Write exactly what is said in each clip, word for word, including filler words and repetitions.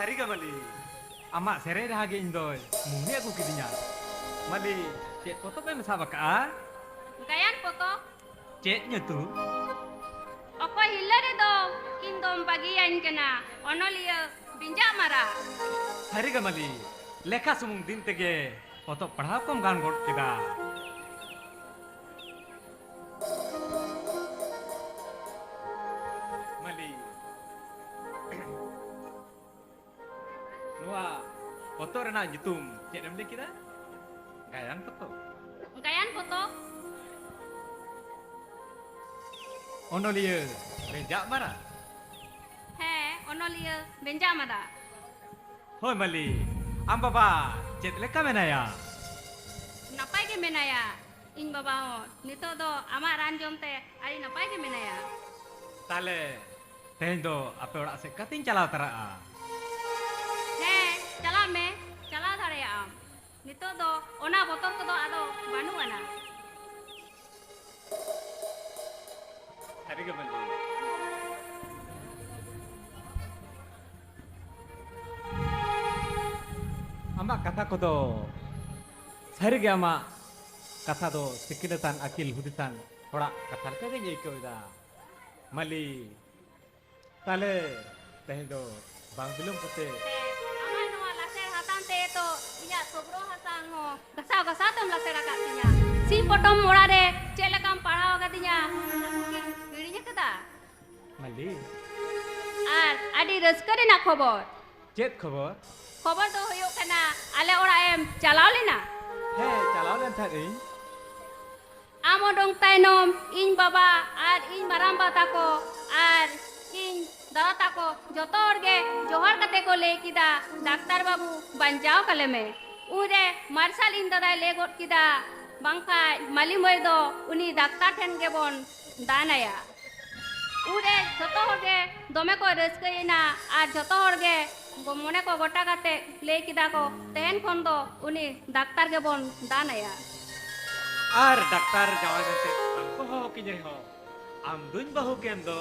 ᱥᱟᱹᱨᱤ ᱜᱮ ᱢᱟᱹᱞᱤ, ᱟᱢᱟᱜ ᱥᱮᱨᱮᱧ ᱨᱟᱦᱟ ᱜᱮ ᱤᱧ ᱫᱚᱭ ᱢᱩᱦᱤ ᱟᱹᱜᱩ ᱠᱤᱫᱤᱧᱟ᱾ ᱢᱟᱹᱞᱤ, ᱪᱮᱫ ᱯᱚᱛᱚᱵ ᱮᱢ ᱥᱟᱵ ᱟᱠᱟᱜᱼᱟ? ᱜᱟᱭᱟᱱ ᱯᱚᱛᱚᱵ᱾ ᱪᱮᱫ ᱧᱩᱛᱩᱢ? ᱚᱠᱚᱭ ᱦᱤᱨᱞᱟᱹ ᱨᱮᱫᱚ ᱤᱧ ᱫᱚᱢ ᱵᱟᱹᱜᱤᱭᱟᱹᱧ ᱠᱟᱱᱟ, ᱚᱱᱚᱞᱤᱭᱟᱹ ᱵᱮᱸᱡᱟᱜ ᱢᱟᱨᱟ᱾ ᱥᱟᱹᱨᱤ ᱜᱮ ᱢᱟᱹᱞᱤ, ᱞᱮᱠᱷᱟ ᱥᱩᱢᱩᱝ ᱫᱤᱱ ᱛᱮᱜᱮ ᱯᱚᱛᱚᱵ ᱯᱟᱲᱦᱟᱣ ᱠᱚᱢ ᱜᱟᱱ ᱜᱚᱫ ᱠᱮᱫᱟ᱾ ᱢᱟᱹᱞᱤ, ᱱᱚᱣᱟ ᱯᱚᱛᱚᱵ ᱨᱮᱱᱟᱜ ᱧᱩᱛᱩᱢ ᱪᱮᱫ ᱮᱢ ᱞᱟᱹᱭ ᱠᱮᱫᱟ? ᱜᱟᱭᱟᱱ ᱯᱚᱛᱚᱵ? ᱜᱟᱭᱟᱱ ᱯᱚᱛᱚᱵ᱾ ᱚᱱᱚᱞᱤᱭᱟᱹ ᱵᱮᱸᱡᱟᱜ ᱢᱟᱨᱟ? ᱦᱮᱸ, ᱚᱱᱚᱞᱤᱭᱟᱹ ᱵᱮᱸᱡᱟᱜ ᱢᱟᱨᱟ᱾ ᱦᱳᱭ ᱢᱟᱹᱞᱤ, ᱟᱢ ᱵᱟᱵᱟ ᱪᱮᱫ ᱞᱮᱠᱟ ᱢᱮᱱᱟᱭᱟ? ᱱᱟᱯᱟᱭ ᱜᱮ ᱢᱮᱱᱟᱭᱟ᱾ ᱤᱧ ᱵᱟᱵᱟ ᱦᱚᱸ ᱱᱤᱛᱚᱜ ᱫᱚ ᱟᱢᱟᱜ ᱨᱟᱱ ᱡᱚᱢᱛᱮ ᱟᱹᱰᱤ ᱱᱟᱯᱟᱭ ᱜᱮ ᱢᱮᱱᱟᱭᱟ᱾ ᱛᱟᱦᱞᱮ ᱛᱮᱦᱮᱧ ᱫᱚ ᱟᱯᱮ ᱚᱲᱟᱜ ᱥᱮᱫ ᱠᱟᱛᱮᱧ ᱪᱟᱞᱟᱣ ᱛᱟᱨᱟᱜᱼᱟ᱾ ᱦᱮᱸ, ᱪᱟᱞᱟᱜ ᱢᱮ, ᱪᱟᱞᱟᱣ ᱫᱟᱲᱮᱭᱟᱜ ᱟᱢ᱾ ᱱᱤᱛᱚᱜ ᱫᱚ ᱚᱱᱟ ᱵᱚᱛᱚᱨ ᱠᱚᱫᱚ ᱟᱫᱚ ᱵᱟᱹᱱᱩᱜ ᱟᱱᱟ᱾ ᱥᱟᱹᱨᱤ ᱜᱮ ᱵᱟᱹᱧ ᱞᱟᱹᱭᱟ᱾ ᱟᱢᱟᱜ ᱠᱟᱛᱷᱟ ᱠᱚᱫᱚ ᱥᱟᱹᱨᱤᱜᱮ ᱟᱢᱟᱜ ᱠᱟᱛᱷᱟ ᱫᱚ ᱥᱤᱠᱷᱱᱟᱹᱛᱟᱱ, ᱟᱹᱠᱤᱞ ᱦᱩᱫᱤᱥᱟᱱ ᱦᱚᱲᱟᱜ ᱠᱟᱛᱷᱟ ᱞᱮᱠᱟᱜᱤᱧ ᱟᱹᱭᱠᱟᱹᱣ ᱮᱫᱟ᱾ ᱢᱟᱹᱞᱤ, ᱛᱟᱦᱞᱮ ᱛᱮᱦᱮᱧ ᱫᱚ ᱵᱟᱝ ᱵᱤᱞᱚᱢ ᱠᱟᱛᱮ᱾ ᱦᱮᱸ, ᱟᱢᱟᱜ ᱱᱚᱣᱟ ᱞᱟᱥᱮᱨ ᱦᱟᱛᱟᱝ ᱛᱮ ᱛᱚ ᱤᱧᱟᱜ ᱥᱚᱵᱨᱚ ᱦᱟᱥᱟᱝ ᱦᱚᱸ ᱜᱷᱟᱥᱟᱣ ᱜᱷᱟᱥᱟᱣ ᱛᱮᱢ ᱞᱟᱥᱮᱨ ᱟᱠᱟᱫ ᱛᱤᱧᱟ᱾ ᱥᱤᱧ ᱯᱚᱴᱚᱢ ᱚᱲᱟᱜ ᱨᱮ ᱪᱮᱫ ᱞᱮᱠᱟᱢ ᱯᱟᱲᱦᱟᱣ ᱟᱠᱟᱫᱤᱧᱟ, ᱚᱱᱟ ᱠᱚᱜᱮᱢ ᱦᱤᱲᱤᱧ ᱟᱠᱟᱫᱟ? ᱢᱟᱹᱞᱤ᱾ ᱟᱨ ᱟᱹᱰᱤ ᱨᱟᱹᱥᱠᱟᱹ ᱨᱮᱱᱟᱜ ᱠᱷᱚᱵᱚᱨ᱾ ᱪᱮᱫ ᱠᱷᱚᱵᱚᱨ? ᱠᱷᱚᱵᱚᱨ ᱫᱚ ᱦᱩᱭᱩᱜ ᱠᱟᱱᱟ, ᱟᱞᱮ ᱚᱲᱟᱜ ᱮᱢ ᱪᱟᱞᱟᱣ ᱞᱮᱱᱟ? ᱦᱮᱸ, ᱪᱟᱞᱟᱣ ᱞᱮᱱ ᱛᱟᱦᱮᱸᱫ ᱤᱧ᱾ ᱟᱢ ᱚᱰᱚᱝ ᱛᱟᱭᱱᱚᱢ ᱤᱧ ᱵᱟᱵᱟ ᱟᱨ ᱤᱧ ᱢᱟᱨᱟᱝᱵᱟ ᱛᱟᱠᱚ ᱟᱨ ᱤᱧ ᱫᱟᱫᱟ ᱛᱟᱠᱚ ᱡᱚᱛᱚ ᱦᱚᱲ ᱜᱮ ᱡᱚᱦᱟᱨ ᱠᱟᱛᱮ ᱠᱚ ᱞᱟᱹᱭ ᱠᱮᱫᱟ, "ᱰᱟᱠᱛᱟᱨ ᱵᱟᱹᱵᱩ, ᱵᱟᱧᱪᱟᱣ ᱠᱟᱞᱮ ᱢᱮ᱾" ᱩᱱᱨᱮ ᱢᱟᱨᱥᱟᱞ ᱤᱧ ᱫᱟᱫᱟᱭ ᱞᱟᱹᱭ ᱜᱚᱫ ᱠᱮᱫᱟ, "ᱵᱟᱝᱠᱷᱟᱱ ᱢᱟᱹᱞᱤ ᱢᱟᱹᱭ ᱫᱚ ᱩᱱᱤ ᱰᱟᱠᱛᱟᱨ ᱴᱷᱮᱱ ᱜᱮᱵᱚᱱ ᱫᱟᱱ ᱟᱭᱟ᱾" ᱩᱱᱨᱮ ᱡᱷᱚᱛᱚ ᱦᱚᱲ ᱜᱮ ᱫᱚᱢᱮ ᱠᱚ ᱨᱟᱹᱥᱠᱟᱹᱭᱮᱱᱟ ᱟᱨ ᱡᱷᱚᱛᱚ ᱦᱚᱲ ᱜᱮ ᱢᱚᱱᱮ ᱠᱚ ᱜᱚᱴᱟ ᱠᱟᱛᱮ ᱞᱟᱹᱭ ᱠᱮᱫᱟ ᱠᱚ, "ᱛᱮᱦᱮᱧ ᱠᱷᱚᱱ ᱫᱚ ᱩᱱᱤ ᱰᱟᱠᱛᱟᱨ ᱜᱮᱵᱚᱱ ᱫᱟᱱ ᱟᱭᱟ᱾" ᱟᱨ ᱰᱟᱠᱛᱟᱨ ᱡᱟᱶᱟᱭ ᱢᱮᱱᱛᱮ ᱵᱟᱝ ᱠᱚ ᱦᱚᱦᱚ ᱠᱤᱧ ᱨᱮᱦᱚᱸ, ᱟᱢ ᱫᱩᱧ ᱵᱟᱹᱦᱩ ᱠᱮᱱ ᱫᱚ᱾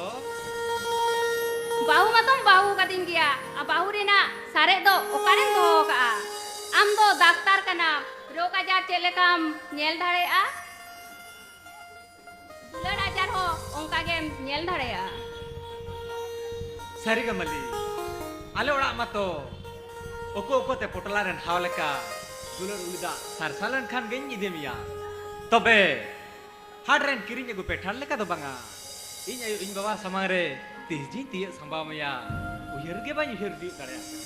ᱵᱟᱹᱦᱩ ᱢᱟᱛᱚᱢ ᱵᱟᱹᱦᱩ ᱠᱟᱫᱤᱧ ᱜᱮᱭᱟ, ᱟᱨ ᱵᱟᱹᱦᱩ ᱨᱮᱱᱟᱜ ᱥᱟᱨᱮᱡ ᱫᱚ ᱚᱠᱟᱨᱮᱢ ᱫᱚᱦᱚ ᱠᱟᱜᱼᱟ? ᱟᱢ ᱫᱚ ᱰᱟᱠᱛᱟᱨ ᱠᱟᱱᱟᱢ, ᱨᱳᱜᱽ ᱟᱡᱟᱨ ᱪᱮᱫ ᱞᱮᱠᱟᱢ ᱧᱮᱞ ᱫᱟᱲᱮᱭᱟᱜᱼᱟ? ᱫᱩᱞᱟᱹᱲ ᱟᱡᱟᱨ ᱦᱚᱸ ᱚᱱᱠᱟ ᱜᱮᱢ ᱧᱮᱞ ᱫᱟᱲᱮᱭᱟᱜᱼᱟ᱾ ᱥᱟᱹᱨᱤ ᱜᱮ ᱢᱟᱹᱞᱤ, ᱟᱞᱮ ᱚᱲᱟᱜ ᱢᱟᱛᱚ ᱩᱠᱩ ᱩᱠᱩ ᱛᱮ ᱯᱚᱴᱞᱟ ᱨᱮᱱ ᱦᱟᱣ ᱞᱮᱠᱟ, ᱫᱩᱞᱟᱹᱲ ᱩᱞᱤ ᱫᱟᱜ ᱥᱟᱨᱥᱟ ᱞᱮᱱᱠᱷᱟᱱ ᱜᱮᱧ ᱤᱫᱤ ᱢᱮᱭᱟ᱾ ᱛᱚᱵᱮ ᱦᱟᱴ ᱨᱮᱱ ᱠᱤᱨᱤᱧ ᱟᱹᱜᱩ ᱯᱮᱴᱷᱟᱲ ᱞᱮᱠᱟ ᱫᱚ ᱵᱟᱝᱟ᱾ ᱤᱧ ᱟᱭᱳ ᱤᱧ ᱵᱟᱵᱟ ᱥᱟᱢᱟᱝ ᱨᱮ ᱛᱤᱥ ᱡᱤᱧ ᱛᱤᱭᱟᱹᱜ ᱥᱟᱢᱵᱟᱣ ᱢᱮᱭᱟ, ᱩᱭᱦᱟᱹᱨ ᱜᱮ ᱵᱟᱹᱧ ᱩᱭᱦᱟᱹᱨ ᱛᱤᱭᱳᱜ ᱫᱟᱲᱮᱭᱟᱜ ᱠᱟᱱᱟ᱾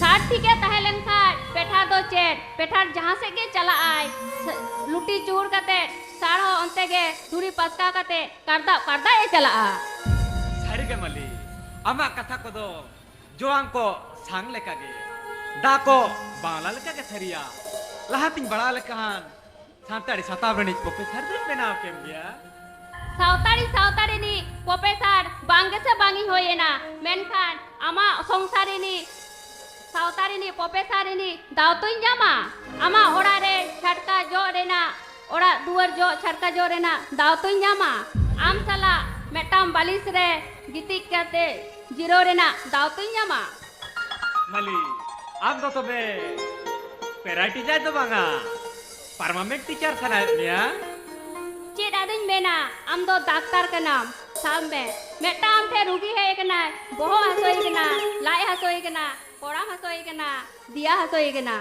ᱥᱟᱨ ᱴᱷᱤᱠᱮ ᱛᱟᱦᱮᱸ ᱞᱮᱱ ᱠᱷᱟᱡ ᱯᱮᱴᱷᱟᱲ ᱫᱚ ᱪᱮᱫ? ᱯᱮᱴᱷᱟᱲ ᱡᱟᱦᱟᱸ ᱥᱮᱫ ᱜᱮ ᱪᱟᱞᱟᱜ ᱟᱭ, ᱥ-, ᱞᱩᱴᱤ ᱪᱩᱦᱩᱲ ᱠᱟᱛᱮ ᱥᱟᱨ ᱦᱚᱸ ᱚᱱᱛᱮ ᱜᱮ ᱫᱷᱩᱲᱤ ᱯᱟᱥᱠᱟ ᱠᱟᱛᱮ ᱠᱟᱨᱫᱟᱜ ᱠᱟᱨᱫᱟᱜ ᱮ ᱪᱟᱞᱟᱜᱼᱟ᱾ ᱥᱟᱹᱨᱤ ᱜᱮ ᱢᱟᱹᱞᱤ, ᱟᱢᱟᱜ ᱠᱟᱛᱷᱟ ᱠᱚᱫᱚ ᱡᱚᱣᱟᱱ ᱠᱚ ᱥᱟᱝ ᱞᱮᱠᱟ ᱜᱮ, ᱫᱟ ᱠᱚ ᱵᱟᱣᱞᱟ ᱞᱮᱠᱟ ᱜᱮ ᱥᱟᱹᱨᱤᱭᱟ᱾ ᱞᱟᱦᱟᱛᱤᱧ ᱵᱟᱲᱟᱭ ᱞᱮᱠᱷᱟᱱ ᱥᱟᱱᱛᱟᱲᱤ ᱥᱟᱛᱟᱢ ᱨᱤᱱᱤᱡ ᱯᱨᱚᱯᱷᱮᱥᱚᱨ ᱫᱚᱧ ᱵᱮᱱᱟᱣ ᱠᱮᱢ ᱜᱮᱭᱟ᱾ ᱥᱟᱶᱛᱟᱲᱤ, ᱥᱟᱶᱛᱟᱲᱤ ᱨᱤᱱᱤᱡ ᱯᱨᱚᱯᱷᱮᱥᱚᱨ ᱵᱟᱝ ᱜᱮᱥᱮ ᱵᱟᱝ ᱤᱧ ᱦᱩᱭ ᱮᱱᱟ, ᱢᱮᱱᱠᱷᱟᱱ ᱟᱢᱟᱜ ᱥᱚᱝᱥᱟᱨ ᱨᱤᱱᱤᱡ, ᱥᱟᱶᱛᱟ ᱨᱤᱱᱤᱡ ᱯᱨᱚᱯᱷᱮᱥᱚᱨ ᱨᱤᱱᱤᱡ ᱫᱟᱣ ᱛᱚᱧ ᱧᱟᱢᱟ? ᱟᱢᱟᱜ ᱚᱲᱟᱜ ᱨᱮ ᱪᱷᱟᱴᱠᱟ ᱡᱚᱜ ᱨᱮᱱᱟᱜ, ᱚᱲᱟᱜ ᱫᱩᱣᱟᱹᱨ ᱡᱚᱜ, ᱪᱷᱟᱴᱠᱟ ᱡᱚᱜ ᱨᱮᱱᱟᱜ ᱫᱟᱣ ᱛᱚᱧ ᱧᱟᱢᱟ? ᱟᱢ ᱥᱟᱞᱟᱜ ᱢᱤᱫᱴᱟᱝ ᱵᱟᱹᱞᱤᱥ ᱨᱮ ᱜᱤᱛᱤᱡ ᱠᱟᱛᱮ ᱡᱤᱨᱟᱹᱣ ᱨᱮᱱᱟᱜ ᱫᱟᱣ ᱛᱚᱧ ᱧᱟᱢᱟ? ᱢᱟᱹᱞᱤ, ᱟᱢ ᱫᱚ ᱛᱚᱵᱮ ᱯᱮᱨᱟ ᱴᱤᱪᱟᱨ ᱫᱚ ᱵᱟᱝᱟ, ᱯᱟᱨᱢᱟᱱᱮᱱᱴ ᱴᱤᱪᱟᱨ ᱥᱟᱱᱟᱭᱮᱫ ᱢᱮᱭᱟ? ᱪᱮᱫ ᱟᱫᱚᱧ ᱢᱮᱱᱟ, ᱟᱢ ᱫᱚ ᱰᱟᱠᱛᱟᱨ ᱠᱟᱱᱟᱢ᱾ ᱥᱟᱵ ᱢᱮ, ᱢᱤᱫᱴᱟᱝ ᱟᱢ ᱴᱷᱮᱱ ᱨᱩᱜᱤ ᱦᱮᱡ ᱟᱠᱟᱱᱟᱭ, ᱵᱚᱦᱚᱜ ᱦᱟᱹᱥᱩᱭᱮ ᱠᱟᱱᱟ, ᱞᱟᱡ ᱦᱟᱹᱥᱩᱭᱮ ᱠᱟᱱᱟ, ᱠᱚᱲᱟᱢ ᱦᱟᱹᱥᱩᱭᱮ ᱠᱟᱱᱟ, ᱫᱮᱭᱟ ᱦᱟᱹᱥᱩᱭᱮ ᱠᱟᱱᱟ,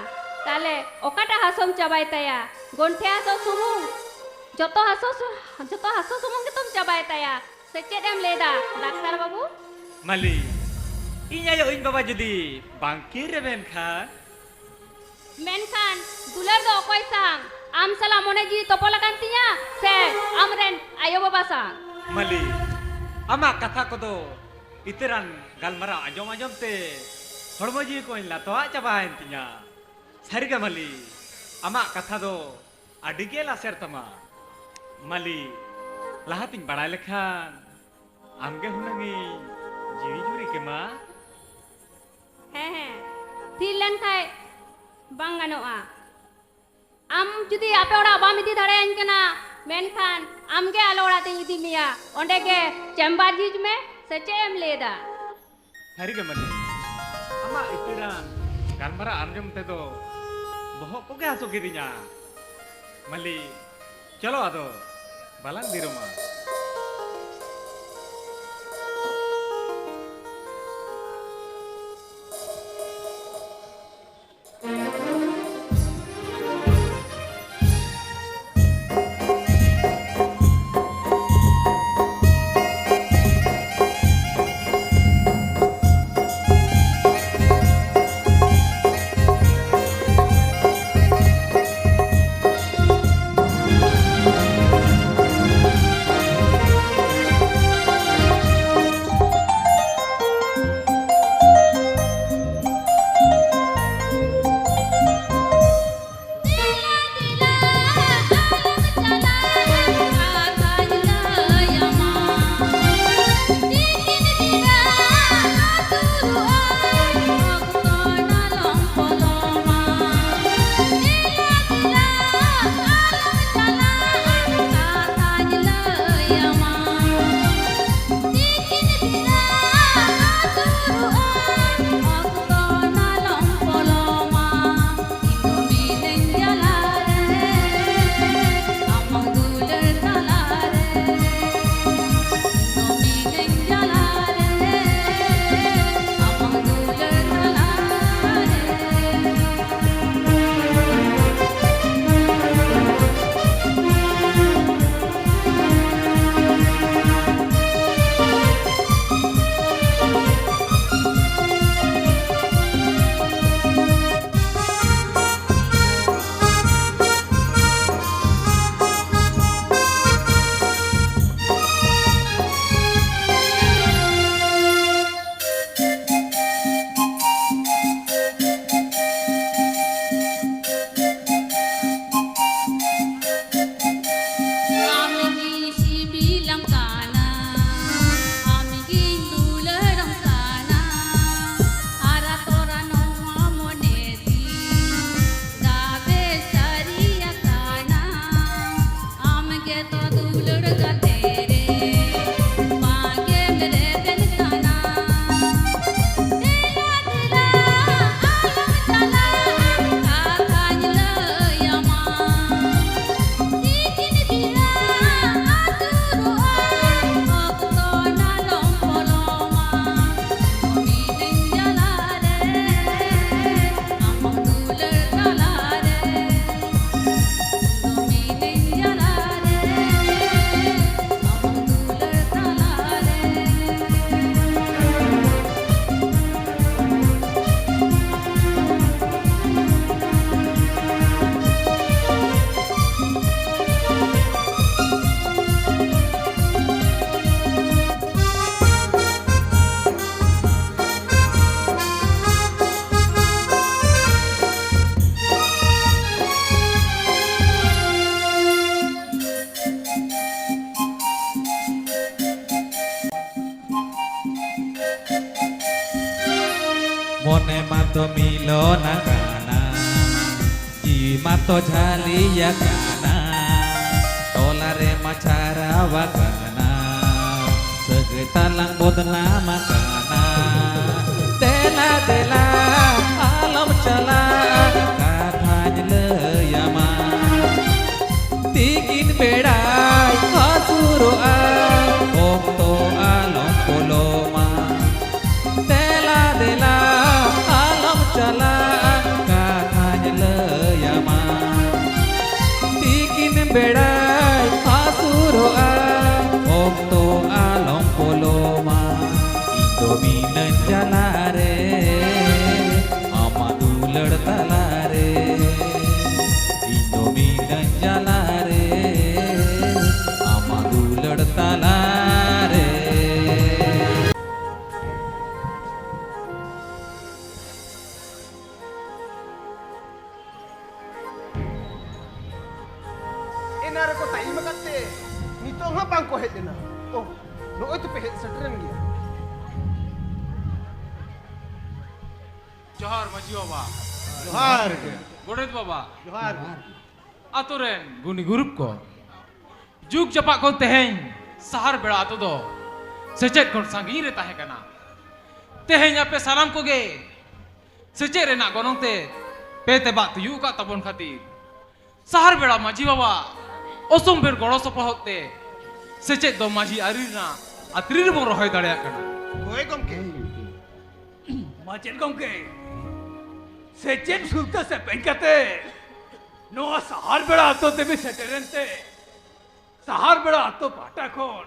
ᱛᱟᱦᱞᱮ ᱚᱠᱟᱴᱟᱜ ᱦᱟᱹᱥᱩᱢ ᱪᱟᱵᱟᱭ ᱛᱟᱭᱟ? ᱜᱚᱱᱴᱷᱮ ᱦᱟᱹᱥᱩ ᱥᱩᱢᱩᱝ? ᱡᱚᱛᱚ ᱦᱟᱹᱥᱩ ᱥᱩ-, ᱡᱚᱛᱚ ᱦᱟᱹᱥᱩ ᱥᱩᱢᱩᱝ ᱜᱮᱛᱚᱢ ᱪᱟᱵᱟᱭ ᱛᱟᱭᱟ? ᱥᱮ ᱪᱮᱫ ᱮᱢ ᱞᱟᱹᱭᱫᱟ ᱰᱟᱠᱛᱟᱨ ᱵᱟᱹᱵᱩ? ᱢᱟᱹᱞᱤ, ᱤᱧ ᱟᱭᱳ ᱤᱧ ᱵᱟᱵᱟ ᱡᱩᱫᱤ ᱵᱟᱝᱠᱤᱱ ᱨᱮᱵᱮᱱ ᱠᱷᱟᱱ? ᱢᱮᱱᱠᱷᱟᱱ ᱫᱩᱞᱟᱹᱲ ᱫᱚ ᱚᱠᱚᱭ ᱥᱟᱝ? ᱟᱢ ᱥᱟᱞᱟᱜ ᱢᱚᱱᱮ ᱡᱤᱣᱤ ᱛᱚᱯᱚᱞ ᱟᱠᱟᱱ ᱛᱤᱧᱟ ᱥᱮ ᱟᱢᱨᱮᱱ ᱟᱭᱳ ᱵᱟᱵᱟ ᱥᱟᱝ? ᱢᱟᱹᱞᱤ, ᱟᱢᱟᱜ ᱠᱟᱛᱷᱟ ᱠᱚᱫᱚ ᱤᱛᱟᱹᱨᱟᱱ ᱜᱟᱞᱢᱟᱨᱟᱣ ᱟᱸᱡᱚᱢ ᱟᱸᱡᱚᱢ ᱛᱮ ᱦᱚᱲᱢᱚ ᱡᱤᱣᱤ ᱠᱚᱧ ᱞᱟᱛᱚᱣᱟᱜ ᱪᱟᱵᱟᱭᱮᱱ ᱛᱤᱧᱟ᱾ ᱥᱟᱹᱨᱤᱜᱮ ᱢᱟᱹᱞᱤ, ᱟᱢᱟᱜ ᱠᱟᱛᱷᱟ ᱫᱚ ᱟᱹᱰᱤ ᱜᱮ ᱞᱟᱥᱮᱨ ᱛᱟᱢᱟ᱾ ᱢᱟᱹᱞᱤ, ᱞᱟᱦᱟᱛᱤᱧ ᱵᱟᱲᱟᱭ ᱞᱮᱠᱷᱟᱱ ᱟᱢᱜᱮ ᱦᱩᱱᱟᱹᱝ ᱤᱧ ᱡᱤᱣᱤ ᱡᱩᱨᱤ ᱠᱮᱢᱟ᱾ ᱦᱮᱸ, ᱦᱮᱸ, ᱛᱷᱤᱨ ᱞᱮᱱ ᱠᱷᱟᱡ ᱵᱟᱝ ᱜᱟᱱᱚᱜᱼᱟ᱾ ᱟᱢ ᱡᱩᱫᱤ ᱟᱯᱮ ᱚᱲᱟᱜ ᱵᱟᱢ ᱤᱫᱤ ᱫᱟᱲᱮᱭᱟᱹᱧ ᱠᱟᱱᱟ, ᱢᱮᱱᱠᱷᱟᱱ ᱟᱢᱜᱮ ᱟᱞᱮ ᱚᱲᱟᱜ ᱛᱤᱧ ᱤᱫᱤ ᱢᱮᱭᱟ᱾ ᱚᱸᱰᱮ ᱜᱮ ᱪᱮᱢᱵᱟᱨ ᱡᱷᱤᱡ ᱢᱮ, ᱥᱮ ᱪᱮᱫ ᱮᱢ ᱞᱟᱹᱭᱫᱟ? ᱥᱟᱹᱨᱤᱜᱮ ᱢᱟᱹᱞᱤ, ᱟᱢᱟᱜ ᱤᱛᱟᱹᱨᱟᱱ ᱜᱟᱞᱢᱟᱨᱟᱣ ᱟᱸᱡᱚᱢ ᱛᱮᱫᱚ ᱵᱚᱦᱚᱜ ᱠᱚᱜᱮ ᱦᱟᱹᱥᱩ ᱠᱤᱫᱤᱧᱟ᱾ ᱢᱟᱹᱞᱤ, ᱪᱚᱞᱚ ᱟᱫᱚ ᱵᱟᱞᱟᱝ ᱫᱤᱨᱚᱢᱟ᱾ ᱢᱚᱱᱮ ᱢᱟᱛᱚ ᱢᱤᱞᱚᱱ ᱟᱠᱟᱱᱟ, ᱡᱤᱣᱤ ᱢᱟᱛᱚ ᱡᱷᱟᱹᱞᱤ ᱟᱠᱟᱱᱟ, ᱴᱚᱞᱟ ᱨᱮ ᱢᱟ ᱪᱷᱟᱨᱟᱣ ᱟᱠᱟᱱᱟ, ᱥᱟᱹᱜᱟᱹᱭ ᱛᱟᱞᱟᱝ ᱵᱚᱫᱱᱟᱢ ᱟᱠᱟᱱᱟ᱾ ᱫᱮᱞᱟ ᱫᱮᱞᱟ ᱟᱞᱚᱢ ᱪᱟᱞᱟᱜ, ᱠᱟᱛᱷᱟᱧ ᱞᱟᱹᱭ ᱟᱢᱟ᱾ ᱛᱤᱠᱤᱱ ᱵᱮᱲᱟᱭ ᱦᱟᱹᱥᱩᱨᱚᱜᱼᱟ, ᱚᱠᱛᱚ ᱟᱞᱚᱢ ᱯᱚᱞᱚᱢᱟ᱾ ᱫᱮᱞᱟ ᱫᱮᱞᱟ ᱟᱞᱚᱢ ᱪᱟᱞᱟᱜᱼᱟ, ᱠᱟᱛᱷᱟᱧ ᱞᱟᱹᱭ ᱟᱢᱟ᱾ ᱛᱤᱠᱤᱱ ᱵᱮᱲᱟᱭ ᱦᱟᱹᱥᱩᱨᱚᱜᱼᱟ, ᱚᱠᱛᱚ ᱟᱞᱚᱢ ᱯᱚᱞᱚᱢᱟ᱾ ᱤᱧ ᱫᱚ ᱢᱤᱱᱟᱹᱧ ᱡᱟᱞᱟ ᱨᱮ, ᱟᱢᱟᱜ ᱫᱩᱞᱟᱹᱲ ᱛᱟᱞᱟ ᱨᱮ᱾ ᱤᱧ ᱫᱚ ᱢᱤᱱᱟᱹᱧ ᱡᱟᱞᱟ ᱨᱮ, ᱟᱢᱟᱜ ᱫᱩᱞᱟᱹᱲ ᱛᱟᱞᱟ ᱨᱮ᱾ ᱮᱱᱟ ᱨᱮᱠᱚ ᱴᱟᱭᱤᱢ ᱟᱠᱟᱫ ᱛᱮ ᱱᱤᱛᱚᱜ ᱦᱚᱸ ᱵᱟᱝ ᱠᱚ ᱦᱮᱡ ᱞᱮᱱᱟ᱾ ᱳ, ᱱᱚᱜᱼᱚᱭ ᱛᱚᱯᱮ ᱦᱮᱡ ᱥᱮᱴᱮᱨᱮᱱ ᱜᱮᱭᱟ᱾ ᱡᱚᱦᱟᱨ ᱢᱟᱹᱡᱷᱤ ᱵᱟᱵᱟ᱾ ᱡᱚᱦᱟᱨ ᱜᱮ᱾ ᱜᱚᱰᱮᱛ ᱵᱟᱵᱟ᱾ ᱡᱚᱦᱟᱨ ᱜᱮ᱾ ᱟᱛᱳ ᱨᱮᱱ ᱜᱩᱱᱤ ᱜᱩᱨᱩᱯ ᱠᱚ, ᱡᱩᱜᱽ ᱡᱟᱯᱟᱜ ᱠᱷᱚᱱ ᱛᱮᱦᱮᱧ ᱥᱟᱦᱟᱨ ᱵᱮᱲᱟ ᱟᱛᱳ ᱫᱚ ᱥᱮᱪᱮᱫ ᱠᱷᱚᱱ ᱥᱟᱺᱜᱤᱧ ᱨᱮ ᱛᱟᱦᱮᱸ ᱠᱟᱱᱟ᱾ ᱛᱮᱦᱮᱧ ᱟᱯᱮ ᱥᱟᱱᱟᱢ ᱠᱚᱜᱮ ᱥᱮᱪᱮᱫ ᱨᱮᱱᱟᱜ ᱜᱚᱱᱚᱝ ᱛᱮ ᱯᱮ ᱛᱮᱵᱟᱜ ᱛᱤᱭᱩᱜ ᱟᱠᱟᱫ ᱛᱟᱵᱚᱱ ᱠᱷᱟᱹᱛᱤᱨ, ᱥᱟᱦᱟᱨ ᱵᱮᱲᱟ ᱢᱟᱹᱡᱷᱤ ᱵᱟᱵᱟ ᱚᱥᱚᱢᱵᱷᱮᱨ ᱜᱚᱲᱚ ᱥᱚᱯᱚᱦᱚᱫ ᱛᱮ ᱥᱮᱪᱮᱫ ᱫᱚ ᱢᱟᱹᱡᱷᱤ ᱟᱹᱨᱤ ᱨᱮᱱᱟᱜ ᱟᱛᱨᱤ ᱨᱮᱵᱚᱱ ᱨᱚᱦᱚᱭ ᱫᱟᱲᱮᱭᱟᱜ ᱠᱟᱱᱟ᱾ ᱦᱳᱭ ᱜᱚᱢᱠᱮ᱾ ᱢᱟᱪᱮᱫ ᱜᱚᱢᱠᱮ, ᱥᱮᱪᱮᱫ ᱥᱩᱨᱛᱮ ᱥᱮᱯᱮᱧ ᱠᱟᱛᱮ ᱱᱚᱣᱟ ᱥᱟᱦᱟᱨ ᱵᱮᱲᱟ ᱟᱛᱳ ᱛᱮᱵᱤᱱ ᱥᱮᱴᱮᱨᱮᱱ ᱛᱮ ᱥᱟᱦᱟᱨ ᱵᱮᱲᱟ ᱟᱛᱳ ᱯᱟᱦᱴᱟ ᱠᱷᱚᱱ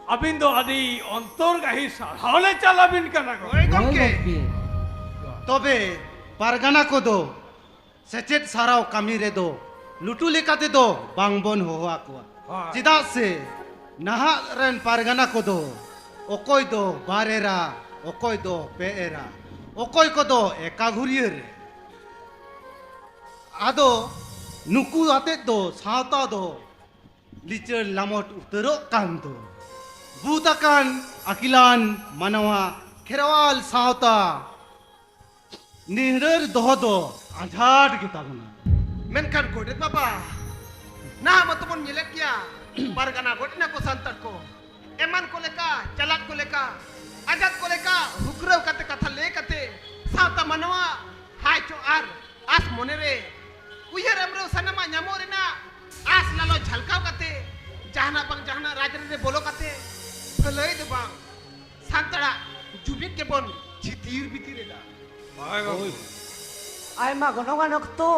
ᱟᱹᱵᱤᱱ ᱫᱚ ᱟᱹᱰᱤ ᱚᱱᱛᱚᱨ ᱜᱟᱹᱦᱤᱨ ᱥᱟᱨᱦᱟᱣ ᱞᱮ ᱪᱟᱞ ᱟᱹᱵᱤᱱ ᱠᱟᱱᱟ ᱜᱚᱢᱠᱮ᱾ ᱦᱳᱭ ᱜᱚᱢᱠᱮ᱾ ᱛᱚᱵᱮ ᱯᱟᱨᱜᱟᱱᱟ ᱠᱚᱫᱚ ᱥᱮᱪᱮᱫ ᱥᱟᱨᱟᱣ ᱠᱟᱹᱢᱤ ᱨᱮᱫᱚ ᱞᱩᱴᱩ ᱞᱮᱠᱟ ᱛᱮᱫᱚ ᱵᱟᱝᱵᱚᱱ ᱦᱚᱦᱚ ᱟᱠᱚᱣᱟ᱾ ᱦᱳᱭ᱾ ᱪᱮᱫᱟᱜ ᱥᱮ ᱱᱟᱦᱟᱜ ᱨᱮᱱ ᱯᱟᱨᱜᱟᱱᱟ ᱠᱚᱫᱚ ᱚᱠᱚᱭ ᱫᱚ ᱵᱟᱨ ᱮᱨᱟ, ᱚᱠᱚᱭ ᱫᱚ ᱯᱮ ᱮᱨᱟ, ᱚᱠᱚᱭ ᱠᱚᱫᱚ ᱮᱠᱟ ᱜᱷᱩᱨᱤᱭᱟᱹ ᱨᱮ᱾ ᱟᱫᱚ ᱱᱩᱠᱩ ᱟᱛᱮᱫ ᱫᱚ ᱥᱟᱶᱛᱟ ᱫᱚ ᱞᱤᱪᱟᱹᱲ ᱞᱟᱢᱚᱴ ᱩᱛᱟᱹᱨᱚᱜ ᱠᱟᱱ ᱫᱚ᱾ ᱵᱩᱫ ᱟᱠᱟᱱ ᱟᱹᱠᱤᱞᱟᱱ ᱢᱟᱱᱣᱟ ᱠᱷᱮᱨᱣᱟᱞ ᱥᱟᱶᱛᱟ ᱱᱤᱦᱲᱟᱹᱨ ᱫᱚᱦᱚ ᱫᱚ ᱟᱸᱡᱷᱟᱴ ᱜᱮ ᱛᱟᱵᱚᱱᱟ᱾ ᱢᱮᱱᱠᱷᱟᱱ ᱜᱚᱰᱮᱛ ᱵᱟᱵᱟ, ᱱᱟᱦᱟᱜ ᱢᱟᱛᱚ ᱵᱚᱱ ᱧᱮᱞᱮᱫ ᱜᱮᱭᱟ, ᱯᱟᱨᱜᱟᱱᱟ ᱜᱚᱫ ᱮᱱᱟ ᱠᱚ ᱥᱟᱱᱛᱟᱲ ᱠᱚ᱾ ᱮᱢᱟᱱ ᱠᱚ ᱞᱮᱠᱟ, ᱪᱟᱞᱟᱠ ᱠᱚ ᱞᱮᱠᱟ, ᱟᱡᱟᱫ ᱠᱚ ᱞᱮᱠᱟ ᱦᱩᱠᱨᱟᱹᱣ ᱠᱟᱛᱮ, ᱠᱟᱛᱷᱟ ᱞᱟᱹᱭ ᱠᱟᱛᱮ ᱥᱟᱶᱛᱟ ᱢᱟᱱᱣᱟ ᱦᱟᱭ ᱪᱚ ᱟᱨ ᱟᱥ ᱢᱚᱱᱮ ᱨᱮ ᱩᱭᱦᱟᱹᱨ ᱮᱢ ᱨᱮ ᱥᱟᱱᱟᱢᱟᱜ ᱧᱟᱢᱚᱜ ᱨᱮᱱᱟᱜ ᱟᱥ ᱞᱟᱞᱚ ᱡᱷᱟᱞᱠᱟᱣ ᱠᱟᱛᱮ, ᱡᱟᱦᱟᱱᱟᱜ ᱵᱟᱝ ᱡᱟᱦᱟᱱᱟᱜ ᱨᱟᱡᱽ ᱨᱮ ᱵᱚᱞᱚ ᱠᱟᱛᱮ ᱵᱷᱟᱹᱞᱟᱹᱭ ᱫᱚ ᱵᱟᱝ, ᱥᱟᱱᱛᱟᱲᱟᱜ ᱡᱩᱢᱤᱫ ᱜᱮᱵᱚᱱ ᱪᱷᱤᱛᱤᱨ ᱵᱤᱛᱤᱨ ᱮᱫᱟ᱾ ᱦᱳᱭ ᱜᱚᱢᱠᱮ᱾ ᱟᱭᱢᱟ ᱜᱚᱱᱚᱝᱟᱱ ᱚᱠᱛᱚ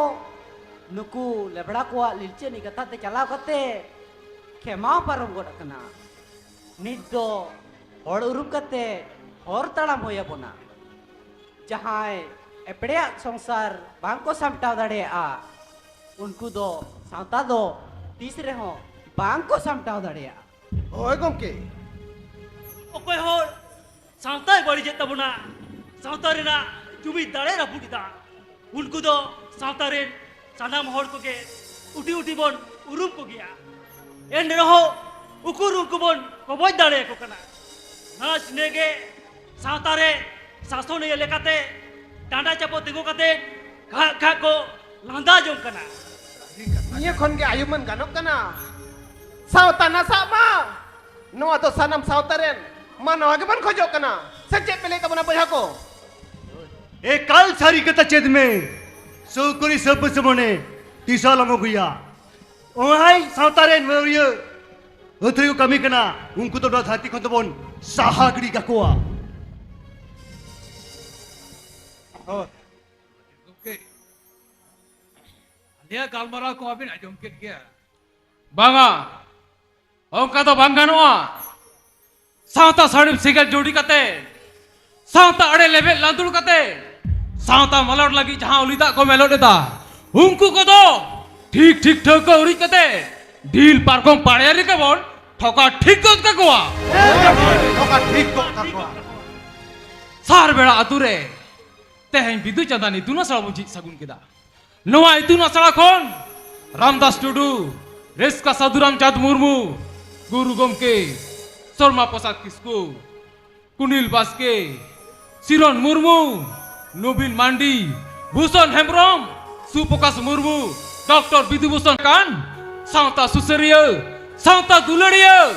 ᱱᱩᱠᱩ ᱞᱮᱵᱲᱟ ᱠᱚᱣᱟᱜ ᱞᱤᱞᱪᱟᱹᱱᱤ ᱠᱟᱛᱷᱟ ᱛᱮ ᱪᱟᱞᱟᱣ ᱠᱟᱛᱮ ᱠᱷᱮᱢᱟᱣ ᱯᱟᱨᱚᱢ ᱜᱚᱫ ᱟᱠᱟᱱᱟ᱾ ᱱᱤᱛ ᱫᱚ ᱦᱚᱲ ᱩᱨᱩᱢ ᱠᱟᱛᱮ ᱦᱚᱨ ᱛᱟᱲᱟᱢ ᱦᱩᱭ ᱟᱵᱚᱱᱟ᱾ ᱡᱟᱦᱟᱸᱭ ᱮᱯᱲᱮᱭᱟᱜ ᱥᱚᱝᱥᱟᱨ ᱵᱟᱝ ᱠᱚ ᱥᱟᱢᱴᱟᱣ ᱫᱟᱲᱮᱭᱟᱜᱼᱟ, ᱩᱱᱠᱩ ᱫᱚ ᱥᱟᱶᱛᱟ ᱫᱚ ᱛᱤᱥ ᱨᱮᱦᱚᱸ ᱵᱟᱝ ᱠᱚ ᱥᱟᱢᱴᱟᱣ ᱫᱟᱲᱮᱭᱟᱜᱼᱟ᱾ ᱦᱳᱭ ᱜᱚᱢᱠᱮ᱾ ᱚᱠᱚᱭ ᱦᱚᱲ ᱥᱟᱶᱛᱟᱭ ᱵᱟᱹᱲᱤᱡᱮᱫ ᱛᱟᱵᱚᱱᱟ, ᱥᱟᱶᱛᱟ ᱨᱮᱱᱟᱜ ᱡᱩᱢᱤᱫ ᱫᱟᱲᱮ ᱨᱟᱹᱯᱩᱫ ᱮᱫᱟ, ᱩᱱᱠᱩ ᱫᱚ ᱥᱟᱶᱛᱟ ᱨᱮᱱ ᱥᱟᱱᱟᱢ ᱦᱚᱲ ᱠᱚᱜᱮ ᱩᱴᱤ ᱩᱴᱤ ᱵᱚᱱ ᱩᱨᱩᱢ ᱠᱚᱜᱮᱭᱟ᱾ ᱮᱱ ᱨᱮᱦᱚᱸ ᱩᱠᱩᱨ ᱩᱱᱠᱩ ᱵᱚᱱ ᱠᱚᱵᱚᱡ ᱫᱟᱲᱮᱭᱟᱠᱚ ᱠᱟᱱᱟ᱾ ᱱᱟᱥ ᱱᱮᱜᱮ ᱥᱟᱶᱛᱟ ᱨᱮ ᱥᱟᱥᱚᱱᱤᱭᱟᱹ ᱞᱮᱠᱟᱛᱮ ᱰᱟᱸᱰᱟ ᱪᱟᱯᱚ ᱛᱤᱸᱜᱩ ᱠᱟᱛᱮ ᱠᱷᱟᱜ ᱠᱷᱟᱜ ᱠᱚ ᱞᱟᱸᱫᱟ ᱡᱚᱝ ᱠᱟᱱᱟ᱾ ᱱᱤᱭᱟᱹ ᱠᱷᱚᱱ ᱜᱮ ᱟᱭᱩᱢᱟᱹᱱ ᱜᱟᱱᱚᱜ ᱠᱟᱱᱟ, ᱥᱟᱶᱛᱟ ᱱᱟᱥᱟᱜ ᱢᱟ᱾ ᱱᱚᱣᱟ ᱫᱚ ᱥᱟᱱᱟᱢ ᱥᱟᱶᱛᱟ ᱨᱮᱱ ᱢᱟᱱᱣᱟ ᱜᱮᱵᱚᱱ ᱠᱷᱚᱡᱚᱜ ᱠᱟᱱᱟ᱾ ᱥᱮ ᱪᱮᱫ ᱯᱮ ᱞᱟᱹᱭ ᱛᱟᱵᱚᱱᱟ ᱵᱚᱭᱦᱟ ᱠᱚ? ᱮᱠᱟᱞ ᱥᱟᱹᱨᱤ ᱠᱟᱛᱷᱟ ᱪᱮᱫ ᱢᱮ, ᱥᱩᱠᱨᱤ ᱥᱟᱹᱯ ᱥᱟᱹᱢᱚᱱᱮ ᱛᱤᱥ ᱦᱚᱸ ᱟᱞᱚᱢ ᱟᱹᱜᱩᱭᱟ᱾ ᱚᱱᱟᱭ ᱥᱟᱶᱛᱟ ᱨᱮᱱ ᱢᱟᱹᱣᱨᱤᱭᱟᱹ ᱟᱹᱛᱷᱟᱹᱲᱤ ᱠᱚ ᱠᱟᱹᱢᱤ ᱠᱟᱱᱟ, ᱩᱱᱠᱩ ᱫᱚ ᱱᱚᱣᱟ ᱫᱷᱟᱹᱨᱛᱤ ᱠᱷᱚᱱ ᱫᱚᱵᱚᱱ ᱥᱟᱦᱟ ᱜᱤᱰᱤ ᱠᱟᱠᱚᱣᱟ᱾ ᱦᱳᱭ᱾ ᱜᱚᱢᱠᱮ, ᱟᱞᱮᱭᱟᱜ ᱜᱟᱞᱢᱟᱨᱟᱣ ᱠᱚ ᱟᱵᱤᱱ ᱟᱸᱡᱚᱢ ᱠᱮᱫ ᱜᱮᱭᱟ᱾ ᱵᱟᱝᱟ, ᱚᱱᱠᱟ ᱫᱚ ᱵᱟᱝ ᱜᱟᱱᱚᱜᱼᱟ᱾ ᱥᱟᱶᱛᱟ ᱥᱟᱹᱲᱤᱢ ᱥᱮᱸᱜᱮᱞ ᱡᱩᱰᱤ ᱠᱟᱛᱮ, ᱥᱟᱶᱛᱟ ᱟᱲᱮ ᱞᱮᱵᱮᱫ ᱞᱟᱸᱫᱩᱲ ᱠᱟᱛᱮ, ᱥᱟᱶᱛᱟ ᱢᱟᱞᱚᱴ ᱞᱟᱹᱜᱤᱫ ᱡᱟᱦᱟᱸ ᱩᱞᱤ ᱫᱟᱜ ᱠᱚ ᱢᱮᱞᱚᱰ ᱮᱫᱟ, ᱩᱱᱠᱩ ᱠᱚᱫᱚ ᱴᱷᱤᱠ ᱴᱷᱤᱠ ᱴᱷᱟᱹᱣᱠᱟᱹ ᱩᱨᱤᱡ ᱠᱟᱛᱮ ᱰᱷᱤᱞ ᱯᱟᱨᱠᱚᱢ ᱯᱟᱲᱮ ᱨᱮᱜᱮ ᱵᱚᱱ ᱴᱷᱚᱠᱟ ᱴᱷᱤᱠ ᱜᱚᱫ ᱠᱟᱠᱚᱣᱟ᱾ ᱴᱷᱚᱠᱟ ᱴᱷᱤᱠ ᱜᱚᱫ ᱠᱟᱠᱚᱣᱟ᱾ ᱥᱟᱨ ᱵᱮᱲᱟ ᱟᱛᱩ ᱨᱮ ᱛᱮᱦᱮᱧ ᱵᱤᱫᱩ ᱪᱟᱸᱫᱟᱱ ᱤᱛᱩᱱ ᱟᱥᱲᱟ ᱵᱚᱱ ᱡᱷᱤᱡ ᱥᱟᱹᱜᱩᱱ ᱠᱮᱫᱟ᱾ ᱱᱚᱣᱟ ᱤᱛᱩᱱ ᱟᱥᱲᱟ ᱠᱷᱚᱱ ᱨᱟᱢᱫᱟᱥ ᱴᱩᱰᱩ, ᱨᱮᱥᱠᱟ ᱥᱟᱫᱷᱩᱨᱟᱢ ᱪᱟᱸᱫᱽ ᱢᱩᱨᱢᱩ, ᱜᱩᱨᱩ ᱜᱚᱢᱠᱮ ᱥᱚᱨᱢᱟ ᱯᱨᱚᱥᱟᱫᱽ ᱠᱤᱥᱠᱩ, ᱠᱩᱱᱤᱞ ᱵᱟᱥᱠᱮ, ᱥᱤᱨᱚᱱ ᱢᱩᱨᱢᱩ, ᱱᱚᱵᱤᱱ ᱢᱟᱱᱰᱤ, ᱵᱷᱩᱥᱚᱱ ᱦᱮᱢᱵᱨᱚᱢ, ᱥᱩᱯᱨᱚᱠᱟᱥ ᱢᱩᱨᱢᱩ, ᱰᱚᱠᱴᱚᱨ ᱵᱤᱫᱩ ᱵᱷᱩᱥᱚᱱ ᱠᱟᱱ, ᱥᱟᱶᱛᱟ ᱥᱩᱥᱟᱹᱨᱤᱭᱟᱹ, ᱥᱟᱶᱛᱟ ᱫᱩᱞᱟᱹᱲᱤᱭᱟᱹ,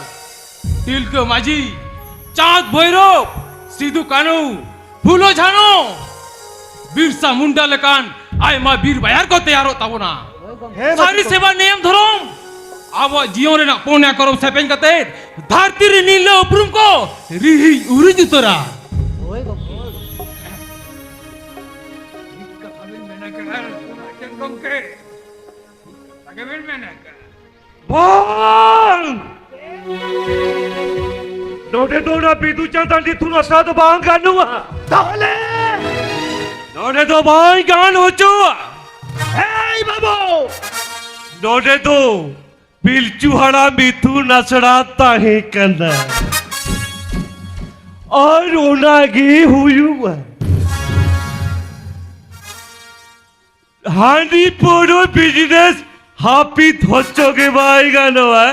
ᱛᱤᱞᱠᱟᱹ ᱢᱟᱹᱡᱷᱤ, ᱪᱟᱸᱫᱽ ᱵᱷᱳᱭᱨᱳᱵ, ᱥᱤᱫᱩ ᱠᱟᱹᱱᱦᱩ, ᱯᱷᱩᱞᱳ ᱡᱷᱟᱱᱳ, ᱵᱤᱨᱥᱟ ᱢᱩᱱᱰᱟ ᱞᱮᱠᱟᱱ ᱟᱭᱢᱟ ᱵᱤᱨ ᱵᱟᱭᱟᱨ ᱠᱚ ᱛᱮᱭᱟᱨᱚᱜ ᱛᱟᱵᱚᱱᱟ᱾ ᱦᱮᱸ, ᱥᱟᱹᱨᱤ ᱢᱟᱹᱡᱷᱤ ᱥᱮᱵᱟ ᱱᱮᱭᱟᱢ ᱫᱷᱚᱨᱚᱢ ᱟᱵᱚᱣᱟᱜ ᱡᱤᱭᱚᱱ ᱨᱮᱱᱟᱜ ᱯᱩᱱᱭᱟ ᱠᱚᱨᱚᱢ ᱥᱮᱯᱮᱧ ᱠᱟᱛᱮ ᱫᱷᱟᱹᱨᱛᱤ ᱨᱮ ᱱᱤᱨᱞᱟᱹ ᱩᱯᱨᱩᱢ ᱠᱚ ᱨᱤᱦᱤᱡ ᱩᱨᱤᱡ ᱩᱛᱟᱹᱨᱟ᱾ ᱦᱳᱭ ᱜᱚᱢᱠᱮ᱾ ᱴᱷᱤᱠ ᱠᱟᱛᱷᱟ ᱵᱤᱱ ᱢᱮᱱ ᱟᱠᱟᱫᱼᱟ, ᱟᱪᱟᱨ ᱜᱚᱢᱠᱮ᱾ ᱴᱷᱤᱠ ᱠᱟᱛᱷᱟ ᱜᱮᱵᱤᱱ ᱢᱮᱱ ᱟᱠᱟᱫᱼᱟ᱾ ᱵᱟᱝ! ᱱᱚᱰᱮ ᱫᱚ ᱚᱱᱟ ᱵᱤᱫᱩ ᱪᱟᱸᱫᱟᱱ ᱤᱛᱩᱱ ᱟᱥᱲᱟ ᱫᱚ ᱵᱟᱝ ᱜᱟᱱᱚᱜᱼᱟ᱾ ᱛᱟᱦᱚᱞᱮ? ᱱᱚᱰᱮ ᱫᱚ ᱵᱟᱝ ᱜᱟᱱ ᱦᱚᱪᱚᱜᱼᱟ᱾ ᱮᱭ ᱵᱟᱹᱵᱩ! ᱱᱚᱰᱮ ᱫᱚ ᱯᱤᱞᱪᱩ ᱦᱟᱲᱟᱢ ᱤᱛᱩᱱ ᱟᱥᱲᱟ ᱛᱟᱦᱮᱸ ᱠᱟᱱᱟ᱾ ᱟᱨ ᱚᱱᱟ ᱜᱮ ᱦᱩᱭᱩᱜᱼᱟ᱾ ᱦᱟᱺᱰᱤ ᱯᱟᱹᱣᱨᱟᱹ ᱵᱤᱡᱽᱱᱮᱥ ᱦᱟᱹᱯᱤᱫ ᱦᱚᱪᱚ ᱜᱮ ᱵᱟᱭ ᱜᱟᱱᱚᱜᱼᱟ᱾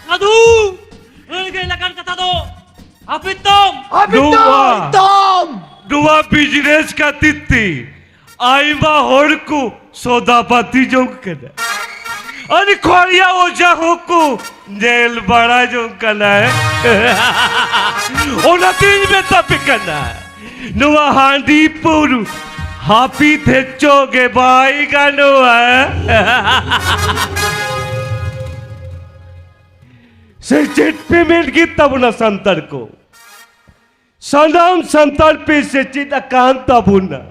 ᱥᱟᱹᱫᱷᱩ! ᱟᱹᱲᱜᱟᱹᱭ ᱞᱮᱠᱟᱱ ᱠᱟᱛᱷᱟ ᱫᱚ ᱦᱟᱹᱯᱤᱫ ᱛᱟᱢ! ᱦᱟᱹᱯᱤᱫ ᱱᱚᱣᱟ ᱛᱟᱢ! ᱱᱚᱣᱟ ᱵᱤᱡᱽᱱᱮᱥ ᱠᱷᱟᱹᱛᱤᱨ ᱛᱮ ᱟᱭᱢᱟ ᱦᱚᱲ ᱠᱚ ᱥᱚᱫᱟᱯᱟᱹᱛᱤ ᱡᱚᱝ ᱠᱟᱱᱟ᱾ ᱟᱨ ᱠᱷᱚᱲᱤᱭᱟ ᱚᱡᱷᱟ ᱦᱚᱸᱠᱚ ᱧᱮᱞ ᱵᱟᱲᱟ ᱡᱚᱝ ᱠᱟᱱᱟ᱾ ᱚᱱᱟᱛᱤᱧ ᱢᱮᱛᱟ ᱯᱮ ᱠᱟᱱᱟ, ᱱᱚᱣᱟ ᱦᱟᱺᱰᱤ ᱯᱟᱹᱣᱨᱟᱹ ᱦᱟᱹᱯᱤᱫ ᱦᱚᱪᱚ ᱜᱮ ᱵᱟᱭ ᱜᱟᱱᱚᱜᱼᱟ᱾ ᱥᱮ ᱪᱮᱫ ᱯᱮ ᱢᱮᱱ ᱠᱮᱫ ᱛᱟᱵᱚᱱᱟ ᱥᱟᱱᱛᱟᱲ ᱠᱚ? ᱥᱟᱱᱟᱢ ᱥᱟᱱᱛᱟᱲ ᱯᱮ ᱥᱮᱪᱮᱫ ᱟᱠᱟᱱ ᱛᱟᱵᱚᱱᱟ᱾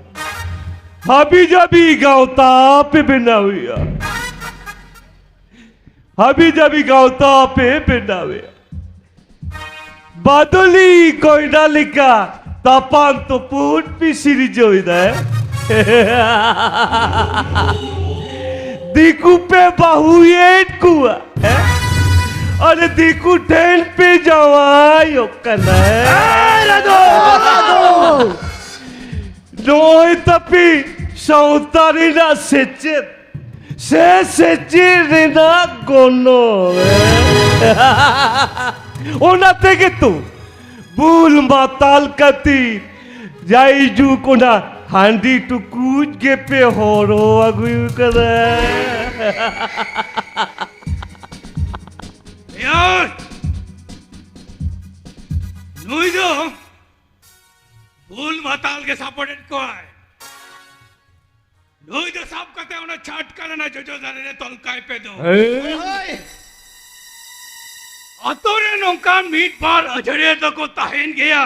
ᱦᱟᱹᱵᱤ ᱡᱟᱹᱵᱤ ᱜᱟᱶᱛᱟ ᱯᱮ ᱵᱮᱱᱟᱣᱮᱜᱼᱟ᱾ ᱦᱟᱹᱵᱤ ᱡᱟᱹᱵᱤ ᱜᱟᱶᱛᱟ ᱯᱮ ᱵᱮᱱᱟᱣᱮᱜᱼᱟ᱾ ᱵᱟᱫᱚᱞᱤ ᱠᱚᱭᱰᱟ ᱞᱮᱠᱟ ᱛᱟᱯᱟᱢ ᱛᱩᱯᱩᱫ ᱯᱮ ᱥᱤᱨᱡᱟᱹᱣᱮᱫᱟ᱾ ᱫᱤᱠᱩ ᱯᱮ ᱵᱟᱹᱦᱩᱭᱮᱫ ᱠᱚᱣᱟ᱾ ᱟᱨ ᱫᱤᱠᱩ ᱴᱷᱮᱱ ᱯᱮ ᱡᱟᱶᱟᱭᱚᱜ ᱠᱟᱱᱟ᱾ ᱮ ᱨᱟᱫᱷᱩ! ᱨᱟᱫᱷᱩ! ᱱᱚᱜᱼᱚᱭ ᱛᱟᱯᱮ ᱥᱟᱶᱛᱟ ᱨᱮᱱᱟᱜ ᱥᱮᱪᱮᱫ, ᱥᱮ ᱥᱮᱪᱮᱫ ᱨᱮᱱᱟᱜ ᱜᱚᱱᱚᱝ᱾ ᱚᱱᱟ ᱛᱮᱜᱮ ᱛᱚ ᱵᱩᱞ ᱢᱟᱛᱟᱞ ᱠᱷᱟᱹᱛᱤᱨ ᱡᱟᱭᱡᱩᱜᱽ, ᱚᱱᱟ ᱦᱟᱺᱰᱤ ᱴᱩᱠᱩᱡ ᱜᱮᱯᱮ ᱦᱚᱨᱚ ᱟᱹᱜᱩ ᱠᱟᱫᱟ᱾ ᱮᱭᱳᱭ! ᱱᱩᱭ ᱫᱚ ᱵᱩᱞ ᱢᱟᱛᱟᱞ ᱜᱮ ᱥᱟᱯᱚᱴᱮᱫ ᱠᱚᱣᱟᱭ᱾ ᱱᱩᱭ ᱫᱚ ᱥᱟᱵ ᱠᱟᱛᱮ ᱚᱱᱟ ᱪᱷᱟᱴᱠᱟ ᱨᱮᱱᱟᱜ ᱡᱚᱡᱚ ᱫᱟᱨᱮ ᱨᱮ ᱛᱚᱞ ᱠᱟᱭ ᱯᱮ ᱫᱚ᱾ ᱦᱮᱸ? ᱦᱳᱭ᱾ ᱟᱛᱳ ᱨᱮ ᱱᱚᱝᱠᱟᱱ ᱢᱤᱫ ᱵᱟᱨ ᱟᱹᱡᱷᱟᱹᱲᱤᱭᱟᱹ ᱫᱚᱠᱚ ᱛᱟᱦᱮᱱ ᱜᱮᱭᱟ᱾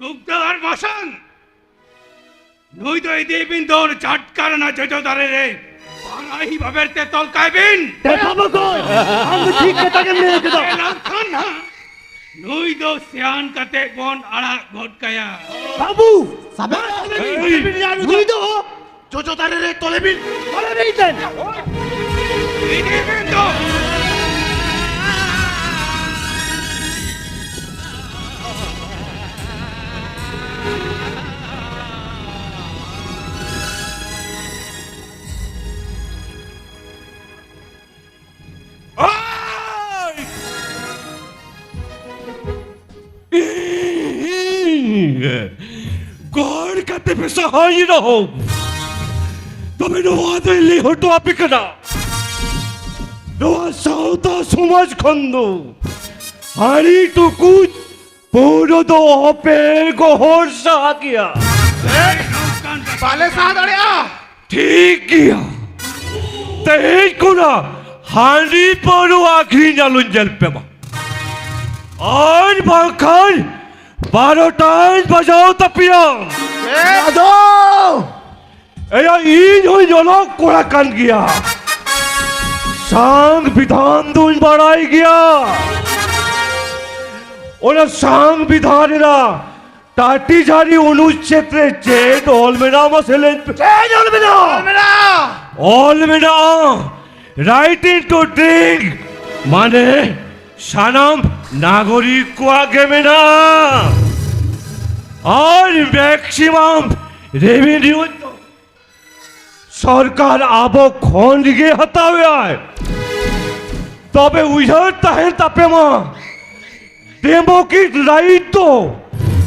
ᱥᱩᱠᱫᱟᱹ ᱟᱨ ᱢᱟᱥᱟᱝ, ᱱᱩᱭ ᱫᱚ ᱤᱫᱤᱭ ᱵᱤᱱ ᱫᱚ ᱚᱱᱟ ᱪᱷᱟᱴᱠᱟ ᱨᱮᱱᱟᱜ ᱡᱚᱡᱚ ᱫᱟᱨᱮ ᱨᱮ ᱵᱟᱨᱟᱦᱤ ᱵᱟᱵᱮᱨ ᱛᱮ ᱛᱚᱞ ᱠᱟᱭ ᱵᱤᱱ᱾ ᱮ ᱵᱟᱵᱟ ᱠᱚ, ᱟᱢ ᱫᱚ ᱴᱷᱤᱠ ᱠᱟᱛᱷᱟ ᱜᱮᱢ ᱞᱟᱹᱭ ᱠᱮᱫᱟ᱾ ᱮ ᱞᱟᱹᱭ ᱠᱷᱟᱱ ᱦᱟᱸᱜ, ᱱᱩᱭ ᱫᱚ ᱥᱮᱭᱟᱱ ᱠᱟᱛᱮ ᱵᱚᱱ ᱟᱲᱟᱜ ᱜᱚᱫ ᱠᱟᱭᱟ᱾ ᱵᱟᱹᱵᱩ, ᱥᱟᱵᱮ, ᱮᱭ, ᱱᱩᱭ ᱫᱚ ᱡᱚᱡᱚ ᱫᱟᱨᱮ ᱨᱮ ᱛᱚᱞᱮ ᱵᱤᱱ᱾ ᱛᱚᱞᱮ ᱵᱤᱱ ᱫᱮᱱ᱾ ᱤᱫᱤ ᱵᱤᱱ ᱫᱚ᱾ ᱳᱭ! ᱜᱚᱲ ᱠᱟᱛᱮ ᱯᱮ ᱥᱟᱦᱟᱭ ᱨᱮᱦᱚᱸ, ᱛᱚᱵᱮ ᱱᱚᱣᱟ ᱫᱚᱧ ᱞᱟᱹᱭ ᱦᱚᱴᱚ ᱟᱯᱮ ᱠᱟᱱᱟ, ᱱᱚᱣᱟ ᱥᱟᱶᱛᱟ ᱥᱚᱢᱟᱡᱽ ᱠᱷᱚᱱ ᱫᱚ ᱦᱟᱺᱰᱤ ᱴᱩᱠᱩᱡ ᱯᱟᱹᱣᱨᱟᱹ ᱫᱚ ᱚᱦᱚᱯᱮ ᱜᱚᱦᱚᱲ ᱥᱟᱦᱟ ᱠᱮᱭᱟ᱾ ᱵᱟᱞᱮ ᱥᱟᱦᱟ ᱫᱟᱲᱮᱭᱟᱜᱼᱟ᱾ ᱴᱷᱤᱠ ᱜᱮᱭᱟ, ᱛᱮᱦᱮᱧ ᱠᱷᱚᱱᱟᱜ ᱦᱟᱺᱰᱤ ᱯᱟᱹᱣᱨᱟᱹ ᱟᱹᱠᱷᱨᱤᱧ ᱟᱞᱚᱧ ᱧᱮᱞ ᱯᱮ ᱢᱟ, ᱟᱨ ᱵᱟᱝᱠᱷᱟᱱ ᱵᱟᱨᱚᱴᱟᱧ ᱵᱟᱡᱟᱣ ᱛᱟᱯᱮᱭᱟ᱾ ᱟᱫᱚ ᱮᱭᱟ, ᱤᱧ ᱦᱚᱸᱧ ᱚᱞᱚᱜ ᱠᱚᱲᱟ ᱠᱟᱱ ᱜᱮᱭᱟ, ᱥᱟᱝᱵᱤᱫᱷᱟᱱ ᱫᱩᱧ ᱵᱟᱲᱟᱭ ᱜᱮᱭᱟ᱾ ᱚᱱᱟ ᱥᱟᱝᱵᱤᱫᱷᱟᱱ ᱨᱮᱱᱟᱜ ᱴᱟᱴᱤ ᱡᱷᱟᱹᱨᱤ ᱚᱱᱩᱪᱪᱷᱮᱫ ᱨᱮ ᱪᱮᱫ ᱚᱞ ᱢᱮᱱᱟᱜᱼᱟ, ᱢᱟᱥᱮ ᱞᱟᱹᱭ ᱯᱮ? ᱪᱮᱫ ᱚᱞ ᱢᱮᱱᱟᱜᱼᱟ? ᱚᱞ ᱢᱮᱱᱟᱜᱼᱟ, right to drink, ᱢᱟᱱᱮ ᱥᱟᱱᱟᱢ ᱱᱟᱜᱚᱨᱤᱠ ᱠᱚᱣᱟᱜ ᱜᱮ ᱢᱮᱱᱟᱜᱼᱟ᱾ ᱟᱨ maximum revenue ᱫᱚ ᱥᱚᱨᱠᱟᱨ ᱟᱵᱚ ᱠᱷᱚᱱ ᱜᱮ ᱦᱟᱛᱟᱣᱮᱫᱼᱟᱭ᱾ ᱛᱚᱵᱮ ᱩᱭᱦᱟᱹᱨ ᱛᱟᱦᱮᱱ ᱛᱟᱯᱮ ᱢᱟ, democratic right ᱫᱚ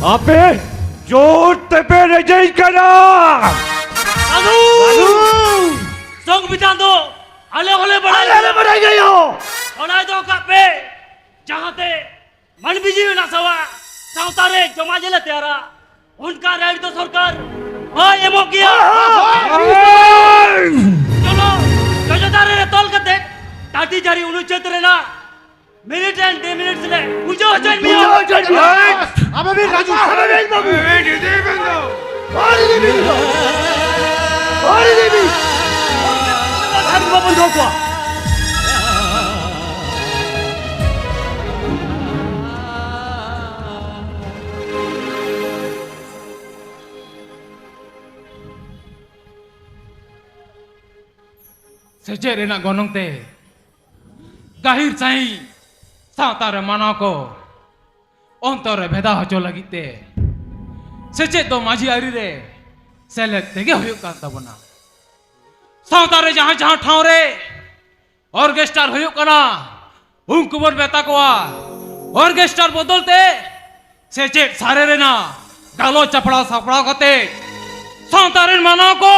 ᱟᱯᱮ ᱡᱳᱨ ᱛᱮᱯᱮ ᱨᱮᱡᱮᱧ ᱠᱟᱱᱟ᱾ ᱥᱟᱹᱫᱷᱩ! ᱥᱟᱹᱫᱷᱩ! ᱥᱚᱝᱵᱤᱫᱷᱟᱱ ᱫᱚ ᱟᱞᱮ ᱦᱚᱸᱞᱮ ᱵᱟᱲᱟᱭ ᱟᱞᱮ ᱦᱚᱸᱞᱮ ᱜᱮᱭᱟ᱾ ᱵᱟᱲᱟᱭ ᱜᱮᱭᱟ᱾ ᱚᱱᱟ ᱫᱚᱦᱚ ᱠᱟᱜ ᱯᱮ, ᱡᱟᱦᱟᱸᱛᱮ ᱢᱟᱹᱱᱢᱤ ᱡᱤᱣᱤ ᱱᱟᱥᱟᱣᱟ, ᱥᱟᱶᱛᱟ ᱨᱮ ᱡᱚᱢᱟ ᱡᱮᱞᱮ ᱛᱮᱭᱟᱨᱟ, ᱚᱱᱠᱟ ᱨᱟᱭᱤᱴ ᱫᱚ ᱥᱚᱨᱠᱟᱨ ᱵᱟᱭ ᱮᱢᱚᱜ ᱜᱮᱭᱟ᱾ ᱦᱳᱭ! ᱪᱚᱞᱚ, ᱡᱚᱡᱚ ᱫᱟᱨᱮ ᱨᱮ ᱛᱚᱞ ᱠᱟᱛᱮ ᱴᱟᱴᱤ ᱡᱟᱹᱨᱤ ᱚᱱᱩᱪᱷᱮᱫ ᱨᱮᱱᱟᱜ ᱢᱤᱱᱤᱴ ᱮᱱᱰ ᱰᱤᱢᱤᱱᱤᱴᱥ ᱨᱮ ᱵᱩᱡᱷᱟᱹᱣ ᱦᱚᱪᱚᱭᱮᱫ ᱢᱮᱭᱟ᱾ ᱵᱩᱡᱷᱟᱹᱣ ᱦᱚᱪᱚᱭᱮᱫ ᱢᱮᱭᱟ᱾ ᱟᱵᱮᱱ ᱨᱟᱡᱩ᱾ ᱟᱵᱮᱱ ᱵᱟᱹᱵᱩ᱾ ᱟᱵᱮᱱ ᱤᱫᱤᱭᱮ ᱵᱮᱱ ᱫᱚ᱾ ᱟᱹᱰᱤ ᱫᱮᱵᱤ ᱫᱚ᱾ ᱟᱹᱰᱤ ᱫᱮᱵᱤ᱾ ᱟᱹᱰᱤ ᱵᱟᱵᱚᱱ ᱫᱚᱦᱚ ᱠᱚᱣᱟ᱾ ᱥᱮᱪᱮᱫ ᱨᱮᱱᱟᱜ ᱜᱚᱱᱚᱝ ᱛᱮ ᱜᱟᱹᱦᱤᱨ ᱥᱟᱹᱦᱤᱡ ᱥᱟᱶᱛᱟ ᱨᱮ ᱢᱟᱱᱟᱣ ᱠᱚ ᱚᱱᱛᱚᱨ ᱨᱮ ᱵᱷᱮᱫᱟᱣ ᱦᱚᱪᱚ ᱞᱟᱹᱜᱤᱫ ᱛᱮ ᱥᱮᱪᱮᱫ ᱫᱚ ᱢᱟᱹᱡᱷᱤ ᱟᱹᱨᱤ ᱨᱮ ᱥᱮᱞᱮᱫ ᱛᱮᱜᱮ ᱦᱩᱭᱩᱜ ᱠᱟᱱ ᱛᱟᱵᱚᱱᱟ᱾ ᱥᱟᱶᱛᱟ ᱨᱮ ᱡᱟᱦᱟᱸ ᱡᱟᱦᱟᱸ ᱴᱷᱟᱶ ᱨᱮ ᱚᱨᱜᱮᱥᱴᱟᱨ ᱦᱩᱭᱩᱜ ᱠᱟᱱᱟ, ᱩᱱᱠᱩ ᱵᱚᱱ ᱢᱮᱛᱟ ᱠᱚᱣᱟ ᱚᱨᱜᱮᱥᱴᱟᱨ ᱵᱚᱫᱚᱞ ᱛᱮ ᱥᱮᱪᱮᱫ ᱥᱟᱨᱮ ᱨᱮᱱᱟᱜ ᱜᱟᱞᱚᱪ ᱥᱟᱯᱲᱟᱣ ᱥᱟᱯᱲᱟᱣ ᱠᱟᱛᱮ ᱥᱟᱶᱛᱟ ᱨᱮᱱ ᱢᱟᱱᱟᱣ ᱠᱚ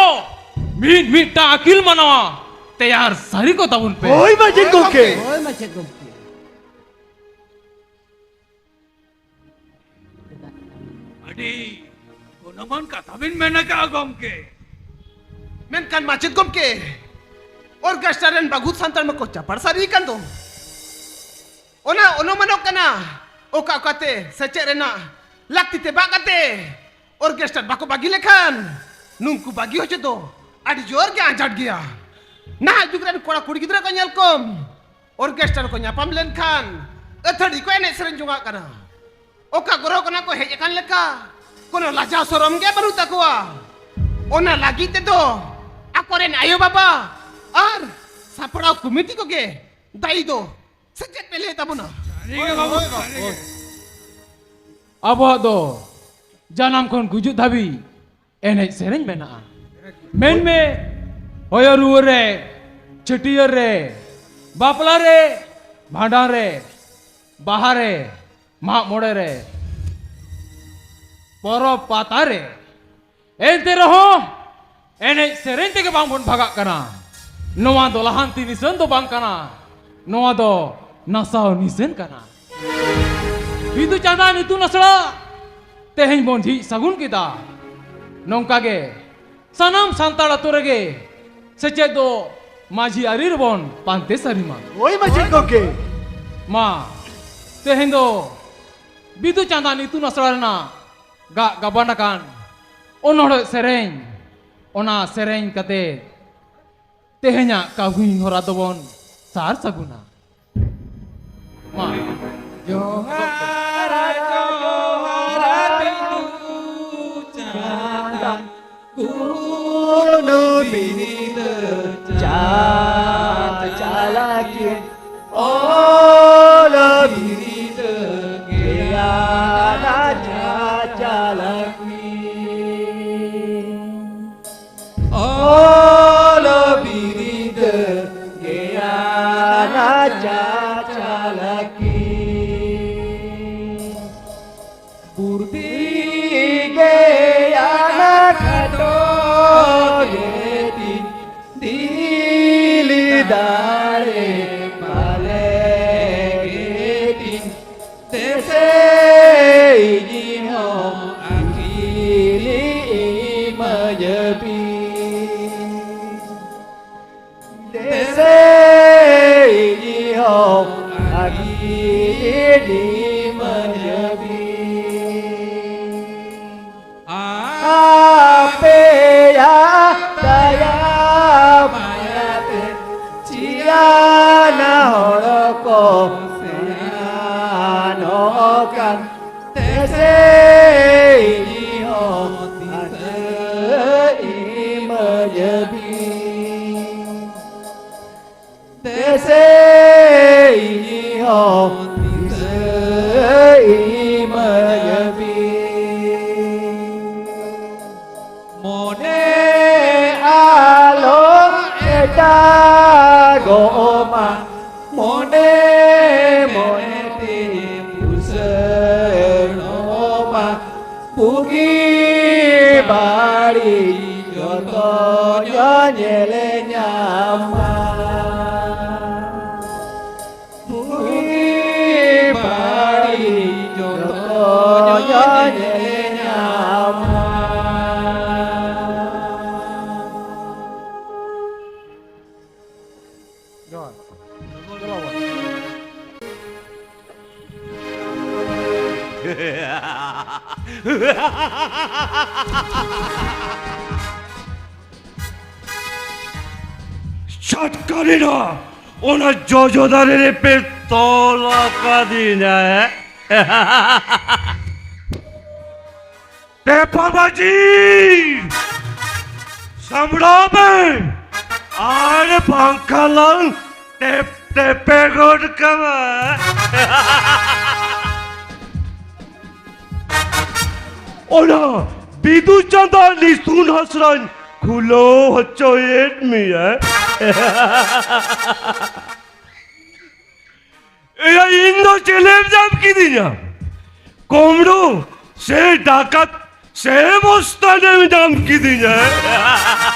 ᱢᱤᱫ ᱢᱤᱫᱴᱟᱝ ᱟᱹᱠᱤᱞ ᱢᱟᱱᱟᱣᱟ ᱛᱮᱭᱟᱨ ᱥᱟᱹᱨᱤ ᱠᱚ ᱛᱟᱵᱚᱱ ᱯᱮ᱾ ᱦᱳᱭ ᱢᱟᱪᱮᱫ ᱜᱚᱢᱠᱮ᱾ ᱦᱳᱭ ᱢᱟᱪᱮᱫ ᱜᱚᱢᱠᱮ᱾ ᱟᱹᱰᱤ ᱜᱩᱱᱚᱢᱟᱱ ᱠᱟᱛᱷᱟ ᱵᱤᱱ ᱢᱮᱱ ᱟᱠᱟᱫᱼᱟ ᱜᱚᱢᱠᱮ᱾ ᱢᱮᱱᱠᱷᱟᱱ ᱢᱟᱪᱮᱫ ᱜᱚᱢᱠᱮ, ᱚᱨᱜᱮᱥᱴᱟᱨ ᱨᱮᱱ ᱵᱟᱹᱜᱩ ᱥᱟᱱᱛᱟᱲ ᱢᱟᱠᱚ ᱪᱟᱯᱟᱲ ᱥᱟᱹᱨᱤ ᱟᱠᱟᱱ ᱫᱚ᱾ ᱚᱱᱟ ᱚᱱᱩᱢᱟᱱᱚᱜ ᱠᱟᱱᱟ, ᱚᱠᱟ ᱚᱠᱟᱛᱮ ᱥᱮᱪᱮᱫ ᱨᱮᱱᱟᱜ ᱞᱟᱹᱠᱛᱤ ᱛᱮ ᱵᱟᱝ ᱠᱟᱛᱮ ᱚᱨᱜᱮᱥᱴᱟᱨ ᱵᱟᱠᱚ ᱵᱟᱹᱜᱤ ᱞᱮᱠᱷᱟᱱ ᱱᱩᱝᱠᱩ ᱵᱟᱹᱜᱤ ᱦᱚᱪᱚ ᱫᱚ ᱟᱹᱰᱤ ᱡᱳᱨ ᱜᱮ ᱟᱸᱡᱷᱟᱴ ᱜᱮᱭᱟ᱾ ᱱᱟᱦᱟᱜ ᱡᱩᱜᱽ ᱨᱮᱱ ᱠᱚᱲᱟ ᱠᱩᱲᱤ ᱜᱤᱫᱽᱨᱟᱹ ᱠᱚ ᱧᱮᱞ ᱠᱚᱢ, ᱚᱨᱜᱮᱥᱴᱟᱨ ᱠᱚ ᱧᱟᱯᱟᱢ ᱞᱮᱱᱠᱷᱟᱱ ᱟᱹᱛᱷᱟᱹᱲᱤ ᱠᱚ ᱮᱱᱮᱡ ᱥᱮᱨᱮᱧ ᱡᱚᱝᱟᱜ ᱠᱟᱱᱟ᱾ ᱚᱠᱟ ᱜᱚᱨᱚ ᱠᱷᱚᱱᱟᱜ ᱠᱚ ᱦᱮᱡ ᱟᱠᱟᱱ ᱞᱮᱠᱟ, ᱠᱳᱱᱳ ᱞᱟᱡᱟᱣ ᱥᱚᱨᱚᱢ ᱜᱮ ᱵᱟᱹᱱᱩᱜ ᱛᱟᱠᱚᱣᱟ᱾ ᱚᱱᱟ ᱞᱟᱹᱜᱤᱫ ᱛᱮᱫᱚ ᱟᱠᱚᱨᱮᱱ ᱟᱭᱳ ᱵᱟᱵᱟ ᱟᱨ ᱥᱟᱯᱲᱟᱣ ᱠᱚᱢᱤᱴᱤ ᱠᱚᱜᱮ ᱫᱟᱭᱤ ᱫᱚ᱾ ᱥᱮ ᱪᱮᱫ ᱯᱮ ᱞᱟᱹᱭ ᱛᱟᱵᱚᱱᱟ? ᱥᱟᱹᱨᱤ ᱜᱮ ᱵᱟᱹᱵᱩ, ᱥᱟᱹᱨᱤ ᱜᱮ᱾ ᱟᱵᱚᱣᱟᱜ ᱫᱚ ᱡᱟᱱᱟᱢ ᱠᱷᱚᱱ ᱜᱩᱡᱩᱜ ᱫᱷᱟᱹᱵᱤᱡ ᱮᱱᱮᱡ ᱥᱮᱨᱮᱧ ᱢᱮᱱᱟᱜᱼᱟ᱾ ᱢᱮᱱᱢᱮ, ᱦᱚᱭᱚ ᱨᱩᱣᱟᱹᱲ ᱨᱮ, ᱪᱷᱟᱹᱴᱭᱟᱹᱨ ᱨᱮ, ᱵᱟᱯᱞᱟ ᱨᱮ, ᱵᱷᱟᱸᱰᱟᱱ ᱨᱮ, ᱵᱟᱦᱟ ᱨᱮ, ᱢᱟᱜ ᱢᱚᱬᱮ ᱨᱮ, ᱯᱚᱨᱚᱵᱽ ᱯᱟᱛᱟ ᱨᱮ᱾ ᱮᱱᱛᱮ ᱨᱮᱦᱚᱸ ᱮᱱᱮᱡ ᱥᱮᱨᱮᱧ ᱛᱮᱜᱮ ᱵᱟᱝᱵᱚᱱ ᱵᱷᱟᱜᱟᱜ ᱠᱟᱱᱟ᱾ ᱱᱚᱣᱟ ᱫᱚ ᱞᱟᱦᱟᱱᱛᱤ ᱱᱤᱥᱟᱹᱱ ᱫᱚ ᱵᱟᱝ ᱠᱟᱱᱟ, ᱱᱚᱣᱟ ᱫᱚ ᱱᱟᱥᱟᱣ ᱱᱤᱥᱟᱹᱱ ᱠᱟᱱᱟ᱾ ᱵᱤᱫᱩ ᱪᱟᱸᱫᱟᱱ ᱤᱛᱩᱱ ᱟᱥᱲᱟ ᱛᱮᱦᱮᱧ ᱵᱚᱱ ᱡᱷᱤᱡ ᱥᱟᱹᱜᱩᱱ ᱠᱮᱫᱟ᱾ ᱱᱚᱝᱠᱟ ᱜᱮ ᱥᱟᱱᱟᱢ ᱥᱟᱱᱛᱟᱲ ᱟᱛᱳ ᱨᱮᱜᱮ ᱥᱮᱪᱮᱫ ᱫᱚ ᱢᱟᱹᱡᱷᱤ ᱟᱹᱨᱤ ᱨᱮᱵᱚᱱ ᱯᱟᱱᱛᱮ ᱥᱟᱹᱨᱤ ᱢᱟ᱾ ᱦᱳᱭ ᱢᱟᱹᱡᱷᱤ ᱜᱚᱢᱠᱮ᱾ ᱢᱟ, ᱛᱮᱦᱮᱧ ᱫᱚ ᱵᱤᱫᱩ ᱪᱟᱸᱫᱟᱱ ᱤᱛᱩᱱ ᱟᱥᱲᱟ ᱨᱮᱱᱟᱜ ᱜᱟᱜ ᱜᱟᱵᱟᱱ ᱟᱠᱟᱱ ᱚᱱᱚᱬᱦᱮ ᱥᱮᱨᱮᱧ, ᱚᱱᱟ ᱥᱮᱨᱮᱧ ᱠᱟᱛᱮ ᱛᱮᱦᱮᱧᱟᱜ ᱠᱟᱹᱢᱤ ᱦᱚᱨᱟ ᱫᱚᱵᱚᱱ ᱥᱟᱨ ᱥᱟᱹᱜᱩᱱᱟ᱾ ᱢᱟ᱾ ᱡᱚᱦᱟᱨ, ᱡᱚᱦᱟᱨ, ᱵᱤᱫᱩ ᱪᱟᱸᱫᱟᱱ ᱠᱩᱱᱩ ᱵᱤᱨᱤᱫ ᱪᱟᱪᱟᱞᱟᱠᱤᱱ, ᱚᱞ ᱵᱤᱨᱤᱫ ᱜᱮᱭᱟᱱ ᱪᱟᱪᱟᱞᱟᱠᱤᱱ᱾ ᱚᱞ ᱵᱤᱨᱤᱫ ᱜᱮᱭᱟᱱ ᱪᱟᱪᱟᱞᱟᱠᱤᱱ᱾ ᱵᱩᱨᱫᱤ ᱜᱮᱭᱟᱱ ᱠᱷᱟᱴᱚ ᱜᱮᱛᱤᱧ, ᱫᱤᱞ ᱫᱟᱲᱮ ᱯᱟᱞᱮ ᱜᱮᱛᱤᱧ, ᱫᱮᱥᱮ ᱤᱧ ᱦᱚᱸ ᱟᱹᱠᱤᱞ ᱤᱢᱟᱹᱧ ᱵᱤᱱ᱾ ᱫᱮᱥᱮ ᱤᱧ ᱦᱚᱸ ᱟᱹᱠᱤᱞ ᱤᱢᱟᱹᱧ ᱵᱤᱱ᱾ ᱟᱯᱮᱭᱟᱜ ᱫᱟᱭᱟ ᱢᱟᱭᱟᱛᱮ ᱪᱤᱭᱟᱱ ᱦᱚᱲ ᱠᱚ ᱥᱮᱭᱟᱱᱚᱜ ᱠᱟᱱ, ᱫᱮᱥᱮ ᱤᱧ ᱦᱚᱸ ᱫᱤᱥᱟᱹ ᱤᱢᱟᱹᱧ ᱵᱤᱱ᱾ ᱫᱮᱥᱮ ᱤᱧ ᱦᱚᱸ ᱫᱤᱥᱟᱹ ᱤᱢᱟᱹᱧ ᱵᱤᱱ᱾ ᱢᱚᱱᱮ ᱟᱞᱚ ᱮᱴᱟᱜᱚᱜ ᱢᱟ, ᱢᱚᱱᱮ ᱢᱚᱱᱮ ᱛᱮ ᱵᱩᱥᱟᱹᱲᱚᱜ ᱢᱟ᱾ ᱪᱷᱟᱴᱠᱟᱨᱤᱱᱟ, ᱚᱱᱟ ᱡᱚᱡᱚ ᱫᱟᱨᱮ ᱨᱮᱯᱮ ᱛᱚᱞ ᱟᱠᱟᱫᱤᱧᱟ, ᱦᱮᱸ? ᱴᱮᱯᱟ ᱢᱟᱹᱡᱷᱤ! ᱥᱟᱢᱵᱲᱟᱣ ᱢᱮ! ᱟᱨ ᱵᱟᱝᱠᱷᱟᱱ ᱞᱟᱝ ᱴᱮᱯ ᱴᱮᱯᱮ ᱜᱚᱫ ᱠᱟᱢᱟ᱾ ᱚᱱᱟ ᱵᱤᱫᱩ ᱪᱟᱸᱫᱟᱱ ᱤᱛᱩᱱ ᱟᱥᱲᱟᱧ ᱠᱷᱩᱞᱟᱹᱣ ᱦᱚᱪᱚᱭᱮᱫ ᱢᱮᱭᱟ᱾ ᱮᱭᱟ, ᱤᱧ ᱫᱚ ᱪᱮᱞᱮᱢ ᱧᱟᱢ ᱠᱤᱫᱤᱧᱟ? ᱠᱳᱢᱵᱽᱲᱳ ᱥᱮ ᱰᱟᱠᱟᱛ ᱥᱮ ᱢᱚᱥᱛᱟᱱᱮᱢ ᱧᱟᱢ ᱠᱤᱫᱤᱧᱟ?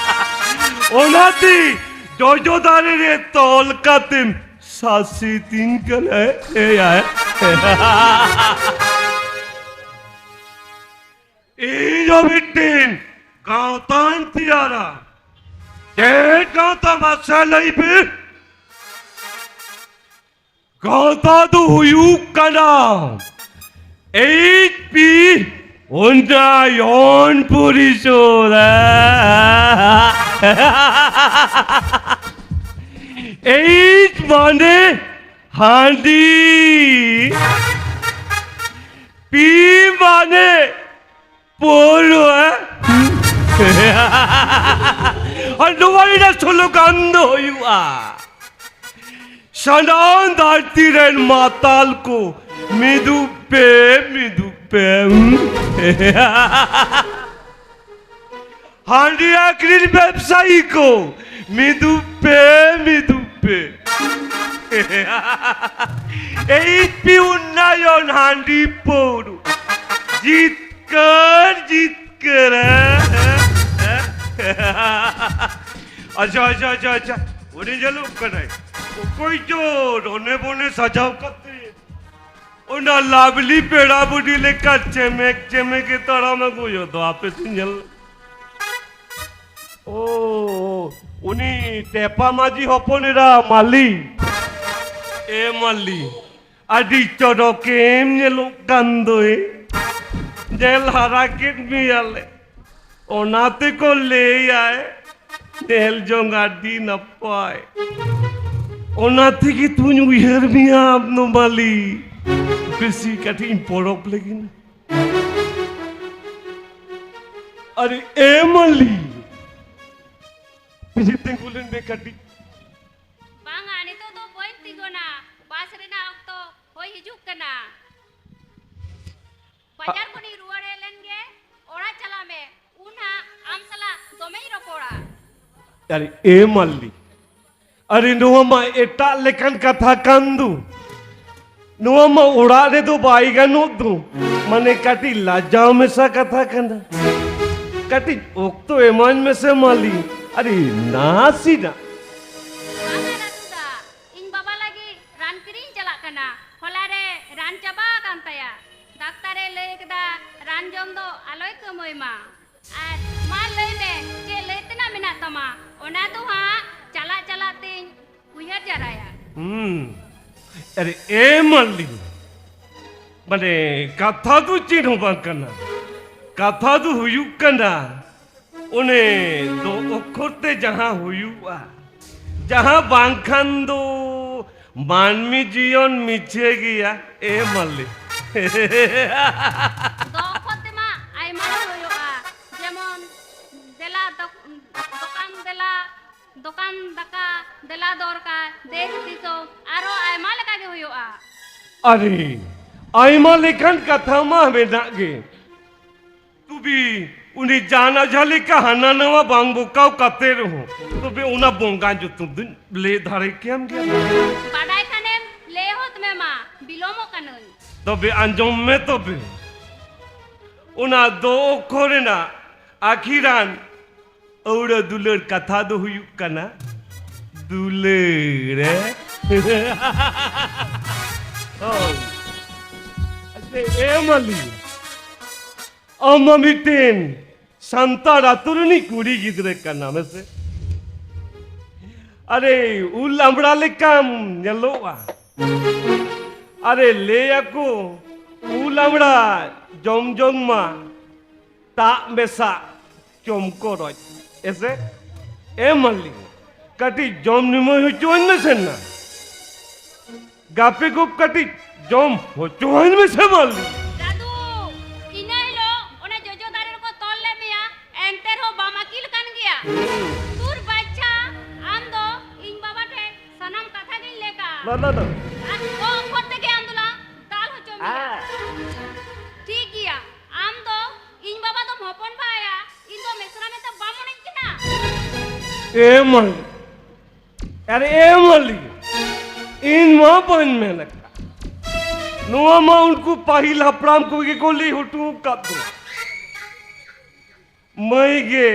ᱚᱱᱟᱛᱮ ᱡᱚᱡᱚ ᱫᱟᱨᱮ ᱨᱮ ᱛᱚᱞ ᱠᱟᱛᱮᱢ ᱥᱟᱥᱮᱛᱤᱧ ᱠᱟᱱᱟ᱾ ᱮᱭᱟ, ᱤᱧ ᱦᱚᱸ ᱢᱤᱫᱴᱮᱱ ᱜᱟᱶᱛᱟᱧ ᱛᱮᱭᱟᱨᱟ᱾ ᱪᱮᱫ ᱜᱟᱶᱛᱟ ᱢᱟᱥᱮ ᱞᱟᱹᱭ ᱯᱮ? ᱜᱟᱶᱛᱟ ᱫᱚ ᱦᱩᱭᱩᱜ ᱠᱟᱱᱟ ᱮᱭᱤᱪ ᱯᱤ ᱩᱱᱱᱟᱭᱚᱱ ᱯᱚᱨᱤᱥᱚᱫ᱾ ᱮᱭᱤᱪ ᱢᱟᱱᱮ ᱦᱟᱺᱰᱤ, ᱯᱤ ᱢᱟᱱᱮ ᱯᱟᱹᱣᱨᱟᱹ᱾ ᱟᱨ ᱱᱚᱣᱟ ᱨᱮᱱᱟᱜ ᱥᱞᱳᱜᱟᱱ ᱫᱚ ᱦᱩᱭᱩᱜᱼᱟ, ᱥᱟᱱᱟᱢ ᱫᱷᱟᱹᱨᱛᱤ ᱨᱮᱱ ᱢᱟᱛᱟᱞ ᱠᱚ ᱢᱤᱫᱩᱜ ᱯᱮ, ᱢᱤᱫᱩᱜ ᱯᱮ᱾ ᱦᱟᱺᱰᱤ ᱟᱹᱠᱷᱨᱤᱧ ᱵᱮᱵᱽᱥᱟᱭᱤ ᱠᱚ, ᱢᱤᱫᱩᱜ ᱯᱮ, ᱢᱤᱫᱩᱜ ᱯᱮ᱾ ᱮᱭᱤᱪ ᱯᱤ ᱩᱱᱱᱟᱭᱚᱱ ᱦᱟᱺᱰᱤ ᱯᱟᱹᱣᱨᱟᱹ᱾ ᱡᱤᱛᱠᱟᱹᱨ, ᱡᱤᱛᱠᱟᱹᱨ᱾ ᱟᱪᱪᱷᱟ, ᱟᱪᱪᱷᱟ, ᱟᱪᱪᱷᱟ, ᱟᱪᱪᱷᱟ᱾ ᱩᱱᱤ ᱧᱮᱞᱚᱜ ᱠᱟᱱᱟᱭ᱾ ᱚᱠᱚᱭ ᱪᱚ ᱨᱚᱱᱮ ᱵᱚᱱᱮ ᱥᱟᱡᱟᱣ ᱠᱟᱛᱮ ᱚᱱᱟ ᱞᱟᱵᱷᱞᱤ ᱯᱮᱲᱟ ᱵᱩᱰᱷᱤ ᱞᱮᱠᱟ ᱪᱮᱢᱮᱠ ᱪᱮᱢᱮᱠ ᱮ ᱛᱟᱲᱟᱢ ᱟᱹᱜᱩᱭᱮᱫ ᱫᱚ, ᱟᱯᱮ ᱥᱮ ᱧᱮᱞ᱾ ᱳ, ᱩᱱᱤ ᱴᱮᱯᱟ ᱢᱟᱹᱡᱷᱤ ᱦᱚᱯᱚᱱ ᱮᱨᱟ ᱢᱟᱹᱞᱤ᱾ ᱮ ᱢᱟᱹᱞᱤ, ᱟᱹᱰᱤ ᱪᱚᱨᱚᱠᱮᱢ ᱧᱮᱞᱚᱜ ᱠᱟᱱ ᱫᱚᱭ᱾ ᱧᱮᱞ ᱦᱟᱨᱟ ᱠᱮᱫ ᱢᱮᱭᱟᱞᱮ, ᱚᱱᱟ ᱛᱮᱠᱚ ᱞᱟᱹᱭᱟᱭ ᱧᱮᱞ ᱡᱚᱝ ᱟᱹᱰᱤ ᱱᱟᱯᱟᱭ᱾ ᱚᱱᱟ ᱛᱮᱜᱮ ᱛᱩᱧ ᱩᱭᱦᱟᱹᱨ ᱢᱮᱭᱟ ᱟᱢ ᱫᱚ ᱢᱟᱹᱞᱤ᱾ ᱵᱮᱥᱤ ᱠᱟᱹᱴᱤᱡ ᱤᱧ ᱯᱚᱨᱚᱵᱽ ᱞᱟᱹᱜᱤᱫ᱾ ᱟᱨᱮ ᱮ ᱢᱟᱹᱞᱤ, ᱯᱤᱪᱷᱤ ᱛᱤᱸᱜᱩ ᱞᱮᱱ ᱢᱮ ᱠᱟᱹᱴᱤᱡ᱾ ᱵᱟᱝᱟ, ᱱᱤᱛᱚᱜ ᱫᱚ ᱵᱟᱹᱧ ᱛᱤᱸᱜᱩᱱᱟ᱾ ᱵᱟᱥ ᱨᱮᱱᱟᱜ ᱚᱠᱛᱚ ᱦᱩᱭ ᱦᱤᱡᱩᱜ ᱠᱟᱱᱟ᱾ ᱵᱟᱡᱟᱨ ᱠᱷᱚᱱᱤᱧ ᱨᱩᱣᱟᱹᱲ ᱦᱮᱡ ᱞᱮᱱ ᱜᱮ, ᱚᱲᱟᱜ ᱪᱟᱞᱟᱜ ᱢᱮ᱾ ᱩᱱ ᱦᱟᱸᱜ ᱟᱢ ᱥᱟᱞᱟᱜ ᱫᱚᱢᱮᱧ ᱨᱚᱯᱚᱲᱟ᱾ ᱟᱨᱮ ᱮ ᱢᱟᱹᱞᱤ, ᱟᱨᱮ ᱱᱚᱣᱟ ᱢᱟ ᱮᱴᱟᱜ ᱞᱮᱠᱟᱱ ᱠᱟᱛᱷᱟ ᱠᱟᱱ ᱫᱚ᱾ ᱱᱚᱣᱟ ᱢᱟ ᱚᱲᱟᱜ ᱨᱮᱫᱚ ᱵᱟᱭ ᱜᱟᱱᱚᱜ ᱫᱚ᱾ ᱢᱟᱱᱮ ᱠᱟᱹᱴᱤᱡ ᱞᱟᱡᱟᱣ ᱢᱮᱥᱟ ᱠᱟᱛᱷᱟ ᱠᱟᱱᱟ᱾ ᱠᱟᱹᱴᱤᱡ ᱚᱠᱛᱚ ᱮᱢᱟᱹᱧ ᱢᱮᱥᱮ ᱢᱟᱹᱞᱤ᱾ ᱟᱨᱮ ᱱᱟᱥᱮᱱᱟᱜ᱾ ᱵᱟᱝᱟ ᱨᱟᱹᱥᱩᱫᱟ, ᱤᱧ ᱵᱟᱵᱟ ᱞᱟᱹᱜᱤᱫ ᱨᱟᱱ ᱠᱤᱨᱤᱧ ᱪᱟᱞᱟᱜ ᱠᱟᱱᱟ᱾ ᱦᱚᱞᱟ ᱨᱮ ᱨᱟᱱ ᱪᱟᱵᱟ ᱟᱠᱟᱱ ᱛᱟᱭᱟ᱾ ᱰᱟᱠᱛᱟᱨᱮ ᱞᱟᱹᱭ ᱠᱮᱫᱟ ᱨᱟᱱ ᱡᱚᱢ ᱫᱚ ᱟᱞᱚᱭ ᱠᱟᱹᱢᱟᱹᱭ ᱢᱟ᱾ ᱟᱨ ᱢᱟ ᱞᱟᱹᱭ ᱢᱮ, ᱪᱮᱫ ᱞᱟᱹᱭ ᱛᱮᱱᱟᱜ ᱢᱮᱱᱟᱜ ᱛᱟᱢᱟ? ᱚᱱᱟ ᱫᱚ ᱦᱟᱸᱜ ᱪᱟᱞᱟᱜ ᱪᱟᱞᱟᱜ ᱛᱤᱧ ᱩᱭᱦᱟᱹᱨ ᱡᱟᱨᱟᱭᱟ᱾ ᱦᱩᱸ᱾ ᱟᱨᱮ ᱮ ᱢᱟᱹᱞᱤ, ᱢᱟᱱᱮ ᱠᱟᱛᱷᱟ ᱫᱚ ᱪᱮᱫ ᱦᱚᱸ ᱵᱟᱝ ᱠᱟᱱᱟ᱾ ᱠᱟᱛᱷᱟ ᱫᱚ ᱦᱩᱭᱩᱜ ᱠᱟᱱᱟ, ᱚᱱᱮ ᱫᱚ ᱚᱠᱠᱷᱚᱨ ᱛᱮ ᱡᱟᱦᱟᱸ ᱦᱩᱭᱩᱜᱼᱟ, ᱡᱟᱦᱟᱸ ᱵᱟᱝᱠᱷᱟᱱ ᱫᱚ ᱢᱟᱹᱱᱢᱤ ᱡᱤᱭᱚᱱ ᱢᱤᱪᱷᱟᱹ ᱜᱮᱭᱟ᱾ ᱮ ᱢᱟᱹᱞᱤ᱾ ᱫᱚ ᱚᱠᱠᱷᱚᱨ ᱛᱮᱢᱟ ᱟᱭᱢᱟ ᱜᱮ ᱦᱩᱭᱩᱜᱼᱟ, ᱡᱮᱢᱚᱱ ᱫᱮᱞᱟ ᱫᱚ-, ᱫᱚᱠᱟᱱ ᱫᱮᱞᱟ, ᱫᱚᱠᱟᱱ ᱫᱟᱠᱟ, ᱫᱮᱞᱟ ᱫᱚᱨᱠᱟᱨ, ᱫᱮᱥ ᱫᱤᱥᱚᱢ, ᱟᱨᱦᱚᱸ ᱟᱭᱢᱟ ᱞᱮᱠᱟ ᱜᱮ ᱦᱩᱭᱩᱜᱼᱟ᱾ ᱟᱨᱮ, ᱟᱭᱢᱟ ᱞᱮᱠᱟᱱ ᱠᱟᱛᱷᱟ ᱢᱟ ᱢᱮᱱᱟᱜ ᱜᱮ, ᱛᱚᱵᱮ ᱩᱱᱤ ᱡᱟᱱ ᱟᱡᱷᱟ ᱞᱮᱠᱟ ᱦᱟᱱᱟ ᱱᱟᱣᱟ ᱵᱟᱝ ᱵᱚᱠᱟᱣ ᱠᱟᱛᱮ ᱨᱮᱦᱚᱸ, ᱛᱚᱵᱮ ᱚᱱᱟ ᱵᱚᱸᱜᱟ ᱧᱩᱛᱩᱢ ᱫᱚᱧ ᱞᱟᱹᱭ ᱫᱟᱲᱮ ᱠᱮᱭᱟᱢ ᱜᱮᱭᱟ᱾ ᱵᱟᱰᱟᱭ ᱠᱷᱟᱱᱮᱢ ᱞᱟᱹᱭ ᱦᱚᱫ ᱢᱮ ᱢᱟ, ᱵᱤᱞᱚᱢᱚᱜ ᱠᱟᱹᱱᱟᱹᱧ᱾ ᱛᱚᱵᱮ ᱟᱸᱡᱚᱢ ᱢᱮ ᱛᱚᱵᱮ, ᱚᱱᱟ ᱫᱚ ᱚᱠᱠᱷᱚᱨ ᱨᱮᱱᱟᱜ ᱟᱹᱠᱷᱤᱨᱟᱱ ᱟᱹᱣᱲᱟᱹ ᱫᱩᱞᱟᱹᱲ ᱠᱟᱛᱷᱟ ᱫᱚ ᱦᱩᱭᱩᱜ ᱠᱟᱱᱟ ᱫᱩᱞᱟᱹᱲ᱾ ᱦᱳᱭ᱾ ᱟᱪᱪᱷᱟ, ᱮ ᱢᱟᱹᱞᱤ, ᱟᱢ ᱢᱟ ᱢᱤᱫᱴᱮᱱ ᱥᱟᱱᱛᱟᱲ ᱟᱛᱳ ᱨᱤᱱᱤᱡ ᱠᱩᱲᱤ ᱜᱤᱫᱽᱨᱟᱹ ᱠᱟᱱᱟᱢ, ᱦᱮᱸ ᱥᱮ? ᱟᱨᱮ, ᱩᱞ ᱟᱢᱲᱟ ᱞᱮᱠᱟᱢ ᱧᱮᱞᱚᱜᱼᱟ᱾ ᱟᱨᱮ, ᱞᱟᱹᱭ ᱟᱠᱚ, ᱩᱞ ᱟᱢᱲᱟ ᱡᱚᱢ ᱡᱚᱝ ᱢᱟ ᱫᱟᱜ ᱢᱮᱥᱟ ᱪᱚᱢᱠᱚᱨᱚᱡ᱾ ᱮᱥᱮ? ᱮ ᱢᱟᱹᱞᱤ, ᱠᱟᱹᱴᱤᱡ ᱡᱚᱢ ᱱᱤᱢᱟᱹᱭ ᱦᱚᱪᱚᱣᱟᱹᱧ ᱢᱮᱥᱮ ᱱᱟ᱾ ᱜᱟᱯᱮ ᱠᱚ ᱠᱟᱹᱴᱤᱡ ᱡᱚᱢ ᱦᱚᱪᱚᱣᱟᱹᱧ ᱢᱮᱥᱮ ᱢᱟᱹᱞᱤ᱾ ᱫᱟᱫᱩ, ᱤᱱᱟᱹ ᱦᱤᱞᱳᱜ ᱚᱱᱟ ᱡᱚᱡᱚ ᱫᱟᱨᱮ ᱨᱮᱠᱚ ᱛᱚᱞ ᱞᱮᱫ ᱢᱮᱭᱟ, ᱮᱱᱛᱮ ᱨᱮᱦᱚᱸ ᱵᱟᱢ ᱟᱹᱠᱤᱞ ᱠᱟᱱ ᱜᱮᱭᱟ᱾ ᱛᱩᱨ ᱵᱟᱪᱪᱟ, ᱟᱢ ᱫᱚ ᱤᱧ ᱵᱟᱵᱟ ᱴᱷᱮᱱ ᱥᱟᱱᱟᱢ ᱠᱟᱛᱷᱟ ᱜᱤᱧ ᱞᱟᱹᱭ ᱠᱟᱜᱼᱟ᱾ ᱞᱟ, ᱞᱟ, ᱞᱟ᱾ ᱟᱨ ᱜᱚ ᱚᱠᱷᱚᱨ ᱛᱮᱜᱮ ᱟᱢ ᱫᱚᱞᱟᱝ ᱫᱟᱞ ᱦᱚᱪᱚ ᱢᱮᱭᱟ᱾ ᱟ᱾ ᱴᱷᱤᱠ ᱜᱮᱭᱟ, ᱟᱢ ᱫᱚ ᱤᱧ ᱵᱟᱵᱟ ᱫᱚᱢ ᱦᱚᱯᱚᱱ ᱵᱟᱭᱟ, ᱤᱧ ᱫᱚ ᱢᱮᱥᱨᱟ ᱢᱮᱱᱛᱮ ᱵᱟᱢ ᱢᱚᱱᱮᱧ ᱠᱟᱱᱟ? ᱮ ᱢᱟᱹᱞᱤ, ᱟᱨᱮ ᱮ ᱢᱟᱹᱞᱤ, ᱤᱧ ᱢᱟ ᱵᱟᱹᱧ ᱢᱮᱱ ᱟᱠᱟᱫ᱾ ᱱᱚᱣᱟ ᱢᱟ ᱩᱱᱠᱩ ᱯᱟᱹᱦᱤᱞ ᱦᱟᱯᱲᱟᱢ ᱠᱚᱜᱮ ᱠᱚ ᱞᱟᱹᱭ ᱦᱚᱴᱚ ᱟᱠᱟᱫ ᱫᱚ᱾ ᱢᱟᱹᱭ ᱜᱮ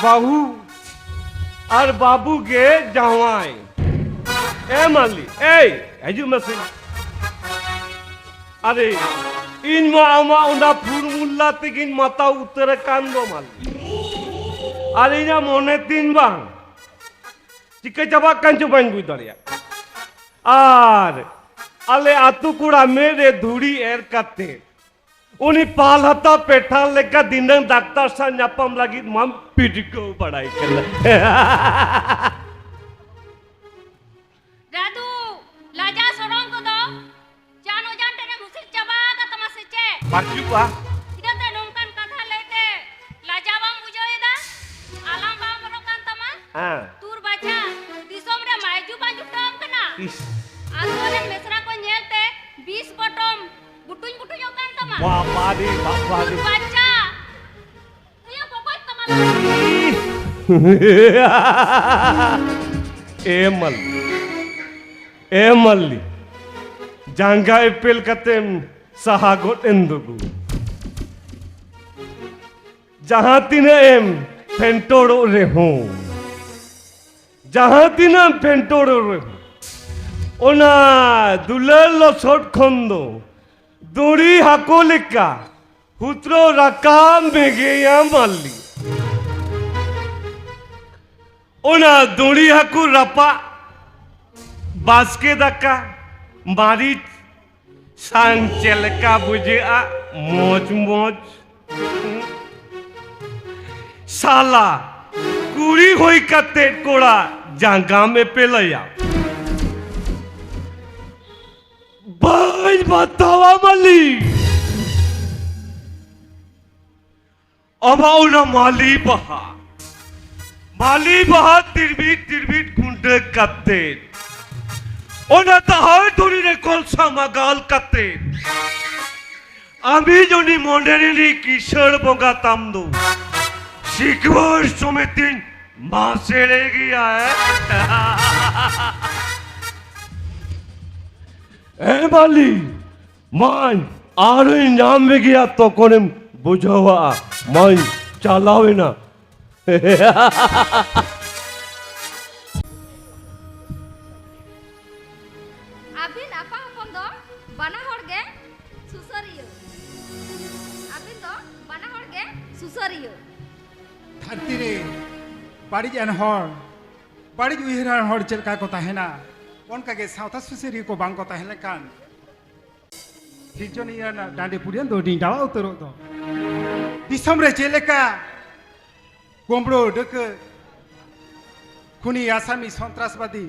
ᱵᱟᱹᱦᱩ ᱟᱨ ᱵᱟᱹᱵᱩ ᱜᱮ ᱡᱟᱶᱟᱭ᱾ ᱮ ᱢᱟᱹᱞᱤ, ᱮᱭ, ᱦᱤᱡᱩᱜ ᱢᱮᱥᱮ᱾ ᱟᱨᱮ, ᱤᱧ ᱢᱟ ᱟᱢᱟᱜ ᱚᱱᱟ ᱯᱷᱩᱨᱢᱩᱞᱟ ᱛᱮᱜᱤᱧ ᱢᱟᱛᱟᱣ ᱩᱛᱟᱹᱨ ᱟᱠᱟᱱ ᱫᱚ ᱢᱟᱹᱞᱤ᱾ ᱟᱨ ᱤᱧᱟᱜ ᱢᱚᱱᱮ ᱛᱤᱧ ᱵᱟᱝ ᱪᱤᱠᱟᱹ ᱪᱟᱵᱟᱜ ᱠᱟᱱ ᱪᱚ ᱵᱟᱹᱧ ᱵᱩᱡᱽ ᱫᱟᱲᱮᱭᱟᱜ᱾ ᱟᱨ ᱟᱞᱮ ᱟᱛᱳ ᱠᱚᱲᱟ ᱢᱮᱫ ᱨᱮ ᱫᱷᱩᱲᱤ ᱮᱨ ᱠᱟᱛᱮ ᱩᱱᱤ ᱯᱟᱞᱦᱟᱛᱟ ᱯᱮᱴᱷᱟ ᱞᱮᱠᱟ ᱫᱤᱱᱟᱹᱢ ᱰᱟᱠᱛᱟᱨ ᱥᱟᱶ ᱧᱟᱯᱟᱢ ᱞᱟᱹᱜᱤᱫ ᱢᱟᱢ ᱯᱤᱰᱜᱟᱹᱣ ᱵᱟᱲᱟᱭ ᱠᱟᱱᱟ᱾ ᱫᱟᱫᱩ, ᱞᱟᱡᱟ ᱥᱚᱨᱚᱢ ᱠᱚᱫᱚ ᱡᱟᱱ ᱚᱡᱟᱱ ᱴᱷᱮᱱᱮᱢ ᱦᱩᱥᱤᱫ ᱪᱟᱵᱟ ᱟᱠᱟᱫ ᱛᱟᱢᱟ ᱥᱮ ᱪᱮᱫ? ᱵᱟᱹᱪᱩᱜᱼᱟ᱾ ᱪᱤᱠᱟᱹᱛᱮ ᱱᱚᱝᱠᱟᱱ ᱠᱟᱛᱷᱟ ᱞᱟᱹᱭᱛᱮ ᱞᱟᱡᱟ ᱵᱟᱢ ᱵᱩᱡᱷᱟᱹᱣ ᱮᱫᱟ? ᱟᱞᱟᱝ ᱵᱟᱝ ᱵᱚᱞᱚᱜ ᱠᱟᱱ ᱛᱟᱢᱟ? ᱦᱮᱸ᱾ ᱛᱩᱨ ᱵᱟᱪᱷᱟ, ᱫᱤᱥᱚᱢ ᱨᱮ ᱢᱟᱭᱡᱩ ᱵᱟᱝ ᱡᱩᱴᱟᱹᱣ ᱟᱢ ᱠᱟᱱᱟ? ᱤᱥ᱾ ᱟᱛᱳ ᱨᱮᱱ ᱢᱮᱥᱨᱟ ᱠᱚ ᱧᱮᱞᱛᱮ ᱵᱤᱥ ᱯᱚᱴᱚᱢ ᱵᱩᱴᱩᱧ ᱵᱩᱴᱩᱧᱚᱜ ᱠᱟᱱ ᱛᱟᱢᱟ? ᱵᱟᱵᱟ ᱨᱮ, ᱵᱟᱵᱟ ᱨᱮ᱾ ᱛᱩᱨ ᱵᱟᱪᱷᱟ, ᱤᱭᱟᱹ ᱵᱚᱠᱚᱡ ᱛᱟᱢᱟ ᱞᱟᱝ᱾ ᱮ ᱢᱟᱹᱞᱤ, ᱮ ᱢᱟᱹᱞᱤ, ᱡᱟᱸᱜᱟ ᱮᱯᱮᱞ ᱠᱟᱛᱮᱢ ᱥᱟᱦᱟ ᱜᱚᱫ ᱮᱱ ᱫᱚ ᱜᱳ᱾ ᱡᱟᱦᱟᱸ ᱛᱤᱱᱟᱹᱜ ᱮᱢ ᱯᱷᱮᱱᱴᱚᱲᱚᱜ ᱨᱮᱦᱚᱸ, ᱡᱟᱦᱟᱸ ᱛᱤᱱᱟᱹᱜ ᱮᱢ ᱯᱷᱮᱱᱴᱚᱲᱚᱜ ᱨᱮᱦᱚᱸ, ᱚᱱᱟ ᱫᱩᱞᱟᱹᱲ ᱞᱚᱥᱚᱫ ᱠᱷᱚᱱ ᱫᱚ ᱫᱩᱲᱤ ᱦᱟᱹᱠᱩ ᱞᱮᱠᱟ ᱦᱩᱛᱨᱚ ᱨᱟᱠᱟᱵ ᱢᱮᱜᱮᱭᱟ ᱢᱟᱹᱞᱤ᱾ ᱚᱱᱟ ᱫᱩᱲᱤ ᱦᱟᱹᱠᱩ ᱨᱟᱯᱟᱜ, ᱵᱟᱥᱠᱮ ᱫᱟᱠᱟ, ᱢᱟᱹᱨᱤᱪ ᱥᱟᱝ ᱪᱮᱫ ᱞᱮᱠᱟ ᱵᱩᱡᱷᱟᱹᱜᱼᱟ? ᱢᱚᱡᱽ ᱢᱚᱡᱽ᱾ ᱥᱟᱞᱟ, ᱠᱩᱲᱤ ᱦᱩᱭ ᱠᱟᱛᱮ ᱠᱚᱲᱟ ᱡᱟᱸᱜᱟᱢ ᱮᱯᱮᱞᱟᱭᱟ᱾ ᱵᱟᱹᱧ ᱵᱟᱛᱟᱣᱟ ᱢᱟᱹᱞᱤ᱾ ᱟᱢᱟᱜ ᱚᱱᱟ ᱢᱟᱹᱞᱤ ᱵᱟᱦᱟ, ᱢᱟᱹᱞᱤ ᱵᱟᱦᱟ ᱛᱤᱨᱵᱤᱴ ᱛᱤᱨᱵᱤᱴ ᱜᱩᱸᱰᱟᱹ ᱠᱟᱛᱮ, ᱚᱱᱟ ᱛᱟᱦᱟᱣ ᱫᱷᱩᱲᱤ ᱨᱮ ᱠᱚᱞᱥᱟ ᱢᱟᱜᱟᱞ ᱠᱟᱛᱮ, ᱟᱢᱤᱡ ᱩᱱᱤ ᱢᱚᱱᱮ ᱨᱤᱱᱤᱡ ᱠᱤᱥᱟᱹᱬ ᱵᱚᱸᱜᱟ ᱛᱟᱢ ᱫᱚ ᱥᱤᱠᱣᱟᱹᱨ ᱥᱚᱢᱮᱛᱤᱧ ᱢᱟᱥᱮᱲᱮ ᱜᱮᱭᱟ᱾ ᱮ ᱢᱟᱹᱞᱤ, ᱢᱟᱧ ᱟᱨᱚᱧ ᱧᱟᱢ ᱢᱮᱜᱮᱭᱟ, ᱛᱚᱠᱷᱚᱱᱮᱢ ᱵᱩᱡᱷᱟᱹᱣᱟ᱾ ᱢᱟᱧ ᱪᱟᱞᱟᱣᱮᱱᱟ᱾ ᱟᱹᱵᱤᱱ ᱟᱯᱟ ᱦᱚᱯᱚᱱ ᱫᱚ ᱵᱟᱱᱟ ᱦᱚᱲ ᱜᱮ ᱥᱩᱥᱟᱹᱨᱤᱭᱟᱹ᱾ ᱟᱹᱵᱤᱱ ᱫᱚ ᱵᱟᱱᱟ ᱦᱚᱲ ᱜᱮ ᱥᱩᱥᱟᱹᱨᱤᱭᱟᱹ᱾ ᱫᱷᱟᱹᱨᱛᱤ ᱨᱮ ᱵᱟᱹᱲᱤᱡ ᱟᱱ ᱦᱚᱲ, ᱵᱟᱹᱲᱤᱡ ᱩᱭᱦᱟᱹᱨᱟᱱ ᱦᱚᱲ ᱪᱮᱫ ᱞᱮᱠᱟ ᱠᱚ ᱛᱟᱦᱮᱱᱟ, ᱚᱱᱠᱟ ᱜᱮ ᱥᱟᱶᱛᱟ ᱥᱩᱥᱟᱹᱨᱤᱭᱟᱹ ᱠᱚ ᱵᱟᱝ ᱠᱚ ᱛᱟᱦᱮᱸ ᱞᱮᱱᱠᱷᱟᱱ ᱥᱤᱨᱡᱚᱱᱤᱭᱟᱹ ᱨᱮᱱᱟᱜ ᱰᱟᱸᱰᱮ ᱯᱩᱨᱤᱭᱟᱹ ᱫᱚ ᱰᱤᱸᱰᱟᱣᱟ ᱩᱛᱟᱹᱨᱚᱜ ᱫᱚ᱾ ᱫᱤᱥᱚᱢ ᱨᱮ ᱪᱮᱫ ᱞᱮᱠᱟ ᱠᱩᱢᱵᱽᱲᱩ, ᱰᱟᱹᱠᱟᱹ, ᱠᱷᱩᱱᱤ, ᱟᱥᱟᱢᱤ, ᱥᱚᱱᱛᱨᱟᱥᱵᱟᱫᱤ,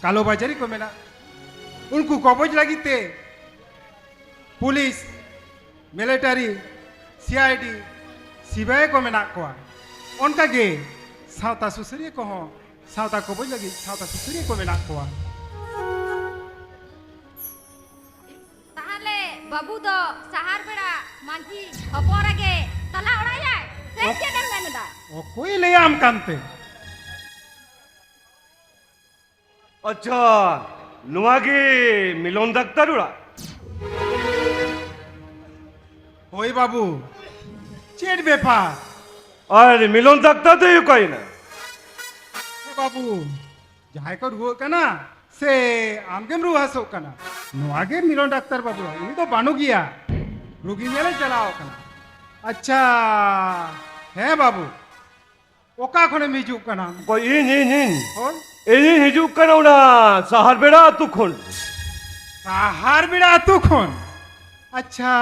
ᱠᱟᱞᱳ ᱵᱟᱡᱟᱨᱤ ᱠᱚ ᱢᱮᱱᱟᱜ, ᱩᱱᱠᱩ ᱠᱚᱵᱚᱡ ᱞᱟᱹᱜᱤᱫ ᱛᱮ police, military, C I D, C B I ᱠᱚ ᱢᱮᱱᱟᱜ ᱠᱚᱣᱟ᱾ ᱚᱱᱠᱟ ᱜᱮ ᱥᱟᱶᱛᱟ ᱥᱩᱥᱟᱹᱨᱤᱭᱟᱹ ᱠᱚᱦᱚᱸ ᱥᱟᱶᱛᱟ ᱠᱚᱵᱚᱡ ᱞᱟᱹᱜᱤᱫ ᱥᱟᱶᱛᱟ ᱥᱩᱥᱟᱹᱨᱤᱭᱟᱹ ᱠᱚ ᱢᱮᱱᱟᱜ ᱠᱚᱣᱟ᱾ ᱛᱟᱦᱞᱮ ᱵᱟᱹᱵᱩ ᱫᱚ ᱥᱟᱦᱟᱨ ᱵᱮᱲᱟ ᱢᱟᱹᱡᱷᱤ ᱦᱚᱯᱚᱱ ᱨᱮᱜᱮ ᱛᱟᱞᱟ ᱚᱲᱟᱜ ᱭᱟᱭ? ᱥᱮ ᱚᱠ- ᱪᱮᱫ ᱮᱢ ᱢᱮᱱ ᱮᱫᱟ? ᱚᱠᱚᱭ ᱞᱟᱹᱭᱟᱢ ᱠᱟᱱᱛᱮ? ᱟᱪᱪᱷᱟ, ᱱᱚᱣᱟ ᱜᱮ ᱢᱤᱞᱚᱱ ᱰᱟᱠᱛᱟᱨ ᱚᱲᱟᱜ? ᱦᱳᱭ ᱵᱟᱹᱵᱩ, ᱪᱮᱫ ᱵᱮᱯᱟᱨ? ᱟᱨ ᱢᱤᱞᱚᱱ ᱰᱟᱠᱛᱟᱨ ᱫᱚᱭ ᱚᱠᱟᱭᱮᱱᱟ? ᱦᱮᱸ ᱵᱟᱹᱵᱩ, ᱡᱟᱦᱟᱸᱭ ᱠᱚ ᱨᱩᱣᱟᱹᱜ ᱠᱟᱱᱟ ᱥᱮ ᱟᱢᱜᱮᱢ ᱨᱩᱣᱟᱹ ᱦᱟᱹᱥᱩᱜ ᱠᱟᱱᱟ, ᱱᱚᱣᱟ ᱜᱮ ᱢᱤᱞᱚᱱ ᱰᱟᱠᱛᱟᱨ ᱵᱟᱹᱵᱩ, ᱩᱱᱤ ᱫᱚ ᱵᱟᱹᱱᱩᱜ ᱜᱮᱭᱟ, ᱨᱩᱜᱤ ᱧᱮᱞᱮ ᱪᱟᱞᱟᱣ ᱠᱟᱱᱟ᱾ ᱟᱪᱪᱷᱟ, ᱦᱮᱸ ᱵᱟᱹᱵᱩ, ᱚᱠᱟ ᱠᱷᱚᱱᱮᱢ ᱦᱤᱡᱩᱜ ᱠᱟᱱᱟ? ᱚᱠᱚᱭ, ᱤᱧ, ᱤᱧ, ᱤᱧ? ᱦᱳᱭ᱾ ᱤᱧᱤᱧ ᱦᱤᱡᱩᱜ ᱠᱟᱱᱟ ᱚᱱᱟ ᱥᱟᱦᱟᱨ ᱵᱮᱲᱟ ᱟᱹᱛᱩ ᱠᱷᱚᱱ᱾ ᱥᱟᱦᱟᱨ ᱵᱮᱲᱟ ᱟᱹᱛᱩ ᱠᱷᱚᱱ? ᱟᱪᱪᱷᱟ,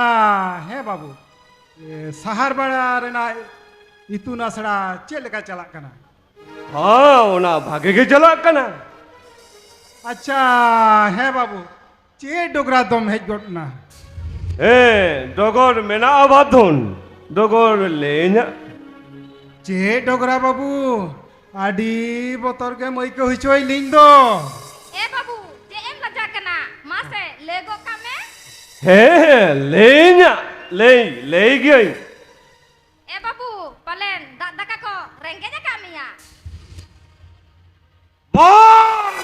ᱦᱮᱸ ᱵᱟᱹᱵᱩ, ᱮ, ᱥᱟᱦᱟᱨ ᱵᱮᱲᱟ ᱨᱮᱱᱟᱜ ᱤᱛᱩᱱ ᱟᱥᱲᱟ ᱪᱮᱫ ᱞᱮᱠᱟ ᱪᱟᱞᱟᱜ ᱠᱟᱱᱟ? ᱦᱚᱸ, ᱚᱱᱟ ᱵᱷᱟᱜᱮ ᱜᱮ ᱪᱟᱞᱟᱜ ᱠᱟᱱᱟ᱾ ᱟᱪᱪᱷᱟ, ᱦᱮᱸ ᱵᱟᱹᱵᱩ, ᱪᱮᱫ ᱰᱚᱜᱽᱨᱟ ᱫᱚᱢ ᱦᱮᱡ ᱜᱚᱫ ᱮᱱᱟ? ᱦᱮᱸ, ᱰᱚᱜᱚᱨ ᱢᱮᱱᱟᱜᱼᱟ ᱵᱟᱫᱷᱚᱱ, ᱰᱚᱜᱚᱨ ᱞᱟᱹᱭᱟᱹᱧᱟ᱾ ᱪᱮᱫ ᱰᱚᱜᱽᱨᱟ ᱵᱟᱹᱵᱩ, ᱟᱹᱰᱤ ᱵᱚᱛᱚᱨ ᱜᱮᱢ ᱟᱹᱭᱠᱟᱹᱣ ᱦᱚᱪᱚᱭᱮᱫ ᱞᱤᱧ ᱫᱚ᱾ ᱮ ᱵᱟᱹᱵᱩ, ᱪᱮᱫ ᱮᱢ ᱞᱟᱡᱟᱜ ᱠᱟᱱᱟ? ᱢᱟᱥᱮ ᱞᱟᱹᱭ ᱜᱚᱫ ᱠᱟᱜ ᱢᱮ᱾ ᱦᱮᱸ, ᱦᱮᱸ, ᱞᱟᱹᱭᱟᱹᱧᱟ, ᱞᱟᱹᱭ, ᱞᱟᱹᱭ ᱜᱤᱭᱟᱹᱧ᱾ ᱮ ᱵᱟᱹᱵᱩ, ᱯᱟᱞᱮᱱ ᱫᱟᱜ ᱫᱟᱠᱟ ᱠᱚ ᱨᱮᱸᱜᱮᱡ ᱟᱠᱟᱫ ᱢᱮᱭᱟ? ᱵᱟᱝ!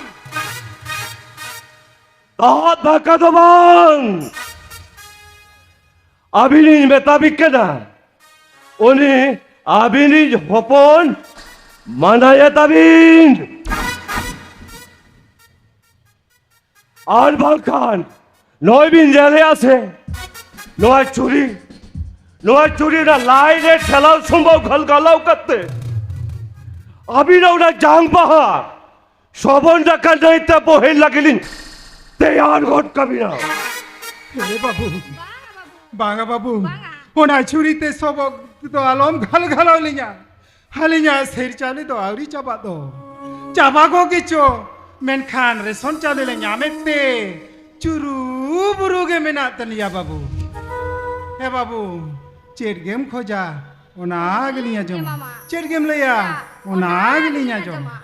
ᱫᱟᱜ ᱫᱟᱠᱟ ᱫᱚ ᱵᱟᱝ! ᱟᱹᱵᱤᱱᱤᱧ ᱢᱮᱛᱟᱵᱤᱱ ᱠᱟᱱᱟ, ᱩᱱᱤ ᱟᱹᱵᱤᱱᱤᱡ ᱦᱚᱯᱚᱱ ᱢᱟᱱᱟᱭᱮ ᱛᱟᱵᱤᱱ᱾ ᱟᱨ ᱵᱟᱝᱠᱷᱟᱱ ᱱᱚᱜᱼᱚᱭ ᱵᱤᱱ ᱧᱮᱞᱮᱜᱼᱟ ᱥᱮ, ᱱᱚᱣᱟ ᱪᱩᱲᱤ, ᱱᱚᱣᱟ ᱪᱩᱲᱤ ᱚᱱᱟ ᱞᱟᱭ ᱨᱮ ᱴᱷᱮᱞᱟᱣ ᱥᱚᱢᱵᱷᱚᱵ ᱜᱷᱟᱞᱜᱷᱟᱞᱟᱣ ᱠᱟᱛᱮ ᱟᱹᱵᱤᱱᱟᱜ ᱚᱱᱟ ᱡᱟᱝ ᱵᱟᱦᱟ ᱥᱚᱵᱚᱱ ᱰᱟᱠᱟ ᱱᱟᱹᱭᱛᱮ ᱵᱚᱦᱮᱞ ᱞᱟᱹᱜᱤᱫ ᱞᱤᱧ ᱛᱮᱭᱟᱨ ᱜᱚᱫ ᱠᱟᱵᱤᱱᱟ᱾ ᱮ ᱵᱟᱹᱵᱩ, ᱵᱟᱝᱟ ᱵᱟᱹᱵᱩ᱾ ᱵᱟᱝᱟ ᱵᱟᱹᱵᱩ, ᱵᱟᱝᱟ᱾ ᱚᱱᱟ ᱪᱷᱩᱨᱤ ᱛᱮ ᱥᱚᱵᱚᱜ ᱫᱚ ᱟᱞᱚᱢ ᱜᱷᱟᱞ ᱜᱷᱟᱞᱟᱣ ᱞᱤᱧᱟ᱾ ᱟᱹᱞᱤᱧᱟᱜ ᱥᱮᱨ ᱪᱟᱣᱞᱮ ᱫᱚ ᱟᱹᱣᱨᱤ ᱪᱟᱵᱟᱜ ᱫᱚ᱾ ᱪᱟᱵᱟ ᱠᱚᱜ ᱜᱮᱪᱚ, ᱢᱮᱱᱠᱷᱟᱱ ᱨᱮᱥᱚᱱ ᱪᱟᱣᱞᱮ ᱞᱮ ᱧᱟᱢᱮᱫ ᱛᱮ ᱪᱩᱨᱩ ᱵᱩᱨᱩ ᱜᱮ ᱢᱮᱱᱟᱜ ᱛᱟᱞᱮᱭᱟ ᱵᱟᱹᱵᱩ᱾ ᱦᱮᱸ ᱵᱟᱹᱵᱩ, ᱪᱮᱫ ᱜᱮᱢ ᱠᱷᱚᱡᱟ? ᱚᱱᱟ ᱜᱮᱞᱤᱧ ᱟᱸᱡᱚᱢᱟ᱾ ᱦᱮᱸ ᱢᱟᱢᱟ᱾ ᱪᱮᱫ ᱜᱮᱢ ᱞᱟᱹᱭᱟ? ᱦᱮᱸ, ᱚᱱᱟ ᱚᱱᱟ ᱜᱮᱞᱤᱧ ᱜᱮᱞᱤᱧ ᱟᱸᱡᱚᱢᱟ᱾ ᱟᱸᱡᱚᱢᱟ᱾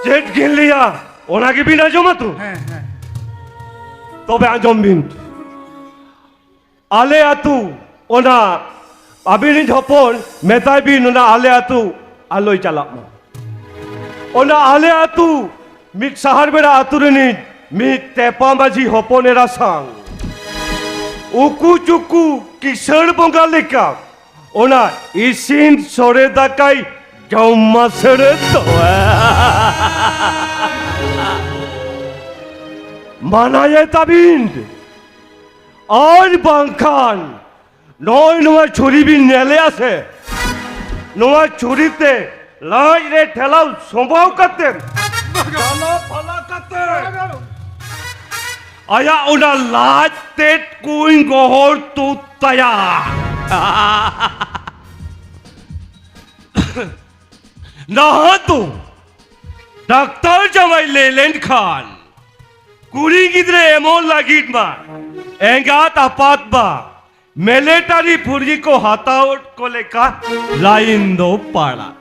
ᱪᱮᱫ ᱜᱮᱢ ᱞᱟᱹᱭᱟ? ᱚᱱᱟ ᱜᱮᱵᱤᱱ ᱟᱸᱡᱚᱢᱟ ᱛᱚ? ᱦᱮᱸ, ᱦᱮᱸ᱾ ᱛᱚᱵᱮ ᱟᱸᱡᱚᱢ ᱵᱤᱱ᱾ ᱟᱞᱮ ᱟᱹᱛᱩ, ᱚᱱᱟ ᱟᱹᱵᱤᱱᱤᱡ ᱦᱚᱯᱚᱱ ᱢᱮᱛᱟᱭ ᱵᱤᱱ, ᱚᱱᱟ ᱟᱞᱮ ᱟᱹᱛᱩ ᱟᱞᱚᱭ ᱪᱟᱞᱟᱜ ᱢᱟ᱾ ᱚᱱᱟ ᱟᱞᱮ ᱟᱹᱛᱩ ᱢᱤᱫ ᱥᱟᱦᱟᱨ ᱵᱮᱲᱟ ᱟᱹᱛᱩ ᱨᱤᱱᱤᱡ ᱢᱤᱫ ᱛᱮᱯᱟ ᱢᱟᱹᱡᱷᱤ ᱦᱚᱯᱚᱱ ᱮᱨᱟ ᱥᱟᱝ ᱩᱠᱩ ᱪᱩᱠᱩ ᱠᱤᱥᱟᱹᱬ ᱵᱚᱸᱜᱟ ᱞᱮᱠᱟ ᱚᱱᱟ ᱤᱥᱤᱱ ᱥᱚᱲᱮ ᱫᱟᱠᱟᱭ ᱡᱚᱢ ᱢᱟᱥᱮᱲᱮ ᱫᱚ᱾ ᱢᱟᱱᱟᱭᱮ ᱛᱟᱵᱤᱱ᱾ ᱟᱨ ᱵᱟᱝᱠᱷᱟᱱ ᱱᱚᱜᱼᱚᱭ ᱱᱚᱣᱟ ᱪᱷᱩᱨᱤ ᱵᱤᱱ ᱧᱮᱞᱮᱜᱼᱟ ᱥᱮ, ᱱᱚᱣᱟ ᱪᱷᱩᱨᱤ ᱛᱮ ᱞᱟᱡ ᱨᱮ ᱴᱷᱮᱞᱟᱣ ᱥᱚᱢᱵᱷᱟᱣ ᱠᱟᱛᱮ, ᱰᱟᱞᱟ ᱯᱷᱟᱞᱟ ᱠᱟᱛᱮ, ᱟᱭᱟᱜ ᱚᱱᱟ ᱞᱟᱡ ᱛᱮᱫ ᱠᱚᱧ ᱜᱚᱦᱚᱲ ᱛᱩᱫ ᱛᱟᱭᱟ᱾ ᱱᱟᱦᱟᱜ ᱫᱚ ᱰᱟᱠᱛᱟᱨ ᱡᱟᱶᱟᱭ ᱞᱟᱹᱭ ᱞᱮᱱᱠᱷᱟᱱ ᱠᱩᱲᱤ ᱜᱤᱫᱽᱨᱟᱹ ᱮᱢᱚᱱ ᱞᱟᱹᱜᱤᱫ ᱢᱟ ᱮᱸᱜᱟᱛ ᱟᱯᱟᱛ ᱵᱟ ᱢᱤᱞᱤᱴᱟᱨᱤ ᱯᱷᱩᱨᱡᱤ ᱠᱚ ᱦᱟᱛᱟᱣ ᱠᱚ ᱞᱮᱠᱟ ᱞᱟᱭᱤᱱ ᱫᱚ ᱯᱟᱲᱟᱜ᱾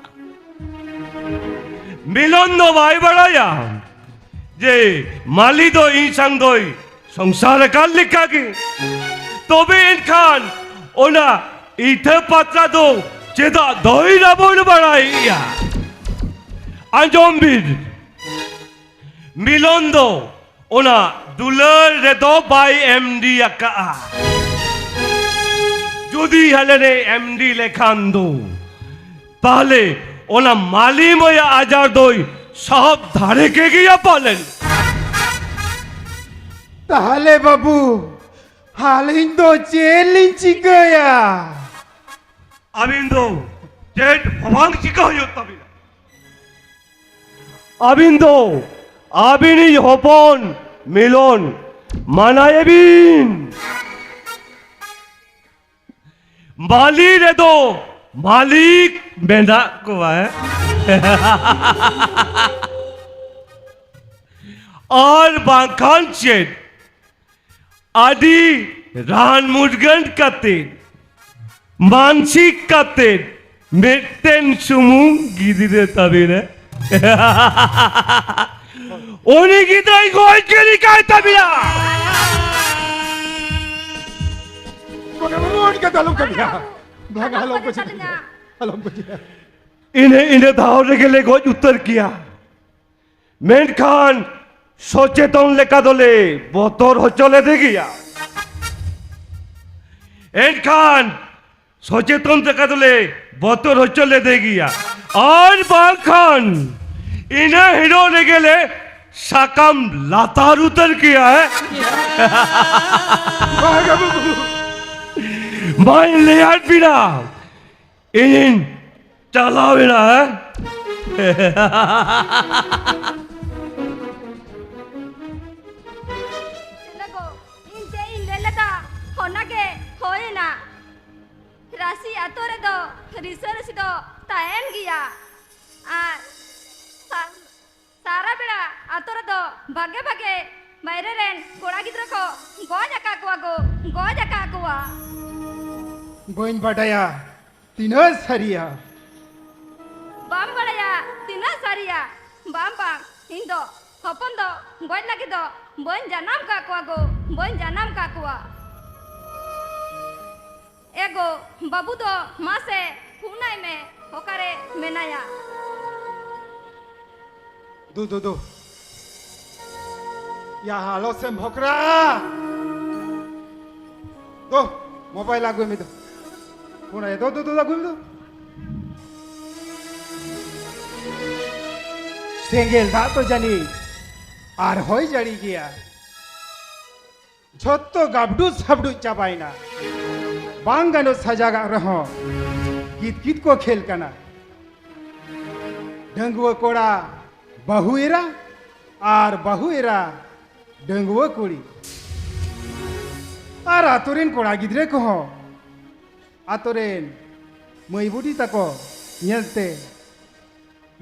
ᱢᱤᱞᱚᱱ ᱫᱚ ᱵᱟᱭ ᱵᱟᱲᱟᱭᱟ ᱡᱮ ᱢᱟᱹᱞᱤ ᱫᱚ ᱤᱧ ᱥᱟᱝ ᱫᱚᱭ ᱥᱚᱝᱥᱟᱨ ᱟᱠᱟᱱ ᱞᱮᱠᱟᱜᱮ᱾ ᱛᱚᱵᱮ ᱮᱱᱠᱷᱟᱱ ᱚᱱᱟ ᱤᱴᱷᱟᱹ ᱯᱟᱛᱨᱟ ᱫᱚ ᱪᱮᱫᱟᱜ ᱫᱚᱭ ᱨᱟᱵᱚᱲ ᱵᱟᱲᱟᱭᱮᱜᱼᱟ? ᱟᱸᱡᱚᱢ ᱵᱤᱱ, ᱢᱤᱞᱚᱱ ᱫᱚ ᱚᱱᱟ ᱫᱩᱞᱟᱹᱲ ᱨᱮᱫᱚ ᱵᱟᱭ ᱮᱢᱰᱤ ᱟᱠᱟᱜᱼᱟ᱾ ᱡᱩᱫᱤ ᱦᱟᱞᱮ ᱨᱮ ᱮᱢᱰᱤ ᱞᱮᱠᱷᱟᱱ ᱫᱚ, ᱛᱟᱦᱞᱮ ᱚᱱᱟ ᱢᱟᱹᱞᱤ ᱢᱟᱹᱭᱟᱜ ᱟᱡᱟᱨ ᱫᱚᱭ ᱥᱟᱦᱟᱵ ᱫᱟᱲᱮ ᱠᱮ ᱜᱮᱭᱟ ᱯᱟᱞᱮᱱ᱾ ᱛᱟᱦᱞᱮ ᱵᱟᱹᱵᱩ, ᱟᱹᱞᱤᱧ ᱫᱚ ᱪᱮᱫ ᱞᱤᱧ ᱪᱤᱠᱟᱹᱭᱟ? ᱟᱹᱵᱤᱱ ᱫᱚ ᱪᱮᱫ ᱦᱚᱸ ᱵᱟᱝ ᱪᱤᱠᱟᱹ ᱦᱩᱭᱩᱜ ᱛᱟᱹᱵᱤᱱᱟ᱾ ᱟᱹᱵᱤᱱ ᱫᱚ ᱟᱹᱵᱤᱱᱤᱡ ᱦᱚᱯᱚᱱ ᱢᱤᱞᱚᱱ ᱢᱟᱱᱟᱭᱮ ᱵᱤᱱ᱾ ᱢᱟᱹᱞᱤ ᱨᱮᱫᱚ ᱢᱟᱹᱞᱤᱠ ᱢᱮᱱᱟᱜ ᱠᱚᱣᱟ᱾ ᱟᱨ ᱵᱟᱝᱠᱷᱟᱱ ᱪᱮᱫ, ᱟᱹᱰᱤ ᱨᱟᱱ ᱢᱩᱨᱜᱟᱹᱱ ᱠᱟᱛᱮ, ᱢᱟᱱᱥᱤᱠ ᱠᱟᱛᱮ, ᱢᱤᱫᱴᱮᱱ ᱥᱩᱢᱩᱝ ᱜᱤᱫᱽᱨᱟᱹ ᱛᱟᱵᱤᱱ ᱮ᱾ ᱩᱱᱤ ᱜᱤᱫᱽᱨᱟᱹᱭ ᱜᱚᱡ ᱜᱤᱰᱤ ᱠᱟᱭ ᱛᱟᱵᱤᱱᱟ᱾ ᱵᱟᱝᱟ, ᱵᱟᱝᱟ, ᱚᱱᱠᱟ ᱫᱚ ᱟᱞᱚᱢ ᱠᱟᱹᱢᱤᱭᱟ᱾ ᱵᱟᱝᱟ, ᱟᱞᱚᱢ ᱠᱚ ᱪᱤᱠᱟᱹᱭᱟ᱾ ᱟᱞᱚᱢ ᱠᱚ ᱪᱤᱠᱟᱹᱭᱟ᱾ ᱤᱱᱟᱹ, ᱤᱱᱟᱹ ᱫᱷᱟᱣ ᱨᱮᱜᱮ ᱞᱮ ᱜᱚᱡ ᱩᱛᱟᱹᱨ ᱠᱮᱭᱟ᱾ ᱢᱮᱱᱠᱷᱟᱱ ᱥᱚᱪᱮᱛᱚᱱ ᱞᱮᱠᱟ ᱫᱚᱞᱮ ᱵᱚᱛᱚᱨ ᱦᱚᱪᱚ ᱞᱮᱫᱮ ᱜᱮᱭᱟ᱾ ᱮᱱᱠᱷᱟᱱ ᱥᱚᱪᱮᱛᱚᱱ ᱞᱮᱠᱟ ᱫᱚᱞᱮ ᱵᱚᱛᱚᱨ ᱦᱚᱪᱚ ᱞᱮᱫᱮ ᱜᱮᱭᱟ᱾ ᱟᱨ ᱵᱟᱝᱠᱷᱟᱱ ᱤᱱᱟᱹ ᱦᱤᱞᱳᱜ ᱨᱮᱜᱮ ᱞᱮ ᱥᱟᱠᱟᱢ ᱞᱟᱛᱟᱨ ᱩᱛᱟᱹᱨ ᱠᱮᱭᱟ᱾ ᱦᱮᱸ? ᱵᱟᱝᱟ ᱵᱟᱹᱵᱩ᱾ ᱢᱟᱧ ᱞᱟᱹᱭᱟᱫ ᱵᱤᱱᱟ, ᱤᱧᱤᱧ ᱪᱟᱞᱟᱣ ᱮᱱᱟ, ᱦᱮᱸ? ᱮ ᱜᱚ, ᱤᱧ ᱪᱮᱫ ᱤᱧ ᱞᱟᱹᱭ ᱞᱮᱫᱟ, ᱚᱱᱟᱜᱮ ᱦᱩᱭᱮᱱᱟ᱾ ᱨᱟᱹᱥᱤ ᱟᱛᱳ ᱨᱮᱫᱚ ᱨᱤᱥᱟᱹ ᱨᱟᱹᱥᱤ ᱫᱚ ᱛᱟᱦᱮᱱ ᱜᱮᱭᱟ᱾ ᱟᱨ ᱥᱟ-, ᱥᱟᱨᱟ ᱵᱮᱲᱟ ᱟᱛᱳ ᱨᱮᱫᱚ ᱵᱷᱟᱜᱮ ᱵᱷᱟᱜᱮ ᱵᱟᱭᱨᱮ ᱨᱮᱱ ᱠᱚᱲᱟ ᱜᱤᱫᱽᱨᱟᱹ ᱠᱚ ᱜᱚᱡ ᱟᱠᱟᱫ ᱠᱚᱣᱟ ᱜᱚ, ᱜᱚᱡ ᱟᱠᱟᱫ ᱠᱚᱣᱟ᱾ ᱵᱟᱹᱧ ᱵᱟᱰᱟᱭᱟ ᱛᱤᱱᱟᱹᱜ ᱥᱟᱹᱨᱤᱭᱟ᱾ ᱵᱟᱢ ᱵᱟᱲᱟᱭᱟ ᱛᱤᱱᱟᱹᱜ ᱥᱟᱹᱨᱤᱭᱟ? ᱵᱟᱝ, ᱵᱟᱝ, ᱤᱧ ᱫᱚ ᱦᱚᱯᱚᱱ ᱫᱚ ᱜᱚᱡ ᱞᱟᱹᱜᱤᱫ ᱫᱚ ᱵᱟᱹᱧ ᱡᱟᱱᱟᱢ ᱠᱟᱜ ᱠᱚᱣᱟ ᱜᱚ, ᱵᱟᱹᱧ ᱡᱟᱱᱟᱢ ᱠᱟᱜ ᱠᱚᱣᱟ᱾ ᱮ ᱜᱚ, ᱵᱟᱹᱵᱩ ᱫᱚ ᱢᱟᱥᱮ ᱯᱷᱳᱱᱟᱭ ᱢᱮ, ᱚᱠᱟᱨᱮ ᱢᱮᱱᱟᱭᱟ? ᱫᱩ, ᱫᱩ, ᱫᱩ᱾ ᱭᱟ, ᱟᱞᱚ ᱥᱮᱢ ᱵᱷᱚᱠᱨᱟ᱾ ᱫᱩ, ᱢᱳᱵᱟᱭᱤᱞ ᱟᱹᱜᱩᱭ ᱢᱮ ᱫᱩ᱾ ᱯᱷᱳᱱ ᱟᱭ ᱫᱩ, ᱫᱩ, ᱫᱩ, ᱟᱹᱜᱩᱭ ᱢᱮ ᱫᱩ᱾ ᱥᱮᱸᱜᱮᱞ ᱫᱟᱜ ᱫᱚ ᱡᱟᱹᱱᱤᱡ ᱟᱨ ᱦᱚᱭ ᱡᱟᱹᱲᱤ ᱜᱮᱭᱟ᱾ ᱡᱷᱚᱛᱚ ᱜᱟᱵᱰᱩᱡ ᱥᱟᱵᱰᱩᱡ ᱪᱟᱵᱟᱭᱮᱱᱟ᱾ ᱵᱟᱝ ᱜᱟᱱᱚᱜ ᱥᱟᱡᱟᱜᱟᱜ ᱨᱮᱦᱚᱸ ᱠᱤᱛ ᱠᱤᱛ ᱠᱚ ᱠᱷᱮᱞ ᱠᱟᱱᱟ᱾ ᱰᱟᱺᱜᱩᱣᱟᱹ ᱠᱚᱲᱟ ᱵᱟᱹᱦᱩ ᱮᱨᱟ ᱟᱨ ᱵᱟᱹᱦᱩ ᱮᱨᱟ ᱰᱟᱺᱜᱩᱣᱟᱹ ᱠᱩᱲᱤ᱾ ᱟᱨ ᱟᱛᱳ ᱨᱮᱱ ᱠᱚᱲᱟ ᱜᱤᱫᱽᱨᱟᱹ ᱠᱚᱦᱚᱸ ᱟᱛᱳ ᱨᱮᱱ ᱢᱟᱹᱭ ᱵᱩᱰᱷᱤ ᱛᱟᱠᱚ ᱧᱮᱞᱛᱮ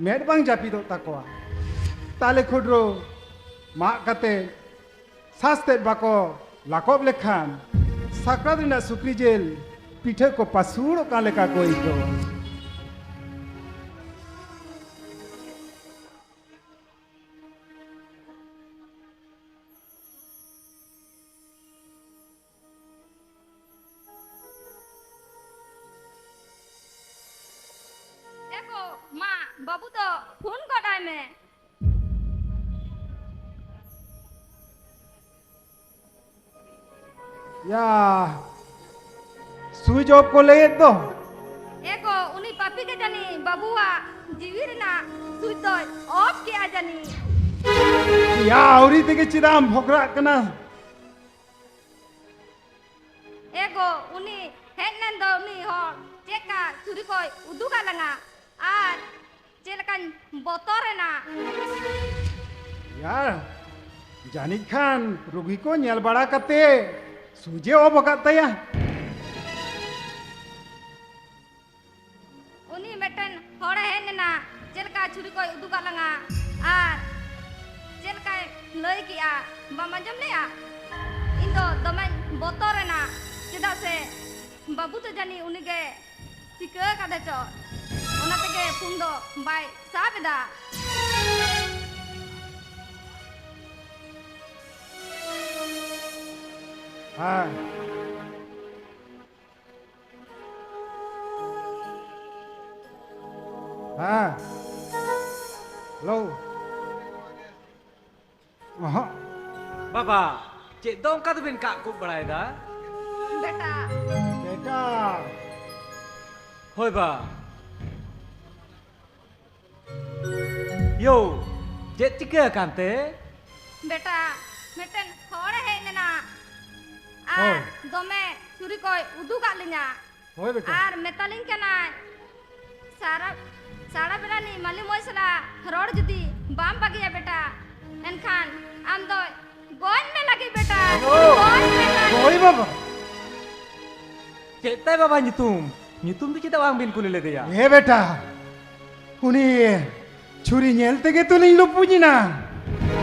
ᱢᱮᱫ ᱵᱟᱝ ᱡᱟᱹᱯᱤᱫᱚᱜ ᱛᱟᱠᱚᱣᱟ᱾ ᱛᱟᱞᱮ ᱠᱷᱩᱰᱨᱩ ᱢᱟᱜ ᱠᱟᱛᱮ ᱥᱟᱥᱛᱮᱫ ᱵᱟᱠᱚ ᱞᱟᱠᱚᱵ ᱞᱮᱠᱷᱟᱱ ᱥᱟᱠᱨᱟᱛ ᱨᱮᱱᱟᱜ ᱥᱩᱠᱨᱤ ᱡᱤᱞ ᱯᱤᱴᱷᱟᱹ ᱠᱚ ᱯᱟᱹᱥᱩᱲᱚᱜ ᱠᱟᱱ ᱞᱮᱠᱟ ᱠᱚ ᱟᱹᱭᱠᱟᱹᱣᱟ᱾ ᱮ ᱜᱚ, ᱢᱟ, ᱵᱟᱹᱵᱩ ᱫᱚ ᱯᱷᱳᱱ ᱜᱚᱫ ᱟᱭ ᱢᱮ᱾ ᱭᱟ, ᱥᱩᱭᱤᱪ ᱚᱯᱷ ᱠᱚ ᱞᱟᱹᱭᱮᱫ ᱫᱚ᱾ ᱮ ᱜᱚ, ᱩᱱᱤ ᱯᱟᱯᱤ ᱜᱮ ᱡᱟᱹᱱᱤᱡ ᱵᱟᱹᱵᱩᱣᱟᱜ ᱡᱤᱣᱤ ᱨᱮᱱᱟᱜ ᱥᱩᱭᱤᱪ ᱫᱚᱭ ᱚᱯᱷ ᱠᱮᱜᱼᱟ ᱡᱟᱹᱱᱤᱡ᱾ ᱭᱟ, ᱟᱹᱣᱨᱤ ᱛᱮᱜᱮ ᱪᱮᱫᱟᱜ ᱮᱢ ᱵᱷᱚᱠᱨᱟᱜ ᱠᱟᱱᱟ? ᱮ ᱜᱚ, ᱩᱱᱤ ᱦᱮᱡ ᱞᱮᱱ ᱫᱚ ᱩᱱᱤ ᱦᱚᱲ ᱪᱮᱫ ᱠᱟ ᱪᱷᱩᱨᱤ ᱠᱚᱭ ᱩᱫᱩᱜ ᱟᱫ ᱞᱟᱝᱟ ᱟᱨ ᱪᱮᱫ ᱞᱮᱠᱟᱧ ᱵᱚᱛᱚᱨᱮᱱᱟ᱾ ᱭᱟᱨ, ᱡᱟᱹᱱᱤᱡ ᱠᱷᱟᱱ ᱨᱩᱜᱤ ᱠᱚ ᱧᱮᱞ ᱵᱟᱲᱟ ᱠᱟᱛᱮ ᱥᱩᱡᱮ ᱚᱯᱷ ᱟᱠᱟᱫ ᱛᱟᱭᱟ᱾ ᱩᱱᱤ ᱢᱤᱫᱴᱮᱱ ᱦᱚᱲᱮ ᱦᱮᱡ ᱞᱮᱱᱟ, ᱪᱮᱫ ᱞᱮᱠᱟ ᱪᱷᱩᱨᱤ ᱠᱚᱭ ᱩᱫᱩᱜᱟᱫ ᱞᱟᱝᱟ ᱟᱨ ᱪᱮᱫ ᱞᱮᱠᱟᱭ ᱞᱟᱹᱭ ᱠᱮᱜᱼᱟ, ᱵᱟᱢ ᱟᱸᱡᱚᱢ ᱞᱮᱜᱼᱟ? ᱤᱧ ᱫᱚ ᱫᱚᱢᱮᱧ ᱵᱚᱛᱚᱨᱮᱱᱟ, ᱪᱮᱫᱟᱜ ᱥᱮ ᱵᱟᱹᱵᱩ ᱫᱚ ᱡᱟᱹᱱᱤᱡ ᱩᱱᱤᱜᱮ ᱪᱤᱠᱟᱹ ᱠᱟᱫᱮ ᱪᱚ, ᱚᱱᱟ ᱛᱮᱜᱮ ᱯᱷᱳᱱ ᱫᱚ ᱵᱟᱭ ᱥᱟᱵ ᱮᱫᱟ᱾ ᱦᱮᱸ᱾ ᱦᱮᱸ᱾ ᱦᱮᱞᱳ᱾ ᱚᱦᱚᱸᱜ᱾ ᱵᱟᱵᱟ, ᱪᱮᱫ ᱫᱚ ᱚᱱᱠᱟ ᱫᱚᱵᱤᱱ ᱠᱟᱜ ᱠᱩᱵ ᱵᱟᱲᱟᱭᱮᱫᱟ? ᱵᱮᱴᱟ᱾ ᱵᱮᱴᱟ᱾ ᱦᱳᱭ ᱵᱟ᱾ ᱭᱳ, ᱪᱮᱫ ᱪᱤᱠᱟᱹ ᱟᱠᱟᱱ ᱛᱮ? ᱵᱮᱴᱟ, ᱢᱤᱫᱴᱮᱱ ᱦᱚᱲᱮ ᱦᱮᱡ ᱞᱮᱱᱟ ᱟᱨ ᱦᱳᱭ᱾ ᱫᱚᱢᱮ ᱪᱷᱩᱨᱤ ᱠᱚᱭ ᱩᱫᱩᱜᱟᱫ ᱞᱤᱧᱟ᱾ ᱦᱳᱭ ᱵᱮᱴᱟ᱾ ᱟᱨ ᱢᱮᱛᱟᱞᱤᱧ ᱠᱟᱱᱟᱭ, ᱥᱟᱨᱟ, ᱥᱟᱨᱟ ᱵᱮᱲᱟ ᱱᱤᱡ ᱢᱟᱹᱞᱤ ᱢᱚᱭ ᱥᱟᱞᱟᱜ ᱨᱚᱲ ᱡᱩᱫᱤ ᱵᱟᱢ ᱵᱟᱹᱜᱤᱭᱟ ᱵᱮᱴᱟ, ᱮᱱᱠᱷᱟᱱ ᱟᱢ ᱫᱚ ᱜᱚᱡ ᱢᱮ ᱞᱟᱹᱜᱤᱫ ᱵᱮᱴᱟ, ᱳ, ᱜᱚᱡ ᱢᱮ ᱞᱟᱹᱜᱤᱫ᱾ ᱦᱳᱭ ᱵᱟᱵᱟ᱾ ᱪᱮᱫ ᱛᱟᱭ ᱵᱟᱵᱟ ᱧᱩᱛᱩᱢ? ᱧᱩᱛᱩᱢ ᱫᱚ ᱪᱮᱫᱟᱜ ᱵᱟᱝ ᱵᱤᱱ ᱠᱩᱞᱤ ᱞᱮᱫᱮᱭᱟ? ᱦᱮᱸ ᱵᱮᱴᱟ, ᱩᱱᱤ ᱪᱷᱩᱨᱤ ᱧᱮᱞ ᱛᱮᱜᱮ ᱛᱚᱞᱤᱧ ᱞᱩᱯᱩᱡ ᱮᱱᱟ᱾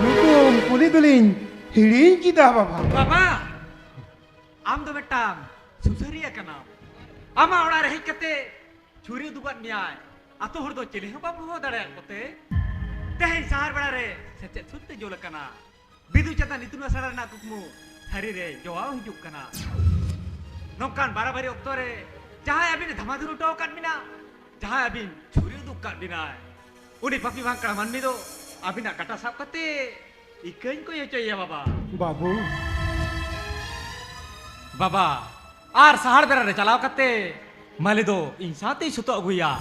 ᱧᱩᱛᱩᱢ ᱠᱩᱞᱤ ᱫᱚᱞᱤᱧ ᱦᱤᱲᱤᱧ ᱠᱮᱫᱟ ᱵᱟᱵᱟ᱾ ᱵᱟᱵᱟ, ᱟᱢ ᱫᱚ ᱢᱤᱫᱴᱟᱝ ᱥᱩᱥᱟᱹᱨᱤᱭᱟᱹ ᱠᱟᱱᱟᱢ᱾ ᱟᱢᱟᱜ ᱚᱲᱟᱜ ᱨᱮ ᱦᱮᱡ ᱠᱟᱛᱮ ᱪᱷᱩᱨᱤ ᱩᱫᱩᱜᱟᱫ ᱢᱮᱭᱟᱭ᱾ ᱟᱛᱳ ᱦᱚᱲ ᱫᱚ ᱪᱤᱞᱤ ᱦᱚᱸ ᱵᱟᱢ ᱦᱚᱦᱚ ᱫᱟᱲᱮᱭᱟᱫ ᱠᱚᱛᱮ ᱛᱮᱦᱮᱧ ᱥᱟᱦᱟᱨ ᱵᱮᱲᱟ ᱨᱮ ᱥᱮᱪᱮᱫ ᱥᱩᱫ ᱛᱮ ᱡᱩᱞ ᱟᱠᱟᱱᱟ᱾ ᱵᱤᱫᱩ ᱪᱟᱸᱫᱟᱱ ᱤᱛᱩᱱ ᱟᱥᱲᱟ ᱨᱮᱱᱟᱜ ᱠᱩᱠᱢᱩ ᱥᱟᱹᱨᱤ ᱨᱮ ᱡᱚᱣᱟᱣ ᱦᱤᱡᱩᱜ ᱠᱟᱱᱟ᱾ ᱱᱚᱝᱠᱟᱱ ᱵᱟᱨᱟᱵᱟᱨᱤ ᱚᱠᱛᱚ ᱨᱮ ᱡᱟᱦᱟᱸᱭ ᱟᱹᱵᱤᱱ ᱮ ᱫᱷᱟᱢᱟ ᱫᱷᱩᱨ ᱦᱚᱴᱚ ᱟᱠᱟᱫ ᱵᱤᱱᱟ, ᱡᱟᱦᱟᱸᱭ ᱟᱹᱵᱤᱱ ᱪᱷᱩᱨᱤ ᱩᱫᱩᱜ ᱠᱟᱫ ᱵᱤᱱᱟᱭ, ᱩᱱᱤ ᱯᱟᱯᱤ ᱵᱷᱟᱝᱠᱲᱟ ᱢᱟᱹᱱᱢᱤ ᱫᱚ ᱟᱹᱵᱤᱱᱟᱜ ᱠᱟᱴᱟ ᱥᱟᱵ ᱠᱟᱛᱮ ᱤᱠᱟᱹᱧ ᱠᱚᱭ ᱦᱚᱪᱚᱭᱮᱭᱟ ᱵᱟᱵᱟ᱾ ᱵᱟᱹᱵᱩ᱾ ᱵᱟᱵᱟ, ᱟᱨ ᱥᱟᱦᱟᱨ ᱵᱮᱲᱟ ᱨᱮ ᱪᱟᱞᱟᱣ ᱠᱟᱛᱮ ᱢᱟᱹᱞᱤ ᱫᱚ ᱤᱧ ᱥᱟᱶᱛᱮᱭ ᱥᱩᱛᱩᱜ ᱟᱹᱜᱩᱭᱟ᱾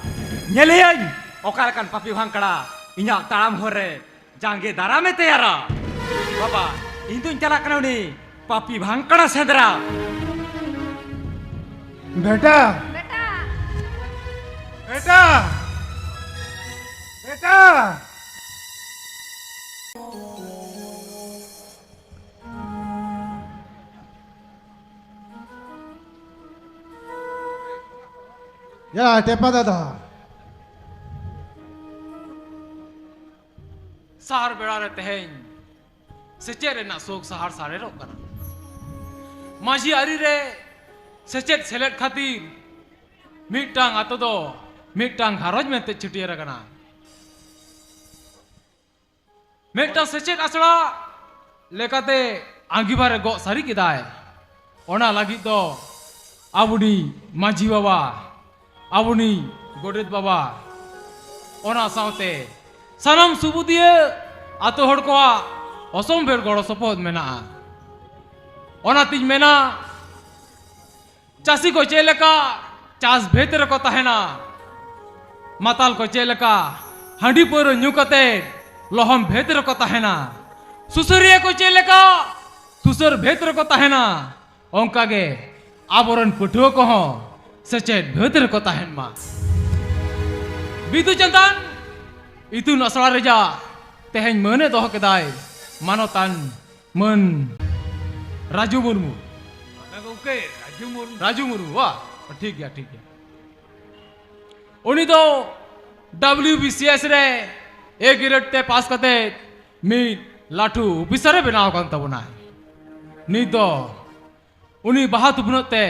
ᱧᱮᱞᱮᱭᱟᱹᱧ ᱚᱠᱟ ᱞᱮᱠᱟᱱ ᱯᱟᱯᱤ ᱵᱷᱟᱝᱠᱲᱟ ᱤᱧᱟᱜ ᱛᱟᱲᱟᱢ ᱦᱚᱨ ᱨᱮ ᱡᱟᱸᱜᱮ ᱫᱟᱨᱟᱢᱮ ᱛᱮᱭᱟᱨᱟ᱾ ᱵᱟᱵᱟ, ᱤᱧ ᱫᱩᱧ ᱪᱟᱞᱟᱜ ᱠᱟᱱᱟ ᱩᱱᱤ ᱯᱟᱯᱤ ᱵᱷᱟᱝᱠᱲᱟ ᱥᱮᱸᱫᱽᱨᱟ᱾ ᱵᱮᱴᱟ᱾ ᱵᱮᱴᱟ᱾ ᱵᱮᱴᱟ᱾ ᱪᱟ᱾ ᱭᱟ, ᱴᱮᱯᱟ ᱫᱟᱫᱟ᱾ ᱥᱟᱦᱟᱨ ᱵᱮᱲᱟ ᱨᱮ ᱛᱮᱦᱮᱧ ᱥᱮᱪᱮᱫ ᱨᱮᱱᱟᱜ ᱥᱳᱠ ᱥᱟᱦᱟᱨ ᱥᱟᱨᱮᱲᱚᱜ ᱠᱟᱱᱟ᱾ ᱢᱟᱹᱡᱷᱤ ᱟᱹᱨᱤ ᱨᱮ ᱥᱮᱪᱮᱫ ᱥᱮᱞᱮᱫ ᱠᱷᱟᱹᱛᱤᱨ ᱢᱤᱫᱴᱟᱝ ᱟᱛᱳ ᱫᱚ ᱢᱤᱫᱴᱟᱝ ᱜᱷᱟᱨᱚᱸᱡᱽ ᱢᱮᱱᱛᱮ ᱪᱷᱟᱹᱴᱭᱟᱹᱨ ᱟᱠᱟᱱᱟ᱾ ᱢᱤᱫᱴᱟᱝ ᱥᱮᱪᱮᱫ ᱟᱥᱲᱟ ᱞᱮᱠᱟᱛᱮ ᱟᱸᱜᱤᱵᱷᱟᱨ ᱮ ᱜᱚᱜ ᱥᱟᱹᱨᱤ ᱠᱮᱫᱟᱭ᱾ ᱚᱱᱟ ᱞᱟᱹᱜᱤᱫ ᱫᱚ ᱟᱵᱚᱱᱤᱡ ᱢᱟᱹᱡᱷᱤ ᱵᱟᱵᱟ, ᱟᱵᱚᱱᱤᱡ ᱜᱚᱰᱮᱛ ᱵᱟᱵᱟ, ᱚᱱᱟ ᱥᱟᱶᱛᱮ ᱥᱟᱱᱟᱢ ᱥᱩᱵᱩᱫᱤᱭᱟᱹ ᱟᱛᱳ ᱦᱚᱲ ᱠᱚᱣᱟᱜ ᱚᱥᱚᱢᱵᱷᱮᱲ ᱜᱚᱲᱚ ᱥᱚᱯᱚᱦᱚᱫ ᱢᱮᱱᱟᱜᱼᱟ᱾ ᱚᱱᱟᱛᱤᱧ ᱢᱮᱱᱟ, ᱪᱟᱹᱥᱤ ᱠᱚ ᱪᱮᱫ ᱞᱮᱠᱟ ᱪᱟᱥ ᱵᱷᱮᱫ ᱨᱮᱠᱚ ᱛᱟᱦᱮᱱᱟ, ᱢᱟᱛᱟᱞ ᱠᱚ ᱪᱮᱫ ᱞᱮᱠᱟ ᱦᱟᱺᱰᱤ ᱯᱟᱹᱣᱨᱟᱹ ᱧᱩ ᱠᱟᱛᱮ ᱞᱚᱦᱚᱢ ᱵᱷᱮᱫ ᱨᱮᱠᱚ ᱛᱟᱦᱮᱱᱟ, ᱥᱩᱥᱟᱹᱨᱤᱭᱟᱹ ᱠᱚ ᱪᱮᱫ ᱞᱮᱠᱟ ᱥᱩᱥᱟᱹᱨ ᱵᱷᱮᱫ ᱨᱮᱠᱚ ᱛᱟᱦᱮᱱᱟ, ᱚᱱᱠᱟᱜᱮ ᱟᱵᱚᱨᱮᱱ ᱯᱟᱹᱴᱷᱩᱣᱟᱹ ᱠᱚᱦᱚᱸ ᱥᱮᱪᱮᱫ ᱵᱷᱮᱫ ᱨᱮᱠᱚ ᱛᱟᱦᱮᱱ ᱢᱟ᱾ ᱵᱤᱫᱩ ᱪᱟᱸᱫᱟᱱ ᱤᱛᱩᱱ ᱟᱥᱲᱟ ᱨᱮᱭᱟᱜ ᱛᱮᱦᱮᱧ ᱢᱟᱹᱱ ᱮ ᱫᱚᱦᱚ ᱠᱮᱫᱟᱭ ᱢᱟᱱᱚᱛᱟᱱ ᱢᱟᱹᱱ ᱨᱟᱡᱩ ᱢᱩᱨᱢᱩ᱾ ᱦᱮᱸ ᱜᱚᱢᱠᱮ, ᱨᱟᱡᱩ ᱢᱩᱨᱢᱩ᱾ ᱨᱟᱡᱩ ᱢᱩᱨᱢᱩ, ᱵᱟ? ᱴᱷᱤᱠ ᱜᱮᱭᱟ, ᱴᱷᱤᱠ ᱜᱮᱭᱟ᱾ ᱩᱱᱤ ᱫᱚ ᱰᱟᱵᱞᱤᱭᱩ ᱵᱤ ᱥᱤ ᱮᱥ ᱨᱮ ᱮ ᱜᱨᱮᱰ ᱛᱮ ᱯᱟᱥ ᱠᱟᱛᱮ ᱢᱤᱫ ᱞᱟᱹᱴᱩ ᱚᱯᱷᱤᱥᱟᱨ ᱮ ᱵᱮᱱᱟᱣ ᱟᱠᱟᱱ ᱛᱟᱵᱚᱱᱟ᱾ ᱱᱤᱛ ᱫᱚ ᱩᱱᱤ ᱵᱟᱦᱟ ᱛᱷᱩᱯᱱᱟᱹᱜ ᱛᱮ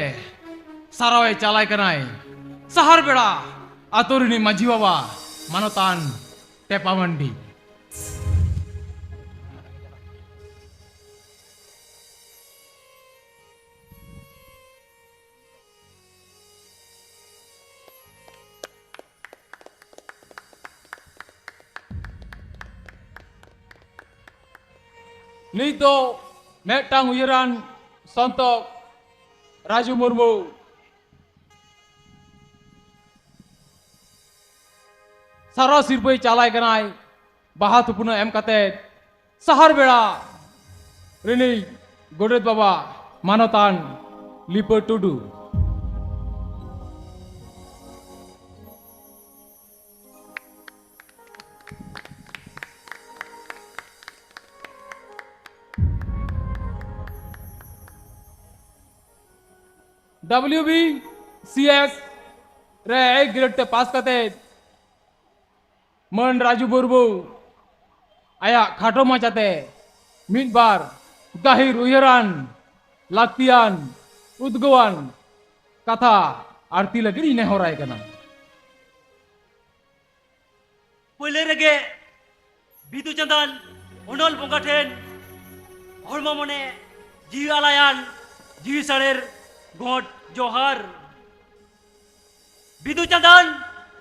ᱥᱟᱨᱟᱣᱮ ᱪᱟᱞᱟᱭ ᱠᱟᱱᱟᱭ ᱥᱟᱦᱟᱨ ᱵᱮᱲᱟ ᱟᱛᱳ ᱨᱤᱱᱤᱡ ᱢᱟᱹᱡᱷᱤ ᱵᱟᱵᱟ ᱢᱟᱱᱚᱛᱟᱱ ᱴᱮᱯᱟ ᱢᱟᱱᱰᱤ᱾ ᱱᱤᱛ ᱫᱚ ᱢᱤᱫᱴᱟᱝ ᱩᱭᱦᱟᱹᱨᱟᱱ ᱥᱚᱱᱛᱚ ᱨᱟᱡᱩ ᱢᱩᱨᱢᱩ ᱥᱟᱨᱣᱟ ᱥᱤᱨᱯᱟᱹᱭ ᱪᱟᱞᱟᱭ ᱠᱟᱱᱟᱭ ᱵᱟᱦᱟ ᱛᱷᱩᱯᱱᱟᱹ ᱮᱢ ᱠᱟᱛᱮ ᱥᱟᱦᱟᱨ ᱵᱮᱲᱟ ᱨᱤᱱᱤᱡ ᱜᱚᱰᱮᱛ ᱵᱟᱵᱟ ᱢᱟᱱᱚᱛᱟᱱ ᱞᱤᱯᱟᱹ ᱴᱩᱰᱩ᱾ W B C S ᱨᱮ ᱮᱭᱤᱴ ᱜᱨᱮᱰ ᱛᱮ ᱯᱟᱥ ᱠᱟᱛᱮ ᱢᱟᱹᱱ ᱨᱟᱡᱩ ᱢᱩᱨᱢᱩ ᱟᱭᱟᱜ ᱠᱷᱟᱴᱚ ᱢᱟᱪᱷᱟᱛᱮ ᱢᱤᱫ ᱵᱟᱨ ᱜᱟᱹᱦᱤᱨ ᱩᱭᱦᱟᱹᱨᱟᱱ, ᱞᱟᱹᱠᱛᱤᱭᱟᱱ, ᱩᱫᱽᱜᱟᱹᱣᱟᱱ ᱠᱟᱛᱷᱟ ᱟᱨᱛᱤ ᱞᱟᱹᱜᱤᱫ ᱤᱧ ᱱᱮᱦᱚᱨᱟᱭ ᱠᱟᱱᱟ᱾ ᱯᱳᱭᱞᱳ ᱨᱮᱜᱮ ᱵᱤᱫᱩ ᱪᱟᱸᱫᱟᱱ ᱚᱱᱚᱞ ᱵᱚᱸᱜᱟ ᱴᱷᱮᱱ ᱦᱚᱲᱢᱚ ᱢᱚᱱᱮ ᱡᱤᱣᱤ ᱟᱞᱟᱭᱟᱱ ᱡᱤᱣᱤ ᱥᱟᱲᱮᱨ ᱜᱚᱰ ᱡᱚᱦᱟᱨ᱾ ᱵᱤᱫᱩ ᱪᱟᱸᱫᱟᱱ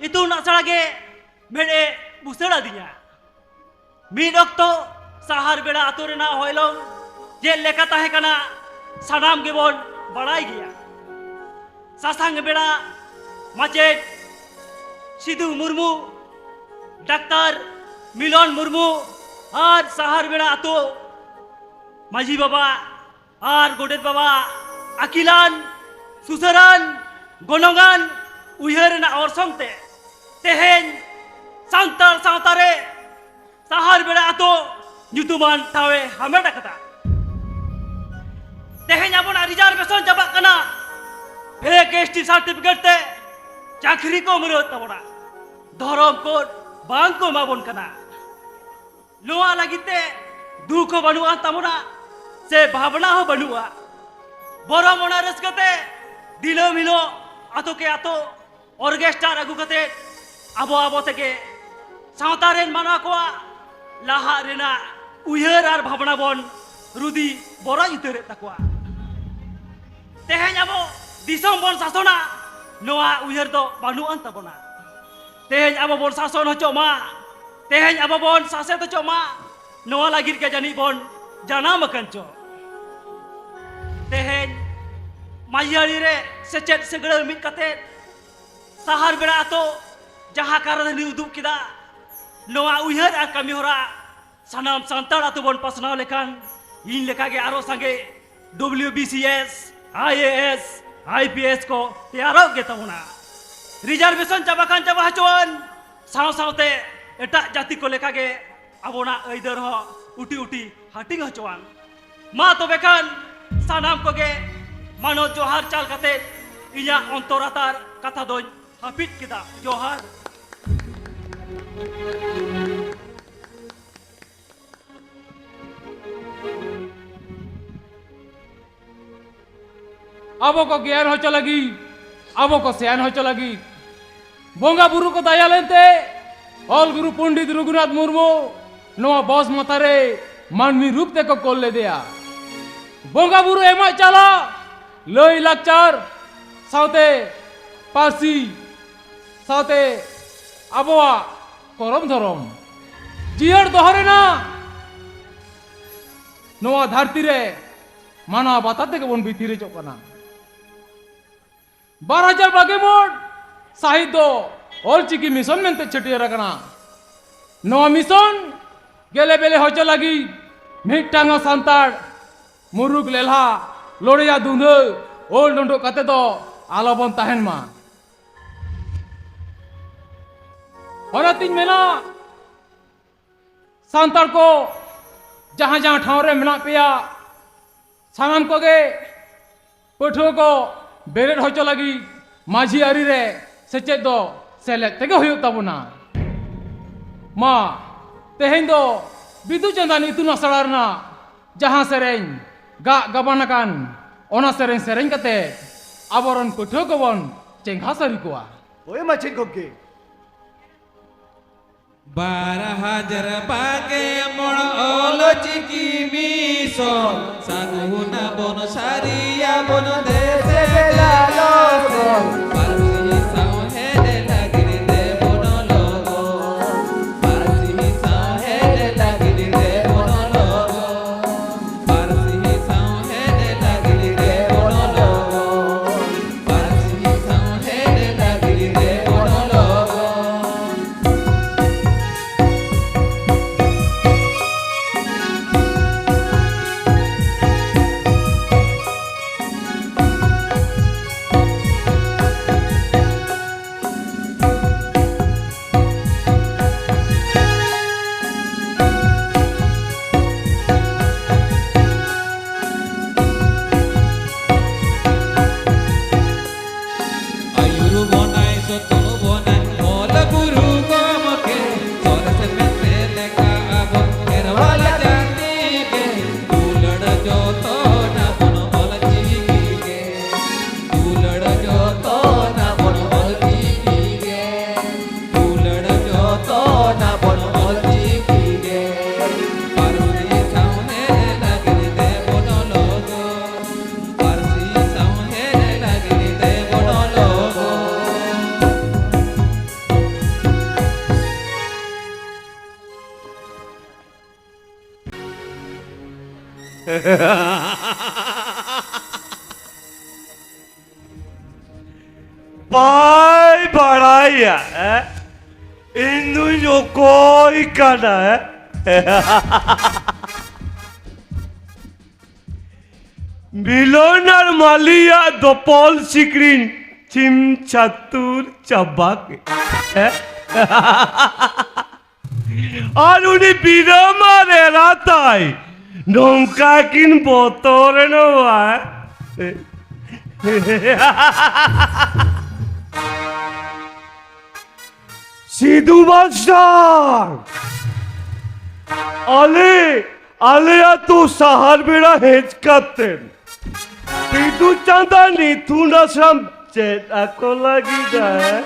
ᱤᱛᱩᱱ ᱟᱥᱲᱟ ᱜᱮ ᱢᱮᱫ ᱮ ᱵᱩᱥᱟᱹᱲ ᱟᱹᱫᱤᱧᱟ᱾ ᱢᱤᱫ ᱚᱠᱛᱚ ᱥᱟᱦᱟᱨ ᱵᱮᱲᱟ ᱟᱛᱳ ᱨᱮᱱᱟᱜ ᱦᱚᱭᱞᱚᱝ ᱪᱮᱫ ᱞᱮᱠᱟ ᱛᱟᱦᱮᱸ ᱠᱟᱱᱟ, ᱥᱟᱱᱟᱢ ᱜᱮᱵᱚᱱ ᱵᱟᱲᱟᱭ ᱜᱮᱭᱟ᱾ ᱥᱟᱥᱟᱝ ᱵᱮᱲᱟ ᱢᱟᱪᱮᱫ ᱥᱤᱫᱩ ᱢᱩᱨᱢᱩ, ᱰᱟᱠᱛᱟᱨ ᱢᱤᱞᱚᱱ ᱢᱩᱨᱢᱩ ᱟᱨ ᱥᱟᱦᱟᱨ ᱵᱮᱲᱟ ᱟᱛᱳ ᱢᱟᱹᱡᱷᱤ ᱵᱟᱵᱟ ᱟᱨ ᱜᱚᱰᱮᱛ ᱵᱟᱵᱟ ᱟᱹᱠᱤᱞᱟᱱ, ᱥᱩᱥᱟᱹᱨᱟᱱ, ᱜᱚᱱᱚᱝᱟᱱ ᱩᱭᱦᱟᱹᱨ ᱨᱮᱱᱟᱜ ᱚᱨᱥᱚᱝ ᱛᱮ ᱛᱮᱦᱮᱧ ᱥᱟᱱᱛᱟᱲ ᱥᱟᱶᱛᱟ ᱨᱮ ᱥᱟᱦᱟᱨ ᱵᱮᱲᱟ ᱟᱛᱳ ᱧᱩᱛᱩᱢᱟᱱ ᱴᱷᱟᱶ ᱮ ᱦᱟᱢᱮᱴ ᱟᱠᱟᱫᱟ᱾ ᱛᱮᱦᱮᱧ ᱟᱵᱚᱱᱟᱜ ᱨᱤᱡᱟᱨᱵᱷᱮᱥᱚᱱ ᱪᱟᱵᱟᱜ ᱠᱟᱱᱟ, ᱯᱷᱮᱠ S T ᱥᱟᱨᱴᱤᱯᱷᱤᱠᱮᱴ ᱛᱮ ᱪᱟᱹᱠᱨᱤ ᱠᱚ ᱢᱩᱨᱟᱹᱣ ᱛᱟᱵᱚᱱᱟ, ᱫᱷᱚᱨᱚᱢ ᱠᱳᱰ ᱵᱟᱝ ᱠᱚ ᱮᱢᱟ ᱵᱚᱱ ᱠᱟᱱᱟ᱾ ᱱᱚᱣᱟ ᱞᱟᱹᱜᱤᱫ ᱛᱮ ᱫᱩᱠ ᱦᱚᱸ ᱵᱟᱹᱱᱩᱜ ᱟᱱ ᱛᱟᱵᱚᱱᱟ, ᱥᱮ ᱵᱷᱟᱵᱽᱱᱟ ᱦᱚᱸ ᱵᱟᱹᱱᱩᱜᱼᱟ᱾ ᱵᱚᱨᱚᱝ ᱚᱱᱟ ᱨᱟᱹᱥᱠᱟᱹ ᱛᱮ ᱫᱤᱱᱟᱹᱢ ᱦᱤᱞᱳᱜ ᱟᱛᱳ ᱠᱮ ᱟᱛᱳ ᱚᱨᱜᱮᱥᱴᱟᱨ ᱟᱹᱜᱩ ᱠᱟᱛᱮ ᱟᱵᱚ ᱟᱵᱚ ᱛᱮᱜᱮ ᱥᱟᱶᱛᱟ ᱨᱮᱱ ᱢᱟᱱᱣᱟ ᱠᱚᱣᱟᱜ ᱞᱟᱦᱟᱜ ᱨᱮᱱᱟᱜ ᱩᱭᱦᱟᱹᱨ ᱟᱨ ᱵᱷᱟᱵᱽᱱᱟ ᱵᱚᱱ ᱨᱩᱫᱤ ᱵᱚᱨᱚᱡ ᱩᱛᱟᱹᱨᱮᱫ ᱛᱟᱠᱚᱣᱟ᱾ ᱛᱮᱦᱮᱧ ᱟᱵᱚ ᱫᱤᱥᱚᱢ ᱵᱚᱱ ᱥᱟᱥᱚᱱᱟ, ᱱᱚᱣᱟ ᱩᱭᱦᱟᱹᱨ ᱫᱚ ᱵᱟᱹᱱᱩᱜ ᱟᱱ ᱛᱟᱵᱚᱱᱟ᱾ ᱛᱮᱦᱮᱧ ᱟᱵᱚ ᱵᱚᱱ ᱥᱟᱥᱚᱱ ᱦᱚᱪᱚᱜ ᱢᱟ, ᱛᱮᱦᱮᱧ ᱟᱵᱚ ᱵᱚᱱ ᱥᱟᱥᱮᱛ ᱦᱚᱪᱚᱜ ᱢᱟ, ᱱᱚᱣᱟ ᱞᱟᱹᱜᱤᱫ ᱜᱮ ᱡᱟᱹᱱᱤᱡ ᱵᱚᱱ ᱡᱟᱱᱟᱢ ᱟᱠᱟᱱ ᱪᱚ᱾ ᱛᱮᱦᱮᱧ ᱢᱟᱹᱡᱷᱤᱭᱟᱹᱲᱤ ᱨᱮ ᱥᱮᱪᱮᱫ ᱥᱟᱹᱜᱲᱟᱹ ᱢᱤᱫ ᱠᱟᱛᱮ ᱥᱟᱦᱟᱨ ᱵᱮᱲᱟ ᱟᱛᱳ ᱡᱟᱦᱟᱸ ᱠᱟᱨᱟᱫᱷᱟᱹᱱᱤ ᱩᱫᱩᱜ ᱠᱮᱫᱟ, ᱱᱚᱣᱟ ᱩᱭᱦᱟᱹᱨ ᱟᱨ ᱠᱟᱹᱢᱤ ᱦᱚᱨᱟ ᱥᱟᱱᱟᱢ ᱥᱟᱱᱛᱟᱲ ᱟᱛᱳ ᱵᱚᱱ ᱯᱟᱥᱱᱟᱣ ᱞᱮᱠᱷᱟᱱ ᱤᱧ ᱞᱮᱠᱟᱜᱮ ᱟᱨᱚ ᱥᱟᱸᱜᱮ W B C S, I A S, I P S ᱠᱚ ᱛᱮᱭᱟᱨᱚᱜ ᱜᱮ ᱛᱟᱵᱚᱱᱟ᱾ ᱨᱤᱡᱟᱨᱵᱷᱮᱥᱚᱱ ᱪᱟᱵᱟ ᱠᱷᱟᱱ ᱪᱟᱵᱟ ᱦᱚᱪᱚᱣᱟᱱ, ᱥᱟᱶ ᱥᱟᱶᱛᱮ ᱮᱴᱟᱜ ᱡᱟᱹᱛᱤ ᱠᱚ ᱞᱮᱠᱟᱜᱮ ᱟᱵᱚᱱᱟᱜ ᱟᱹᱭᱫᱟᱹᱨ ᱦᱚᱸ ᱩᱴᱤ ᱩᱴᱤ ᱦᱟᱹᱴᱤᱧ ᱦᱚᱪᱚᱣᱟᱱ᱾ ᱢᱟ ᱛᱚᱵᱮ ᱠᱷᱟᱱ ᱥᱟᱱᱟᱢ ᱠᱚᱜᱮ ᱢᱟᱱᱚᱛ ᱡᱚᱦᱟᱨ ᱪᱟᱞ ᱠᱟᱛᱮ ᱤᱧᱟᱹᱜ ᱚᱱᱛᱚᱨ ᱟᱛᱟᱨ ᱠᱟᱛᱷᱟ ᱫᱚᱧ ᱦᱟᱹᱯᱤᱫ ᱠᱮᱫᱟ᱾ ᱡᱚᱦᱟᱨ᱾ ᱟᱵᱚ ᱠᱚ ᱜᱮᱭᱟᱱ ᱦᱚᱪᱚ ᱞᱟᱹᱜᱤᱫ, ᱟᱵᱚ ᱠᱚ ᱥᱮᱭᱟᱱ ᱦᱚᱪᱚ ᱞᱟᱹᱜᱤᱫ ᱵᱚᱸᱜᱟ ᱵᱩᱨᱩ ᱠᱚ ᱫᱟᱭᱟ ᱞᱮᱱᱛᱮ ᱚᱞ ᱜᱩᱨᱩ ᱯᱚᱱᱰᱤᱛ ᱨᱚᱜᱷᱩᱱᱟᱛᱷ ᱢᱩᱨᱢᱩ ᱱᱚᱣᱟ ᱵᱚᱥ ᱢᱟᱛᱷᱟ ᱨᱮ ᱢᱟᱹᱱᱢᱤ ᱨᱩᱯ ᱛᱮᱠᱚ ᱠᱳᱞ ᱞᱮᱫᱮᱭᱟ᱾ ᱵᱚᱸᱜᱟ ᱵᱩᱨᱩ ᱮᱢᱟᱜ ᱪᱟᱞᱟᱜ ᱞᱟᱹᱭ ᱞᱟᱠᱪᱟᱨ ᱥᱟᱶᱛᱮ ᱯᱟᱹᱨᱥᱤ ᱥᱟᱶᱛᱮ ᱟᱵᱚᱣᱟᱜ ᱠᱚᱨᱚᱢ ᱫᱷᱚᱨᱚᱢ ᱡᱤᱭᱟᱹᱲ ᱫᱚᱦᱚ ᱨᱮᱱᱟᱜ ᱱᱚᱣᱟ ᱫᱷᱟᱹᱨᱛᱤ ᱨᱮ ᱢᱟᱱᱟᱣ ᱵᱟᱛᱟᱣ ᱛᱮᱜᱮ ᱵᱚᱱ ᱵᱷᱤᱛᱤᱨ ᱦᱚᱪᱚᱜ ᱠᱟᱱᱟ᱾ ᱵᱟᱨ ᱦᱟᱡᱟᱨ ᱵᱟᱜᱮ ᱢᱚᱬ ᱥᱟᱹᱦᱤᱛ ᱫᱚ ᱚᱞᱪᱤᱠᱤ ᱢᱤᱥᱚᱱ ᱢᱮᱱᱛᱮ ᱪᱷᱟᱹᱴᱭᱟᱹᱨ ᱟᱠᱟᱱᱟ᱾ ᱱᱚᱣᱟ ᱢᱤᱥᱚᱱ ᱜᱮᱞᱮ ᱵᱮᱞᱮ ᱦᱚᱪᱚ ᱞᱟᱹᱜᱤᱫ ᱢᱤᱫᱴᱟᱝ ᱦᱚᱸ ᱥᱟᱱᱛᱟᱲ ᱢᱩᱨᱩᱠ ᱞᱮᱞᱦᱟ ᱞᱚᱲᱮᱭᱟ ᱫᱩᱸᱫᱷᱟᱹ ᱚᱞ ᱰᱚᱸᱰᱚᱜ ᱠᱟᱛᱮ ᱫᱚ ᱟᱞᱚᱵᱚᱱ ᱛᱟᱦᱮᱱ ᱢᱟ᱾ ᱚᱱᱟᱛᱤᱧ ᱢᱮᱱᱟ, ᱥᱟᱱᱛᱟᱲ ᱠᱚ ᱡᱟᱦᱟᱸ ᱡᱟᱦᱟᱸ ᱴᱷᱟᱶ ᱨᱮ ᱢᱮᱱᱟᱜ ᱯᱮᱭᱟ, ᱥᱟᱱᱟᱢ ᱠᱚᱜᱮ ᱯᱟᱹᱴᱷᱩᱣᱟᱹ ᱠᱚ ᱵᱮᱨᱮᱫ ᱦᱚᱪᱚ ᱞᱟᱹᱜᱤᱫ ᱢᱟᱹᱡᱷᱤ ᱟᱹᱨᱤ ᱨᱮ ᱥᱮᱪᱮᱫ ᱫᱚ ᱥᱮᱞᱮᱫ ᱛᱮᱜᱮ ᱦᱩᱭᱩᱜ ᱛᱟᱵᱚᱱᱟ᱾ ᱢᱟ, ᱛᱮᱦᱮᱧ ᱫᱚ ᱵᱤᱫᱩ ᱪᱟᱸᱫᱟᱱ ᱤᱛᱩᱱ ᱟᱥᱲᱟ ᱨᱮᱱᱟᱜ ᱡᱟᱦᱟᱸ ᱥᱮᱨᱮᱧ ᱜᱟᱜ ᱜᱟᱵᱟᱱ ᱟᱠᱟᱱ, ᱚᱱᱟ ᱥᱮᱨᱮᱧ ᱥᱮᱨᱮᱧ ᱠᱟᱛᱮ ᱟᱵᱚᱨᱮᱱ ᱯᱟᱹᱴᱷᱩᱣᱟᱹ ᱠᱚᱵᱚᱱ ᱪᱮᱸᱜᱷᱟ ᱥᱟᱹᱨᱤ ᱠᱚᱣᱟ᱾ ᱦᱳᱭ ᱢᱟᱪᱮᱫ ᱜᱚᱢᱠᱮ᱾ ᱵᱟᱨ ᱦᱟᱡᱟᱨ ᱵᱟᱜᱮ ᱢᱚᱬ ᱚᱞ ᱪᱤᱠᱤ ᱢᱤᱥᱚᱱ, ᱥᱟᱹᱜᱩᱱ ᱟᱵᱚᱱ ᱥᱟᱹᱨᱤᱭᱟᱵᱚᱱ ᱫᱮᱥ ᱵᱮᱞᱟ ᱞᱚᱥᱚᱱ᱾ ᱯᱟᱹᱨᱥᱤ ᱥᱟᱶᱦᱮᱫ ᱞᱟᱹᱜᱤᱫ ᱛᱮᱵᱚᱱ ᱞᱚᱜᱚᱱ, ᱯᱟᱹᱨᱥᱤ ᱥᱟᱶᱦᱮᱫ ᱞᱟᱹᱜᱤᱫ ᱛᱮᱵᱚᱱ ᱞᱚᱜᱚᱱ᱾ ᱯᱟᱹᱨᱥᱤ ᱥᱟᱶᱦᱮᱫ ᱞᱟᱹᱜᱤᱫ ᱨᱮ ᱵᱚᱱ ᱞᱚᱜᱚᱱ᱾ ᱯᱟᱹᱨᱥᱤ ᱥᱟᱶᱦᱮᱫ ᱞᱟᱹᱜᱤᱫ ᱨᱮ ᱵᱚᱱ ᱞᱚᱜᱚᱱ᱾ ᱡᱚᱛᱚᱱᱟᱵᱚᱱ ᱚᱞ ᱪᱤᱠᱤ ᱜᱮ, ᱫᱩᱞᱟᱹᱲ ᱡᱚᱛᱚᱱᱟᱵᱚᱱ ᱚᱞ ᱪᱤᱠᱤ ᱜᱮ, ᱫᱩᱞᱟᱹᱲ ᱡᱚᱛᱚᱱᱟᱵᱚᱱ ᱚᱞ ᱪᱤᱠᱤ ᱜᱮ᱾ ᱯᱟᱹᱨᱥᱤ ᱥᱟᱶᱦᱮᱫ ᱞᱟᱹᱜᱤᱫ ᱛᱮ ᱵᱚᱱᱚᱞᱚᱜᱚ, ᱯᱟᱹᱨᱥᱤ ᱥᱟᱶᱦᱮᱫ ᱞᱟᱹᱜᱤᱫ ᱛᱮ ᱵᱚᱱᱚᱞᱚᱜᱚ᱾ ᱵᱟᱭ ᱵᱟᱲᱟᱭᱟ, ᱮ? ᱤᱧ ᱫᱩᱧ ᱚᱠᱚᱭ ᱠᱟᱱᱟ, ᱮ? ᱢᱤᱞᱚᱱ ᱟᱨ ᱢᱟᱹᱞᱤᱭᱟᱜ ᱫᱚᱯᱚᱞ ᱥᱤᱠᱲᱤᱧ ᱪᱷᱤᱢ ᱪᱷᱟᱹᱛᱩᱨ ᱪᱟᱵᱟ ᱠᱮᱫ, ᱮ? ᱟᱨ ᱩᱱᱤ ᱵᱤᱨᱟᱹᱢ ᱟᱨ ᱮᱨᱟ ᱛᱟᱭ ᱱᱚᱝᱠᱟ ᱠᱤᱱ ᱵᱚᱛᱚᱨ ᱮᱱᱟ᱾ ᱥᱤᱫᱩ ᱢᱟᱥᱴᱟᱨ, ᱟᱞᱮ, ᱟᱞᱮ ᱟᱹᱛᱩ ᱥᱟᱦᱟᱨ ᱵᱮᱲᱟ ᱦᱮᱡ ᱠᱟᱛᱮ ᱵᱤᱫᱩ ᱪᱟᱸᱫᱟᱱ ᱤᱛᱩᱱ ᱟᱥᱲᱟᱢ ᱪᱮᱫ ᱟᱠᱚ ᱞᱟᱹᱜᱤᱫ ᱮ?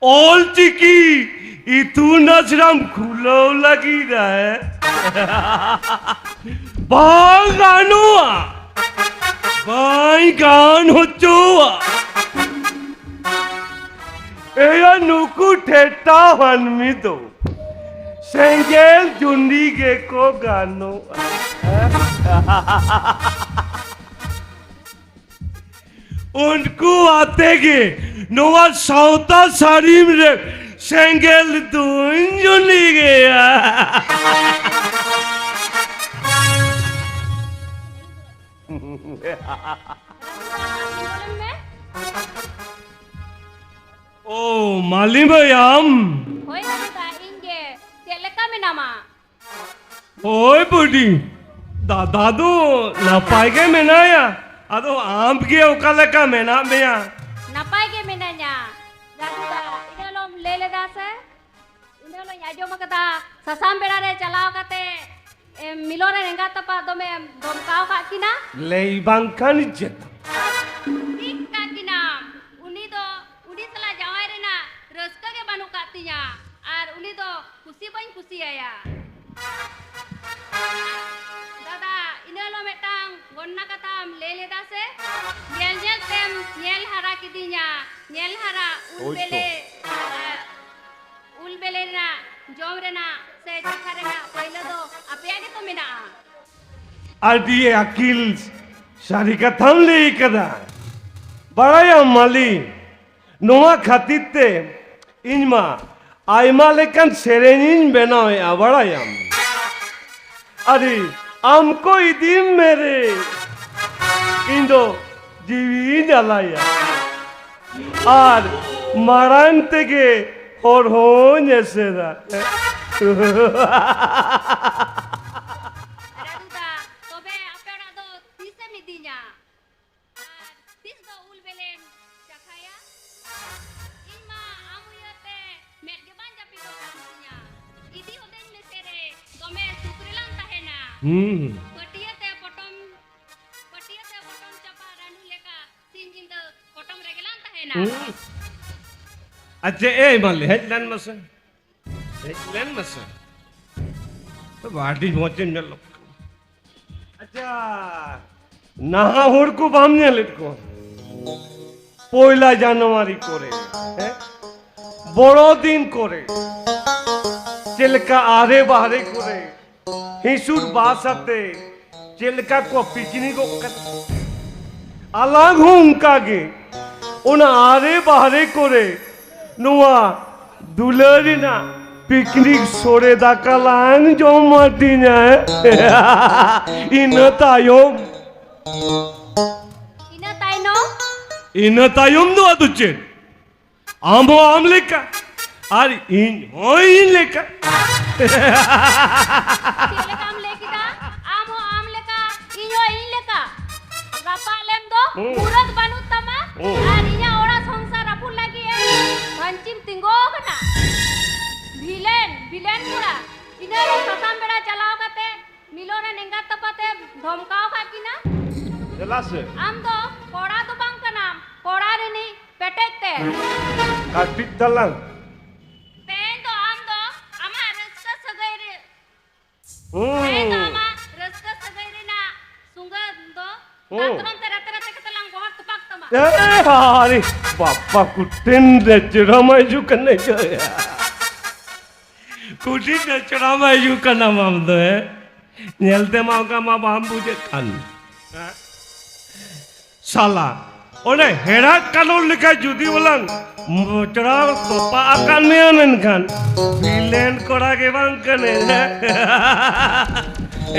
ᱚᱞ ᱪᱤᱠᱤ ᱤᱛᱩᱱ ᱟᱥᱲᱟᱢ ᱠᱷᱩᱞᱟᱹᱣ ᱞᱟᱹᱜᱤᱫ ᱮ? ᱵᱟᱝ ᱜᱟᱱᱚᱜᱼᱟ, ᱵᱟᱝ ᱜᱟᱱ ᱦᱚᱪᱚᱣᱟ᱾ ᱮᱭᱟ, ᱱᱩᱠᱩ ᱴᱷᱮᱴᱟ ᱢᱟᱹᱱᱢᱤ ᱫᱚ ᱥᱮᱸᱜᱮᱞ ᱡᱩᱸᱰᱤ ᱜᱮᱠᱚ ᱜᱟᱱᱚᱜᱼᱟ᱾ ᱩᱱᱠᱩ ᱟᱛᱮ ᱜᱮ ᱱᱚᱣᱟ ᱥᱟᱶᱛᱟ ᱥᱟᱹᱲᱤᱢ ᱨᱮ ᱥᱮᱸᱜᱮᱞ ᱫᱩᱧ ᱡᱩᱸᱰᱤ ᱜᱮᱭᱟ᱾ ᱚ, ᱢᱟᱹᱞᱤ ᱢᱟᱹᱭ ᱟᱢ? ᱦᱳᱭ ᱫᱟᱫᱟ, ᱤᱧ ᱜᱮ᱾ ᱪᱮᱫ ᱞᱮᱠᱟ ᱢᱮᱱᱟᱢᱟ? ᱦᱳᱭ ᱵᱩᱰᱤ, ᱫᱟᱫᱟ ᱫᱚ ᱱᱟᱯᱟᱭ ᱜᱮ ᱢᱮᱱᱟᱭᱟ᱾ ᱟᱫᱚ ᱟᱢ ᱜᱮ ᱚᱠᱟ ᱞᱮᱠᱟ ᱢᱮᱱᱟᱜ ᱢᱮᱭᱟ? ᱱᱟᱯᱟᱭ ᱜᱮ ᱢᱮᱱᱟᱧᱟ᱾ ᱫᱟᱫᱩ ᱫᱟ, ᱤᱱᱟᱹ ᱦᱤᱞᱳᱜ ᱮᱢ ᱞᱟᱹᱭ ᱞᱮᱫᱟ ᱥᱮ? ᱤᱱᱟᱹ ᱦᱤᱞᱳᱜ ᱤᱧ ᱟᱸᱡᱚᱢ ᱟᱠᱟᱫᱟ, ᱥᱟᱥᱟᱝ ᱵᱮᱲᱟ ᱨᱮ ᱪᱟᱞᱟᱣ ᱠᱟᱛᱮ ᱮᱢ, ᱢᱤᱞᱚᱱ ᱨᱮᱱ ᱮᱸᱜᱟᱛ ᱟᱯᱟᱛ ᱫᱚᱢᱮᱢ ᱫᱷᱚᱢᱠᱟᱣ ᱟᱠᱟᱫ ᱠᱤᱱᱟ? ᱞᱟᱹᱭ ᱵᱟᱝᱠᱷᱟᱱ ᱪᱮᱫ? ᱴᱷᱤᱠ ᱠᱟᱜ ᱠᱤᱱᱟᱢ᱾ ᱩᱱᱤ ᱫᱚ, ᱩᱱᱤ ᱥᱟᱞᱟᱜ ᱡᱟᱶᱟᱭ ᱨᱮᱱᱟᱜ ᱨᱟᱹᱥᱠᱟᱹ ᱜᱮ ᱵᱟᱹᱱᱩᱜ ᱠᱟᱜ ᱛᱤᱧᱟ᱾ ᱟᱨ ᱩᱱᱤ ᱫᱚ ᱠᱩᱥᱤ ᱵᱟᱹᱧ ᱠᱩᱥᱤᱭᱟᱭᱟ᱾ ᱫᱟᱫᱟ, ᱤᱱᱟᱹ ᱦᱤᱞᱳᱜ ᱢᱤᱫᱴᱟᱝ ᱜᱚᱱᱱᱟ ᱠᱟᱛᱷᱟᱢ ᱞᱟᱹᱭ ᱞᱮᱫᱟ ᱥᱮ? ᱧᱮᱞ ᱧᱮᱞ ᱛᱮᱢ ᱧᱮᱞ ᱦᱟᱨᱟ ᱠᱤᱫᱤᱧᱟ, ᱧᱮᱞ ᱦᱟᱨᱟ ᱩᱞ ᱦᱳᱭ ᱛᱚ᱾ ᱵᱮᱞᱮ, ᱮ, ᱩᱞ ᱵᱮᱞᱮ ᱨᱮᱱᱟᱜ, ᱡᱚᱢ ᱨᱮᱱᱟᱜ ᱥᱮ ᱪᱟᱠᱷᱟ ᱨᱮᱱᱟᱜ ᱯᱟᱹᱭᱞᱟᱹ ᱫᱚ ᱟᱯᱮᱭᱟᱜ ᱜᱮᱛᱚ ᱢᱮᱱᱟᱜᱼᱟ᱾ ᱟᱹᱰᱤ ᱟᱹᱠᱤᱞ ᱥᱟᱹᱨᱤ ᱠᱟᱛᱷᱟᱢ ᱞᱟᱹᱭ ᱠᱟᱫᱟ᱾ ᱵᱟᱲᱟᱭᱟᱢ ᱢᱟᱹᱞᱤ, ᱱᱚᱣᱟ ᱠᱷᱟᱹᱛᱤᱨ ᱛᱮ ᱤᱧ ᱢᱟ ᱟᱭᱢᱟ ᱞᱮᱠᱟᱱ ᱥᱮᱨᱮᱧᱤᱧ ᱵᱮᱱᱟᱣᱮᱫᱼᱟ, ᱵᱟᱲᱟᱭᱟᱢ᱾ ᱟᱨᱮ, ᱟᱢ ᱠᱚ ᱤᱫᱤᱢ ᱢᱮᱨᱮ, ᱤᱧ ᱫᱚ ᱡᱤᱣᱤᱧ ᱟᱞᱟᱭᱟ᱾ ᱟᱨ ᱢᱟᱲᱟᱝ ᱛᱮᱜᱮ ᱦᱚᱨ ᱦᱚᱸᱧ ᱮᱥᱮᱫᱟ᱾ ᱨᱟᱹᱫᱩᱫᱟ, ᱛᱚᱵᱮ ᱟᱯᱮ ᱚᱲᱟᱜ ᱫᱚ ᱛᱤᱥᱮᱢ ᱤᱫᱤᱧᱟ? ᱟᱨ ᱛᱤᱥ ᱫᱚ ᱩᱞ ᱵᱮᱞᱮᱢ ᱪᱟᱠᱷᱟᱭᱟ? ᱤᱧ ᱢᱟ ᱟᱢ ᱩᱭᱦᱟᱹᱨ ᱛᱮ ᱢᱮᱫ ᱜᱮ ᱵᱟᱝ ᱡᱟᱹᱯᱤᱫᱚᱜ ᱠᱟᱱ ᱛᱤᱧᱟ᱾ ᱤᱫᱤ ᱦᱚᱫᱮᱧ ᱢᱮᱥᱮ ᱨᱮ, ᱫᱚᱢᱮ ᱥᱩᱠ ᱨᱮᱞᱟᱝ ᱛᱟᱦᱮᱱᱟ᱾ ᱦᱩᱸ᱾ ᱯᱟᱹᱴᱭᱟᱹ ᱛᱮ ᱯᱚᱴᱚᱢ, ᱯᱟᱹᱴᱭᱟᱹ ᱛᱮ ᱯᱚᱴᱚᱢ ᱪᱟᱯᱟᱫ ᱨᱟᱹᱱᱩ ᱞᱮᱠᱟ ᱥᱤᱧ ᱧᱤᱫᱟᱹ ᱯᱚᱴᱚᱢ ᱨᱮᱜᱮ ᱞᱟᱝ ᱛᱟᱦᱮᱱᱟ᱾ ᱦᱩᱸ᱾ ᱟᱪᱪᱷᱟ, ᱮᱭ ᱢᱟᱹᱞᱤ, ᱦᱮᱡ ᱞᱮᱱ ᱢᱮᱥᱮ᱾ ᱦᱮᱡ ᱞᱮᱱ ᱢᱮᱥᱮ᱾ ᱛᱚᱵᱮ ᱟᱹᱰᱤ ᱢᱚᱡᱽ ᱮᱢ ᱧᱮᱞᱚᱜ ᱠᱟᱱᱟ᱾ ᱟᱪᱪᱷᱟ, ᱱᱟᱦᱟᱜ ᱦᱚᱲ ᱠᱚ ᱵᱟᱢ ᱧᱮᱞᱮᱫ ᱠᱚᱣᱟ? ᱯᱚᱭᱞᱟ ᱡᱟᱱᱩᱣᱟᱨᱤ ᱠᱚᱨᱮ, ᱦᱮᱸ? ᱵᱚᱲᱚ ᱫᱤᱱ ᱠᱚᱨᱮ, ᱪᱮᱫ ᱞᱮᱠᱟ ᱟᱦᱨᱮ ᱵᱟᱦᱨᱮ ᱠᱚᱨᱮ, ᱦᱤᱥᱩᱨ ᱵᱟᱥ ᱟᱛᱮ ᱪᱮᱫ ᱞᱮᱠᱟ ᱠᱚ ᱯᱤᱠᱱᱤᱠᱚᱜ ᱠᱟᱱᱟ᱾ ᱟᱞᱟᱝ ᱦᱚᱸ ᱚᱱᱠᱟ ᱜᱮ ᱚᱱᱟ ᱟᱦᱨᱮ ᱵᱟᱦᱨᱮ ᱠᱚᱨᱮ ᱱᱚᱣᱟ ᱫᱩᱞᱟᱹᱲ ᱨᱮᱱᱟᱜ ᱯᱤᱠᱱᱤᱠ ᱥᱚᱲᱮ ᱫᱟᱠᱟ ᱞᱟᱝ ᱡᱚᱢ ᱦᱟᱹᱴᱤᱧᱟ᱾ ᱤᱱᱟᱹ ᱛᱟᱭᱚᱢ, ᱤᱱᱟᱹ ᱛᱟᱭᱱᱚᱢ? ᱤᱱᱟᱹ ᱛᱟᱭᱚᱢ ᱫᱚ ᱟᱫᱚ ᱪᱮᱫ? ᱟᱢ ᱦᱚᱸ ᱟᱢ ᱞᱮᱠᱟ, ᱟᱨ ᱤᱧ ᱦᱚᱸ ᱤᱧ ᱞᱮᱠᱟ᱾ ᱪᱮᱫ ᱞᱮᱠᱟᱢ ᱞᱟᱹᱭ ᱠᱮᱫᱟ? ᱟᱢ ᱦᱚᱸ ᱟᱢ ᱞᱮᱠᱟ, ᱤᱧ ᱦᱚᱸ ᱤᱧ ᱞᱮᱠᱟ᱾ ᱨᱟᱯᱟᱜ ᱞᱮᱢ ᱫᱚ ᱦᱩᱸ᱾ ᱢᱩᱨᱟᱹᱫ ᱵᱟᱹᱱᱩᱜ ᱛᱟᱢᱟ, ᱦᱩᱸ᱾ ᱟᱨ ᱤᱧᱟᱹᱜ ᱚᱲᱟᱜ ᱥᱚᱝᱥᱟᱨ ᱨᱟᱹᱯᱩᱫ ᱞᱟᱹᱜᱤᱫ ᱮᱢ ᱯᱟᱹᱧᱪᱤᱢ ᱛᱤᱸᱜᱩ ᱟᱠᱟᱱᱟ᱾ ᱵᱷᱤᱞᱮᱱ, ᱵᱷᱤᱞᱮᱱ ᱠᱚᱲᱟ, ᱤᱱᱟᱹ ᱨᱮ ᱥᱟᱥᱟᱝ ᱵᱮᱲᱟ ᱪᱟᱞᱟᱣ ᱠᱟᱛᱮ ᱫᱷᱚᱢᱠᱟᱣ ᱠᱟᱜ ᱠᱤᱱᱟ᱾ ᱫᱮᱞᱟ ᱥᱮ᱾ ᱟᱢ ᱫᱚ ᱠᱚᱲᱟ ᱫᱚ ᱵᱟᱝ ᱠᱟᱱᱟᱢ, ᱠᱚᱲᱟ ᱨᱤᱱᱤᱡ ᱯᱮᱴᱮᱡ ᱛᱮ᱾ ᱠᱟᱹᱴᱤᱡ ᱛᱟᱞᱟᱝ᱾ ᱛᱮᱦᱮᱧ ᱫᱚ ᱟᱢ ᱫᱚ ᱟᱢᱟᱜ ᱨᱟᱹᱥᱠᱟᱹ ᱥᱟᱹᱜᱟᱹᱭ ᱨᱮ, ᱦᱩᱸ᱾ ᱛᱮᱦᱮᱧ ᱫᱚ ᱟᱢᱟᱜ ᱨᱟᱹᱥᱠᱟᱹ ᱥᱟᱹᱜᱟᱹᱭ ᱨᱮᱱᱟᱜ ᱥᱩᱸᱜᱟᱹ ᱫᱚ ᱦᱩᱸ᱾ ᱫᱟᱛᱨᱚᱢ ᱛᱮ ᱨᱟᱛᱮ ᱨᱟᱛᱮ ᱠᱟᱛᱮ ᱞᱟᱝ ᱜᱚᱦᱚᱲ ᱛᱚᱯᱟᱜ ᱛᱟᱢᱟ᱾ ᱮ, ᱟᱨᱮ ᱵᱟᱯᱟ, ᱠᱩᱴᱷᱤᱱ ᱱᱮᱪᱲᱟ ᱢᱟ ᱦᱤᱡᱩᱜ ᱠᱟᱱᱟ ᱡᱚᱭᱟ᱾ ᱠᱩᱴᱷᱤᱱ ᱱᱮᱪᱲᱟ ᱢᱟ ᱦᱤᱡᱩᱜ ᱠᱟᱱᱟ ᱟᱢ ᱫᱚ, ᱦᱮᱸ? ᱧᱮᱞ ᱛᱮᱢᱟ ᱚᱱᱠᱟ ᱢᱟ ᱵᱟᱢ ᱵᱩᱡᱷᱟᱹᱜ ᱠᱟᱱ᱾ ᱥᱟᱞᱟ, ᱚᱱᱮ ᱦᱮᱲᱟᱜ ᱠᱟᱞᱚᱴ ᱞᱮᱠᱟ ᱡᱩᱫᱤ ᱵᱚᱞᱟᱝ ᱢᱚᱪᱲᱟ ᱛᱚᱯᱟ ᱟᱠᱟᱫ ᱢᱮᱭᱟ, ᱢᱮᱱᱠᱷᱟᱱ ᱵᱷᱤᱞᱮᱱ ᱠᱚᱲᱟ ᱜᱮ ᱵᱟᱝ ᱠᱟᱱᱟᱭ᱾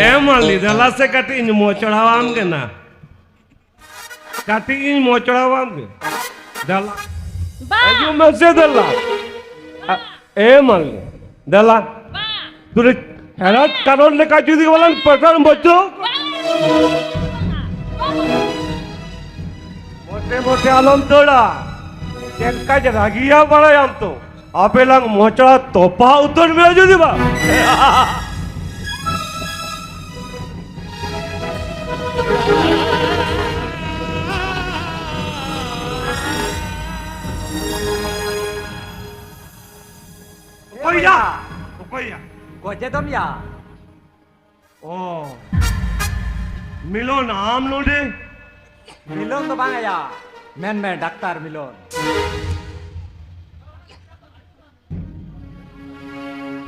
ᱮ ᱢᱟᱹᱞᱤ, ᱫᱮᱞᱟ ᱥᱮ ᱠᱟᱹᱴᱤᱡ ᱤᱧ ᱢᱚᱪᱲᱟᱣᱟᱢ ᱠᱟᱱᱟ᱾ ᱠᱟᱹᱴᱤᱡ ᱤᱧ ᱢᱚᱪᱲᱟᱣᱟᱢ ᱜᱮ᱾ ᱫᱮᱞᱟ᱾ ᱵᱟ᱾ ᱦᱤᱡᱩᱜ ᱢᱮᱥᱮ ᱫᱮᱞᱟ᱾ ᱟ, ᱮ ᱢᱟᱹᱞᱤ, ᱫᱮᱞᱟ᱾ ᱵᱟ᱾ ᱛᱩᱞᱤ ᱦᱮᱲᱟᱜ ᱠᱟᱞᱚᱴ ᱞᱮᱠᱟ ᱡᱩᱫᱤ ᱵᱚᱞᱟᱝ ᱯᱮᱴᱮᱨ ᱢᱚᱪᱚ᱾ ᱵᱟ᱾ ᱢᱚᱴᱮ ᱢᱚᱴᱮ ᱟᱞᱚᱢ ᱫᱟᱹᱲᱟ᱾ ᱪᱮᱫ ᱞᱮᱠᱟ ᱡᱮ ᱨᱟᱹᱜᱤᱭᱟ ᱵᱟᱲᱟᱭᱟᱢ ᱛᱚ᱾ ᱟᱯᱮ ᱞᱟᱝ ᱢᱚᱪᱲᱟ ᱛᱚᱯᱟ ᱩᱛᱟᱹᱨ ᱢᱮᱭᱟ ᱡᱩᱫᱤ ᱵᱟᱝ᱾ ᱚᱠᱚᱭᱭᱟ? ᱚᱠᱚᱭᱭᱟ? ᱜᱚᱡᱮ ᱫᱚᱢᱭᱟ᱾ ᱚ, ᱢᱤᱞᱚᱱ, ᱟᱢ ᱱᱚᱰᱮ? ᱢᱤᱞᱚᱱ ᱫᱚ ᱵᱟᱝ ᱟᱭᱟ, ᱢᱮᱱᱢᱮ ᱰᱟᱠᱛᱟᱨ ᱢᱤᱞᱚᱱ᱾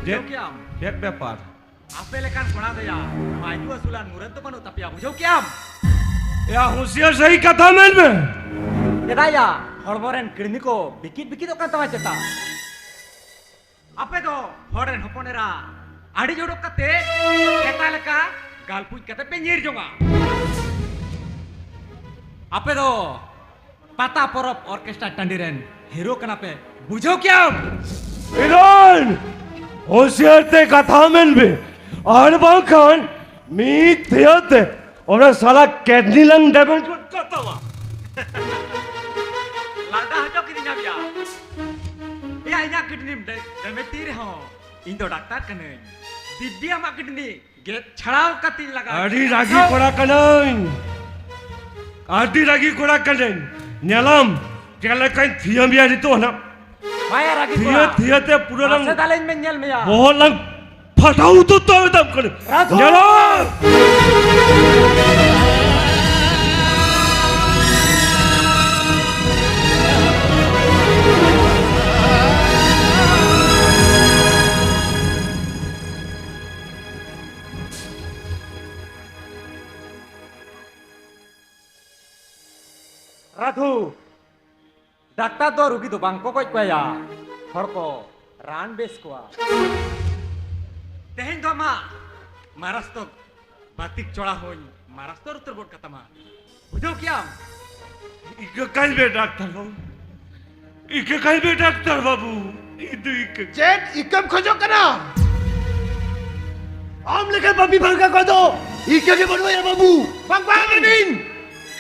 ᱪᱮᱫ, ᱵᱩᱡᱷᱟᱹᱣ ᱠᱮᱜᱼᱟᱢ? ᱪᱮᱫ ᱵᱮᱯᱟᱨ? ᱟᱯᱮ ᱞᱮᱠᱟᱱ ᱠᱚᱲᱟ ᱫᱚᱭᱟ, ᱱᱚᱣᱟ ᱟᱹᱭᱩ ᱟᱹᱥᱩᱞᱟᱱ ᱢᱩᱨᱟᱹᱫ ᱫᱚ ᱵᱟᱹᱱᱩᱜ ᱛᱟᱯᱮᱭᱟ, ᱵᱩᱡᱷᱟᱹᱣ ᱠᱮᱜᱼᱟᱢ? ᱮᱭᱟ, ᱦᱩᱸᱥᱤᱭᱟᱹᱨ ᱥᱟᱹᱦᱤ ᱠᱟᱛᱷᱟ ᱢᱮᱱ ᱢᱮ᱾ ᱪᱮᱫᱟᱜ ᱭᱟ, ᱦᱚᱲᱢᱚ ᱨᱮᱱ ᱠᱤᱰᱱᱤ ᱠᱚ ᱵᱤᱠᱤᱫ ᱵᱤᱠᱤᱫᱚᱜ ᱠᱟᱱ ᱛᱟᱢᱟ ᱪᱮᱛᱟ? ᱟᱯᱮ ᱫᱚ ᱦᱚᱲ ᱨᱮᱱ ᱦᱚᱯᱚᱱ ᱮᱨᱟ ᱟᱹᱰᱤ ᱡᱳᱲᱚᱜ ᱠᱟᱛᱮ ᱥᱮᱛᱟ ᱞᱮᱠᱟ ᱜᱟᱞ ᱯᱩᱡ ᱠᱟᱛᱮ ᱯᱮ ᱧᱤᱨ ᱡᱚᱝᱟ᱾ ᱟᱯᱮ ᱫᱚ ᱯᱟᱛᱟ ᱯᱚᱨᱚᱵᱽ ᱚᱨᱠᱮᱥᱴᱨᱟ ᱴᱟᱺᱰᱤ ᱨᱮᱱ ᱦᱤᱨᱳ ᱠᱟᱱᱟ ᱯᱮ, ᱵᱩᱡᱷᱟᱹᱣ ᱠᱮᱜᱼᱟᱢ? ᱦᱤᱨᱳᱭᱤᱱ, ᱦᱩᱸᱥᱤᱭᱟᱹᱨ ᱛᱮ ᱠᱟᱛᱷᱟ ᱢᱮᱱ ᱢᱮ, ᱟᱨ ᱵᱟᱝᱠᱷᱟᱱ ᱢᱤᱫ ᱛᱷᱤᱭᱟᱹ ᱛᱮ ᱚᱱᱟ ᱥᱟᱞᱟ ᱠᱮᱰᱱᱤ ᱞᱟᱝ ᱰᱮᱢᱮᱡᱽ ᱜᱚᱫ ᱠᱟᱜ ᱛᱟᱢᱟ᱾ ᱞᱟᱸᱫᱟ ᱦᱚᱪᱚ ᱠᱤᱫᱤᱧᱟᱢ ᱭᱟ᱾ ᱮᱭᱟ, ᱤᱧᱟᱹᱜ ᱠᱤᱰᱱᱤᱢ ᱰᱮ-, ᱰᱮᱢᱮᱡᱽ ᱛᱤᱧ ᱨᱮᱦᱚᱸ, ᱤᱧ ᱫᱚ ᱰᱟᱠᱛᱟᱨ ᱠᱟᱹᱱᱟᱹᱧ᱾ ᱫᱤᱵᱽᱵᱤ ᱟᱢᱟᱜ ᱠᱤᱰᱱᱤ ᱜᱮᱫ ᱪᱷᱟᱲᱟᱣ ᱠᱟᱛᱮᱧ ᱞᱟᱜᱟ ᱟᱹᱰᱤ ᱠᱮᱫᱟ᱾ ᱨᱟᱹᱜᱤ ᱠᱚᱲᱟ ᱠᱟᱹᱱᱟᱹᱧ, ᱟᱹᱰᱤ ᱨᱟᱹᱜᱤ ᱠᱚᱲᱟ ᱠᱟᱹᱱᱟᱹᱧ᱾ ᱧᱮᱞᱟᱢ ᱪᱮᱫ ᱞᱮᱠᱟᱧ ᱛᱷᱤᱭᱟᱹ ᱢᱮᱭᱟ ᱱᱤᱛᱚᱜ ᱦᱟᱸᱜ᱾ ᱵᱟᱭᱟ ᱨᱟᱹᱜᱤ ᱛᱷᱤᱭᱟᱹ ᱠᱚᱲᱟ᱾ ᱛᱷᱤᱭᱟᱹ ᱛᱮ ᱯᱩᱨᱟᱹ ᱞᱟᱝ ᱢᱟᱥᱮ ᱫᱟᱞᱮᱧ ᱢᱮ, ᱧᱮᱞ ᱢᱮᱭᱟ᱾ ᱵᱚᱦᱚᱜ ᱞᱟᱝ ᱯᱷᱟᱴᱟᱣ ᱩᱛᱟᱹᱨ ᱛᱟᱢ ᱢᱮᱛᱟᱢ ᱠᱟᱹᱱᱟᱹᱧ᱾ ᱨᱟᱡᱩ! ᱧᱮᱞᱟᱢ! ᱨᱟᱫᱷᱩ, ᱰᱟᱠᱛᱟᱨ ᱫᱚ ᱨᱩᱜᱤ ᱫᱚ ᱵᱟᱝ ᱠᱚ ᱜᱚᱡ ᱠᱚᱣᱟ, ᱦᱚᱲ ᱠᱚ ᱨᱟᱱ ᱵᱮᱥ ᱠᱚᱣᱟ᱾ ᱛᱮᱦᱮᱧ ᱫᱚ ᱟᱢᱟᱜ ᱢᱟᱨᱟᱥᱛᱚ ᱵᱟᱛᱤᱠ ᱪᱚᱲᱟ ᱦᱚᱧ ᱢᱟᱨᱟᱥᱛᱚ ᱩᱛᱟᱹᱨ ᱜᱚᱫ ᱠᱟᱛᱟᱢᱟ᱾ ᱵᱩᱡᱷᱟᱹᱣ ᱠᱮᱜᱼᱟᱢ? ᱤᱠᱟᱹ ᱠᱟᱹᱧ ᱢᱮ ᱰᱟᱠᱛᱟᱨ ᱵᱟᱹᱵᱩ, ᱤᱠᱟᱹ ᱠᱟᱹᱧ ᱢᱮ ᱰᱟᱠᱛᱟᱨ ᱵᱟᱹᱵᱩ, ᱤᱧ ᱫᱚ ᱤᱠᱟᱹ᱾ ᱪᱮᱫ ᱤᱠᱟᱹᱢ ᱠᱷᱚᱡᱚᱜ ᱠᱟᱱᱟ? ᱟᱢ ᱞᱮᱠᱟᱱ ᱵᱟᱹᱵᱤ ᱵᱷᱟᱲᱠᱟ ᱠᱚᱫᱚ ᱤᱠᱟᱹ ᱜᱮ ᱵᱟᱹᱱᱩᱜᱼᱟ ᱭᱟ ᱵᱟᱹᱵᱩ᱾ ᱵᱟᱝ, ᱵᱟᱝ᱾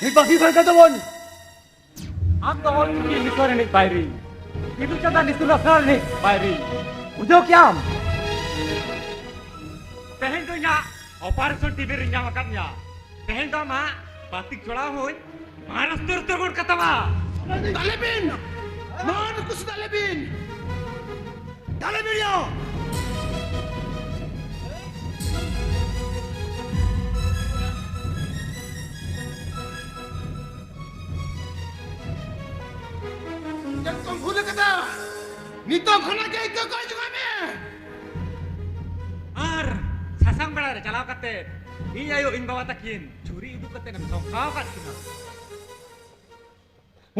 ᱤᱧ ᱵᱟᱹᱵᱤ ᱵᱷᱟᱲᱠᱟ ᱫᱚ ᱵᱚᱱ᱾ ᱟᱢ ᱫᱚ ᱚᱞ ᱪᱤᱠᱤ ᱱᱤᱥᱲ ᱨᱤᱱᱤᱡ ᱵᱟᱭᱨᱤ, ᱵᱤᱫᱩ ᱪᱟᱸᱫᱟᱱ ᱤᱛᱩᱱ ᱟᱥᱲᱟ ᱨᱤᱱᱤᱡ ᱵᱟᱭᱨᱤ᱾ ᱵᱩᱡᱷᱟᱹᱣ ᱠᱮᱜᱼᱟᱢ? ᱛᱮᱦᱮᱧ ᱫᱚ ᱤᱧᱟᱜ operation ᱴᱤᱵᱤ ᱨᱤᱧ ᱧᱟᱢ ᱟᱠᱟᱫ ᱢᱮᱭᱟ᱾ ᱛᱮᱦᱮᱧ ᱫᱚ ᱟᱢᱟᱜ ᱵᱟᱹᱛᱤ ᱪᱚᱲᱟᱣ ᱦᱚᱸᱧ ᱢᱟᱨᱟᱥᱛᱚ ᱩᱛᱟᱹᱨ ᱜᱚᱫ ᱠᱟᱛᱟᱢᱟ᱾ ᱫᱟᱞᱮ ᱵᱤᱱ! ᱱᱚᱣᱟ ᱱᱩᱠᱩ ᱥᱮ ᱫᱟᱞᱮ ᱵᱤᱱ! ᱫᱟᱞᱮ ᱵᱤᱱ ᱭᱟ! ᱪᱮᱫ ᱠᱚᱢ ᱵᱷᱩᱞ ᱟᱠᱟᱫᱟ? ᱱᱤᱛᱚᱜ ᱠᱷᱚᱱᱟᱜ ᱜᱮ ᱤᱠᱟᱹ ᱠᱚ ᱦᱤᱡᱩᱜ ᱢᱮ᱾ ᱟᱨ ᱥᱟᱥᱟᱝ ᱵᱮᱲᱟ ᱨᱮ ᱪᱟᱞᱟᱣ ᱠᱟᱛᱮ ᱤᱧ ᱟᱭᱳ, ᱤᱧ ᱵᱟᱵᱟ ᱛᱟᱹᱠᱤᱱ ᱪᱷᱩᱨᱤ ᱩᱫᱩᱜ ᱠᱟᱛᱮ ᱮᱢ ᱫᱷᱚᱢᱠᱟᱣ ᱟᱠᱟᱫ ᱠᱤᱱᱟ᱾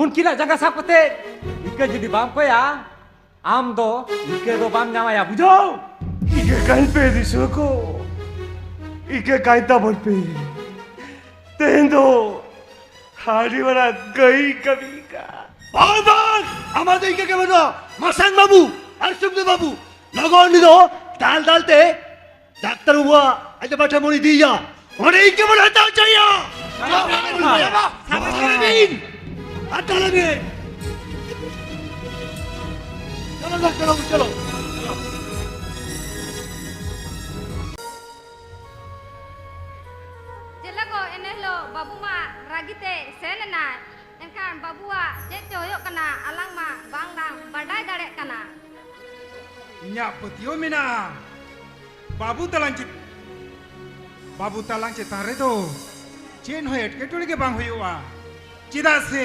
ᱩᱱᱠᱤᱱᱟᱜ ᱡᱟᱸᱜᱟ ᱥᱟᱵ ᱠᱟᱛᱮ ᱤᱠᱟᱹ ᱡᱩᱫᱤ ᱵᱟᱢ ᱠᱚᱭᱟ, ᱟᱢ ᱫᱚ ᱤᱠᱟᱹ ᱫᱚ ᱵᱟᱢ ᱧᱟᱢᱟᱭᱟ, ᱵᱩᱡᱷᱟᱹᱣ? ᱤᱠᱟᱹ ᱠᱟᱹᱧ ᱯᱮ ᱫᱤᱥᱩᱣᱟᱹ ᱠᱚ, ᱤᱠᱟᱹ ᱠᱟᱹᱧ ᱛᱟᱵᱚᱱ ᱯᱮ᱾ ᱛᱮᱦᱮᱧ ᱫᱚ ᱟᱹᱰᱤ ᱢᱟᱨᱟᱝ ᱠᱟᱹᱭ ᱠᱟᱹᱢᱤ ᱠᱟᱜᱼᱟ᱾ ᱵᱟᱝ, ᱵᱟᱝ, ᱟᱢᱟᱜ ᱫᱚ ᱤᱠᱟᱹ ᱜᱮ ᱵᱟᱹᱱᱩᱜᱼᱟ᱾ ᱢᱟᱥᱟᱝ ᱵᱟᱹᱵᱩ ᱟᱨ ᱥᱩᱠᱫᱮᱵ ᱵᱟᱹᱵᱩ, ᱞᱚᱜᱚᱱ ᱩᱱᱤ ᱫᱚ ᱫᱟᱞ ᱫᱟᱞ ᱛᱮ ᱰᱟᱠᱛᱟᱨ ᱵᱟᱹᱵᱩᱣᱟᱜ ᱟᱡᱟᱜ ᱯᱟᱴᱷᱟ ᱵᱚᱱ ᱤᱫᱤᱭᱮᱭᱟ᱾ ᱚᱸᱰᱮ ᱤᱠᱟᱹ ᱵᱚᱱ ᱦᱟᱛᱟᱣ ᱦᱚᱪᱚᱭᱮᱭᱟ᱾ ᱟᱨ ᱛᱟᱦᱞᱮ ᱵᱤᱱ᱾ ᱪᱚᱞᱚ, ᱪᱚᱞᱚ, ᱪᱚᱞᱚ᱾ ᱮᱱ ᱦᱤᱞᱳᱜ ᱵᱟᱹᱵᱩ ᱢᱟ ᱨᱟᱹᱜᱤ ᱛᱮ ᱥᱮᱱ ᱮᱱᱟᱭ᱾ ᱮᱱᱠᱷᱟᱱ ᱵᱟᱹᱵᱩᱣᱟᱜ ᱪᱮᱫ ᱪᱚ ᱦᱩᱭᱩᱜ ᱠᱟᱱᱟ, ᱟᱞᱟᱝ ᱢᱟ ᱵᱟᱝ ᱞᱟᱝ ᱵᱟᱰᱟᱭ ᱫᱟᱲᱮᱭᱟᱜ ᱠᱟᱱᱟ᱾ ᱤᱧᱟᱹᱜ ᱯᱟᱹᱛᱭᱟᱹᱣ ᱢᱮᱱᱟᱜᱼᱟ, ᱵᱟᱹᱵᱩ ᱛᱟᱞᱟᱝ ᱪᱮᱛ-, ᱵᱟᱹᱵᱩ ᱛᱟᱞᱟᱝ ᱪᱮᱛᱟᱱ ᱨᱮᱫᱚ ᱪᱮᱫ ᱦᱚᱸ ᱮᱴᱠᱮᱴᱚᱬᱮ ᱜᱮ ᱵᱟᱝ ᱦᱩᱭᱩᱜᱼᱟ᱾ ᱪᱮᱫᱟᱜ ᱥᱮ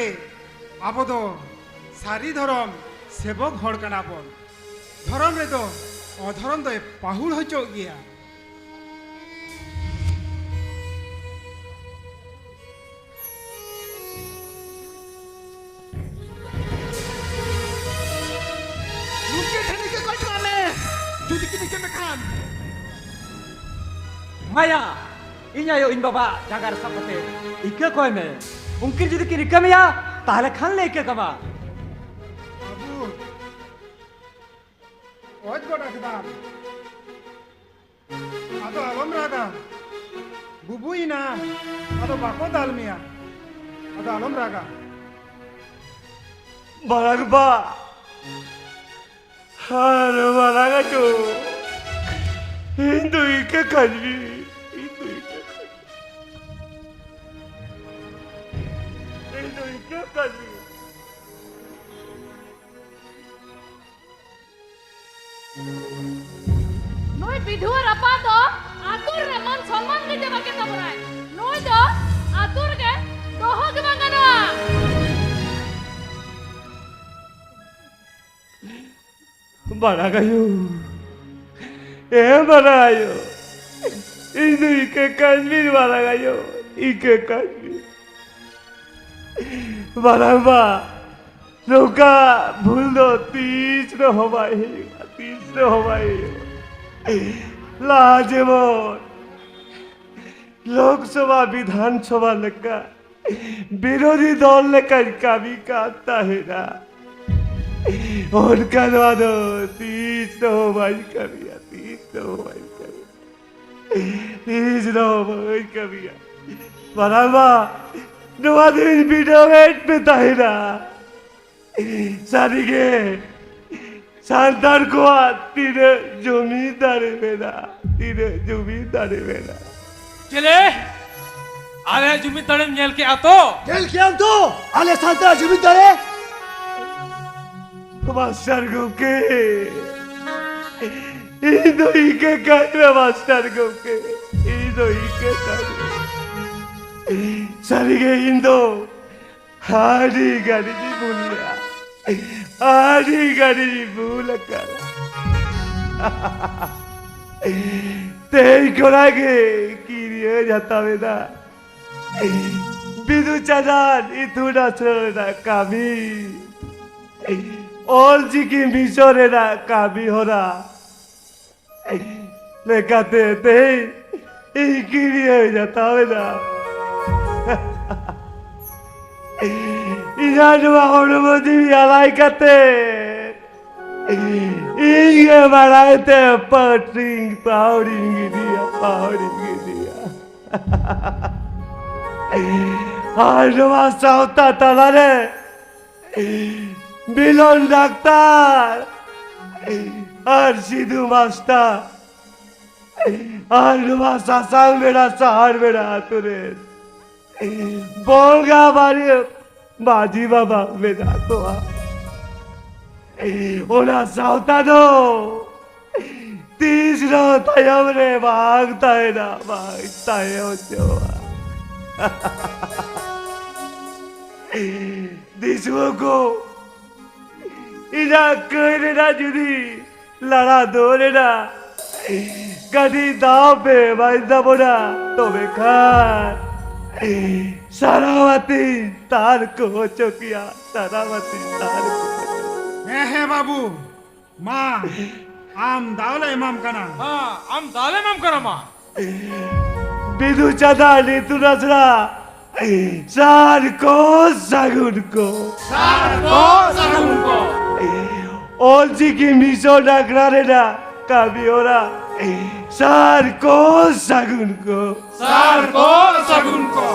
ᱟᱵᱚ ᱫᱚ ᱥᱟᱹᱨᱤ ᱫᱷᱚᱨᱚᱢ ᱥᱮᱵᱚᱠ ᱦᱚᱲ ᱠᱟᱱᱟ ᱵᱚᱱ᱾ ᱫᱷᱚᱨᱚᱢ ᱨᱮᱫᱚ ᱚᱫᱷᱚᱨᱚᱢ ᱫᱚᱭ ᱯᱟᱹᱦᱩᱲ ᱦᱚᱪᱚᱜ ᱜᱮᱭᱟ᱾ ᱱᱩᱠᱤᱱ ᱴᱷᱮᱱ ᱤᱠᱟᱹ ᱠᱚ ᱮᱢᱟᱜ ᱢᱮ, ᱡᱩᱫᱤ ᱠᱤᱱ ᱤᱠᱟᱹ ᱢᱮᱠᱷᱟᱱ᱾ ᱢᱟᱭᱟ, ᱤᱧ ᱟᱭᱳ, ᱤᱧ ᱵᱟᱵᱟ ᱡᱟᱸᱜᱟ ᱨᱮ ᱥᱟᱵ ᱠᱟᱛᱮ ᱤᱠᱟᱹ ᱠᱚᱭ ᱢᱮ᱾ ᱩᱱᱠᱤᱱ ᱡᱩᱫᱤ ᱠᱤᱱ ᱤᱠᱟᱹ ᱢᱮᱭᱟ, ᱛᱟᱦᱞᱮ ᱠᱷᱟᱱ ᱞᱮ ᱤᱠᱟᱹ ᱠᱟᱢᱟ᱾ ᱵᱟᱹᱵᱩ, ᱚᱡᱽ ᱜᱚᱫ ᱟᱠᱟᱫᱟᱢ᱾ ᱟᱫᱚ ᱟᱞᱚᱢ ᱨᱟᱜᱟ᱾ ᱵᱩᱵᱩᱭᱮᱱᱟ, ᱟᱫᱚ ᱵᱟᱠᱚ ᱫᱟᱞ ᱢᱮᱭᱟ᱾ ᱟᱫᱚ ᱟᱞᱚᱢ ᱨᱟᱜᱟ᱾ ᱢᱟᱨᱟᱝᱵᱟ, ᱟᱨ ᱢᱟᱨᱟᱝ ᱟᱭᱳ, ᱤᱧ ᱫᱚ ᱤᱠᱟᱹ ᱠᱟᱹᱧ ᱢᱮ᱾ ᱤᱧ ᱫᱚ ᱤᱠᱟᱹ ᱠᱟᱹᱧ ᱢᱮ᱾ ᱤᱧ ᱫᱚ ᱤᱠᱟᱹ ᱠᱟᱹᱧ ᱢᱮ᱾ ᱱᱩᱭ ᱵᱤᱫᱷᱩᱣᱟᱹ ᱨᱟᱯᱟᱜ ᱫᱚ ᱟᱹᱛᱩ ᱨᱮ ᱢᱟᱹᱱ ᱥᱚᱱᱢᱟᱱ ᱜᱮ ᱪᱟᱵᱟ ᱠᱮᱫ ᱛᱟᱵᱚᱱᱟᱭ᱾ ᱱᱩᱭ ᱫᱚ ᱟᱹᱛᱩ ᱨᱮᱜᱮ ᱫᱚᱦᱚ ᱜᱮ ᱵᱟᱝ ᱜᱟᱱᱚᱜᱼᱟ᱾ ᱢᱟᱨᱟᱝ ᱟᱭᱳ, ᱮ ᱢᱟᱨᱟᱝ ᱟᱭᱳ, ᱤᱧ ᱫᱚ ᱤᱠᱟᱹ ᱠᱟᱹᱧ ᱢᱮ ᱢᱟᱨᱟᱝ ᱟᱭᱳ, ᱤᱠᱟᱹ ᱠᱟᱹᱧ ᱢᱮ᱾ ᱢᱟᱨᱟᱝ ᱵᱟ, ᱱᱚᱝᱠᱟ ᱵᱷᱩᱞ ᱫᱚ ᱛᱤᱥ ᱨᱮᱦᱚᱸ ᱵᱟᱭ ᱦᱩᱭᱩᱜᱼᱟ, ᱛᱤᱥ ᱨᱮᱦᱚᱸ ᱵᱟᱭ ᱦᱩᱭᱩᱜᱼᱟ᱾ ᱞᱟᱦᱟ ᱡᱮᱢᱚᱱ ᱞᱳᱠᱥᱚᱵᱷᱟ ᱵᱤᱫᱷᱟᱱ ᱥᱚᱵᱷᱟ ᱞᱮᱠᱟ ᱵᱤᱨᱳᱫᱷᱤ ᱫᱚᱞ ᱞᱮᱠᱟᱧ ᱠᱟᱹᱢᱤ ᱠᱟᱱ ᱛᱟᱦᱮᱱᱟ, ᱚᱱᱠᱟ ᱱᱚᱣᱟ ᱫᱚ ᱛᱤᱥ ᱨᱮᱦᱚᱸ ᱵᱟᱹᱧ ᱠᱟᱹᱢᱤᱭᱟ, ᱛᱤᱥ ᱨᱮᱦᱚᱸ ᱵᱟᱹᱧ ᱠᱟᱹᱢᱤᱭᱟ, ᱛᱤᱥ ᱨᱮᱦᱚᱸ ᱵᱟᱹᱧ ᱠᱟᱹᱢᱤᱭᱟ᱾ ᱢᱟᱨᱟᱝᱵᱟ, ᱱᱚᱣᱟ ᱫᱚᱧ ᱵᱤᱰᱟᱹᱣᱮᱫ ᱯᱮ ᱛᱟᱦᱮᱱᱟ᱾ ᱥᱟᱹᱨᱤᱜᱮ, ᱥᱟᱱᱛᱟᱲ ᱠᱚᱣᱟᱜ ᱛᱤᱱᱟᱹᱜ ᱡᱚᱢᱤ ᱫᱟᱨᱮ ᱢᱮᱱᱟᱜᱼᱟ, ᱛᱤᱱᱟᱹᱜ ᱡᱚᱢᱤ ᱫᱟᱨᱮ ᱢᱮᱱᱟᱜᱼᱟ᱾ ᱪᱮᱞᱮ? ᱟᱞᱮᱭᱟᱜ ᱡᱩᱢᱤᱫ ᱫᱟᱲᱮᱢ ᱧᱮᱞ ᱠᱮᱜᱼᱟ ᱛᱚ? ᱧᱮᱞ ᱠᱮᱜᱼᱟᱢ ᱛᱚ ᱟᱞᱮ ᱥᱟᱱᱛᱟᱲ ᱡᱩᱢᱤᱫ ᱫᱟᱲᱮ? ᱢᱟᱥᱴᱟᱨ ᱜᱚᱢᱠᱮ, ᱤᱧ ᱫᱚ ᱤᱠᱟᱹ ᱠᱟᱭ ᱢᱮ ᱢᱟᱥᱴᱟᱨ ᱜᱚᱢᱠᱮ, ᱤᱧ ᱫᱚ ᱤᱠᱟᱹ ᱠᱟᱭ ᱢᱮ᱾ ᱥᱟᱹᱨᱤᱜᱮ ᱤᱧ ᱫᱚ ᱟᱹᱰᱤ ᱜᱟᱱᱤᱧ ᱵᱷᱩᱞ ᱞᱮᱫᱟ, ᱟᱹᱰᱤ ᱜᱟᱱᱤᱧ ᱵᱷᱩᱞ ᱟᱠᱟᱫᱟ᱾ ᱛᱮᱦᱮᱧ ᱠᱷᱚᱱᱟᱜ ᱜᱮ ᱠᱤᱨᱤᱭᱟᱹᱧ ᱦᱟᱛᱟᱣ ᱮᱫᱟ ᱵᱤᱫᱩ ᱪᱟᱸᱫᱟᱱ ᱤᱛᱩᱱ ᱟᱥᱲᱟ ᱨᱮᱱᱟᱜ ᱠᱟᱹᱢᱤ, ᱚᱞ ᱪᱤᱠᱤ ᱢᱤᱥᱚᱱ ᱨᱮᱱᱟᱜ ᱠᱟᱹᱢᱤ ᱦᱚᱨᱟ ᱞᱮᱠᱟᱛᱮ ᱛᱮᱦᱮᱧ ᱤᱧ ᱠᱤᱨᱤᱭᱟᱹᱧ ᱦᱟᱛᱟᱣ ᱮᱫᱟ᱾ ᱤᱧᱟᱹᱜ ᱱᱚᱣᱟ ᱦᱚᱲᱢᱚ ᱡᱤᱣᱤ ᱟᱞᱟᱭ ᱠᱟᱛᱮ ᱤᱧ ᱜᱮ ᱢᱟᱲᱟᱝ ᱛᱮ ᱯᱟᱹᱴᱤᱧ ᱯᱟᱹᱣᱲᱤᱧ ᱜᱤᱰᱤᱭᱟ, ᱯᱟᱹᱣᱲᱤᱧ ᱜᱤᱰᱤᱭᱟ᱾ ᱟᱨ ᱱᱚᱣᱟ ᱥᱟᱶᱛᱟ ᱛᱟᱞᱟᱨᱮ ᱢᱤᱞᱚᱱ ᱰᱟᱠᱛᱟᱨ ᱟᱨ ᱥᱤᱫᱷᱩ ᱢᱟᱥᱴᱟᱨ ᱟᱨ ᱱᱚᱣᱟ ᱥᱟᱥᱟᱝ ᱵᱮᱲᱟ ᱥᱟᱦᱟᱨ ᱵᱮᱲᱟ ᱟᱛᱳ ᱨᱮ ᱵᱚᱸᱜᱟ ᱵᱟᱨᱮ ᱢᱟᱹᱡᱷᱤ ᱵᱟᱵᱟ ᱢᱮᱱᱟᱜ ᱠᱚᱣᱟ᱾ ᱚᱱᱟ ᱥᱟᱶᱛᱟ ᱫᱚ ᱛᱤᱥ ᱨᱮᱦᱚᱸ ᱛᱟᱭᱚᱢ ᱨᱮ ᱵᱟᱝ ᱛᱟᱦᱮᱱᱟ, ᱵᱟᱝ ᱛᱟᱦᱮᱸ ᱦᱚᱪᱚᱣᱟᱜᱼᱟ᱾ ᱫᱤᱥᱩᱣᱟᱹ ᱠᱚ, ᱤᱧᱟᱹᱜ ᱠᱟᱹᱭ ᱨᱮᱱᱟᱜ ᱡᱩᱫᱤ ᱞᱟᱲᱟ ᱫᱚ ᱨᱮᱱᱟᱜ ᱠᱟᱹᱴᱤᱡ ᱫᱟᱣ ᱯᱮ ᱮᱢᱟᱭ ᱛᱟᱵᱚᱱᱟ, ᱛᱚᱵᱮ ᱠᱷᱟᱱ ᱥᱟᱨᱟᱣᱟᱛᱤᱧ ᱛᱟᱨ ᱠᱚ ᱦᱚᱪᱚ ᱠᱮᱭᱟ, ᱥᱟᱨᱟᱣᱟᱛᱤᱧ ᱛᱟᱨ ᱠᱚ ᱦᱚᱪᱚ ᱠᱮᱭᱟ᱾ ᱦᱮᱸ, ᱦᱮᱸ, ᱵᱟᱹᱵᱩ, ᱢᱟ, ᱟᱢ ᱫᱟᱣ ᱞᱮ ᱮᱢᱟᱢ ᱠᱟᱱᱟ᱾ ᱦᱮᱸ, ᱟᱢ ᱫᱟᱣ ᱞᱮ ᱮᱢᱟᱢ ᱠᱟᱱᱟ, ᱢᱟ᱾ ᱵᱤᱫᱩ ᱪᱟᱸᱫᱟᱱ ᱤᱛᱩᱱ ᱟᱥᱲᱟ, ᱥᱟᱨ ᱠᱚ ᱥᱟᱹᱜᱩᱱ ᱠᱚ᱾ ᱥᱟᱨ ᱠᱚ ᱥᱟᱹᱜᱩᱱ ᱠᱚ᱾ ᱚᱞᱪᱤᱠᱤ ᱢᱤᱥᱚᱱ ᱟᱠᱷᱲᱟ ᱨᱮᱱᱟᱜ ᱠᱟᱹᱢᱤ ᱦᱚᱨᱟ, ᱥᱟᱨ ᱠᱚ ᱥᱟᱹᱜᱩᱱ ᱠᱚ᱾ ᱥᱟᱨ ᱠᱚ ᱥᱟᱹᱜᱩᱱ ᱠᱚ᱾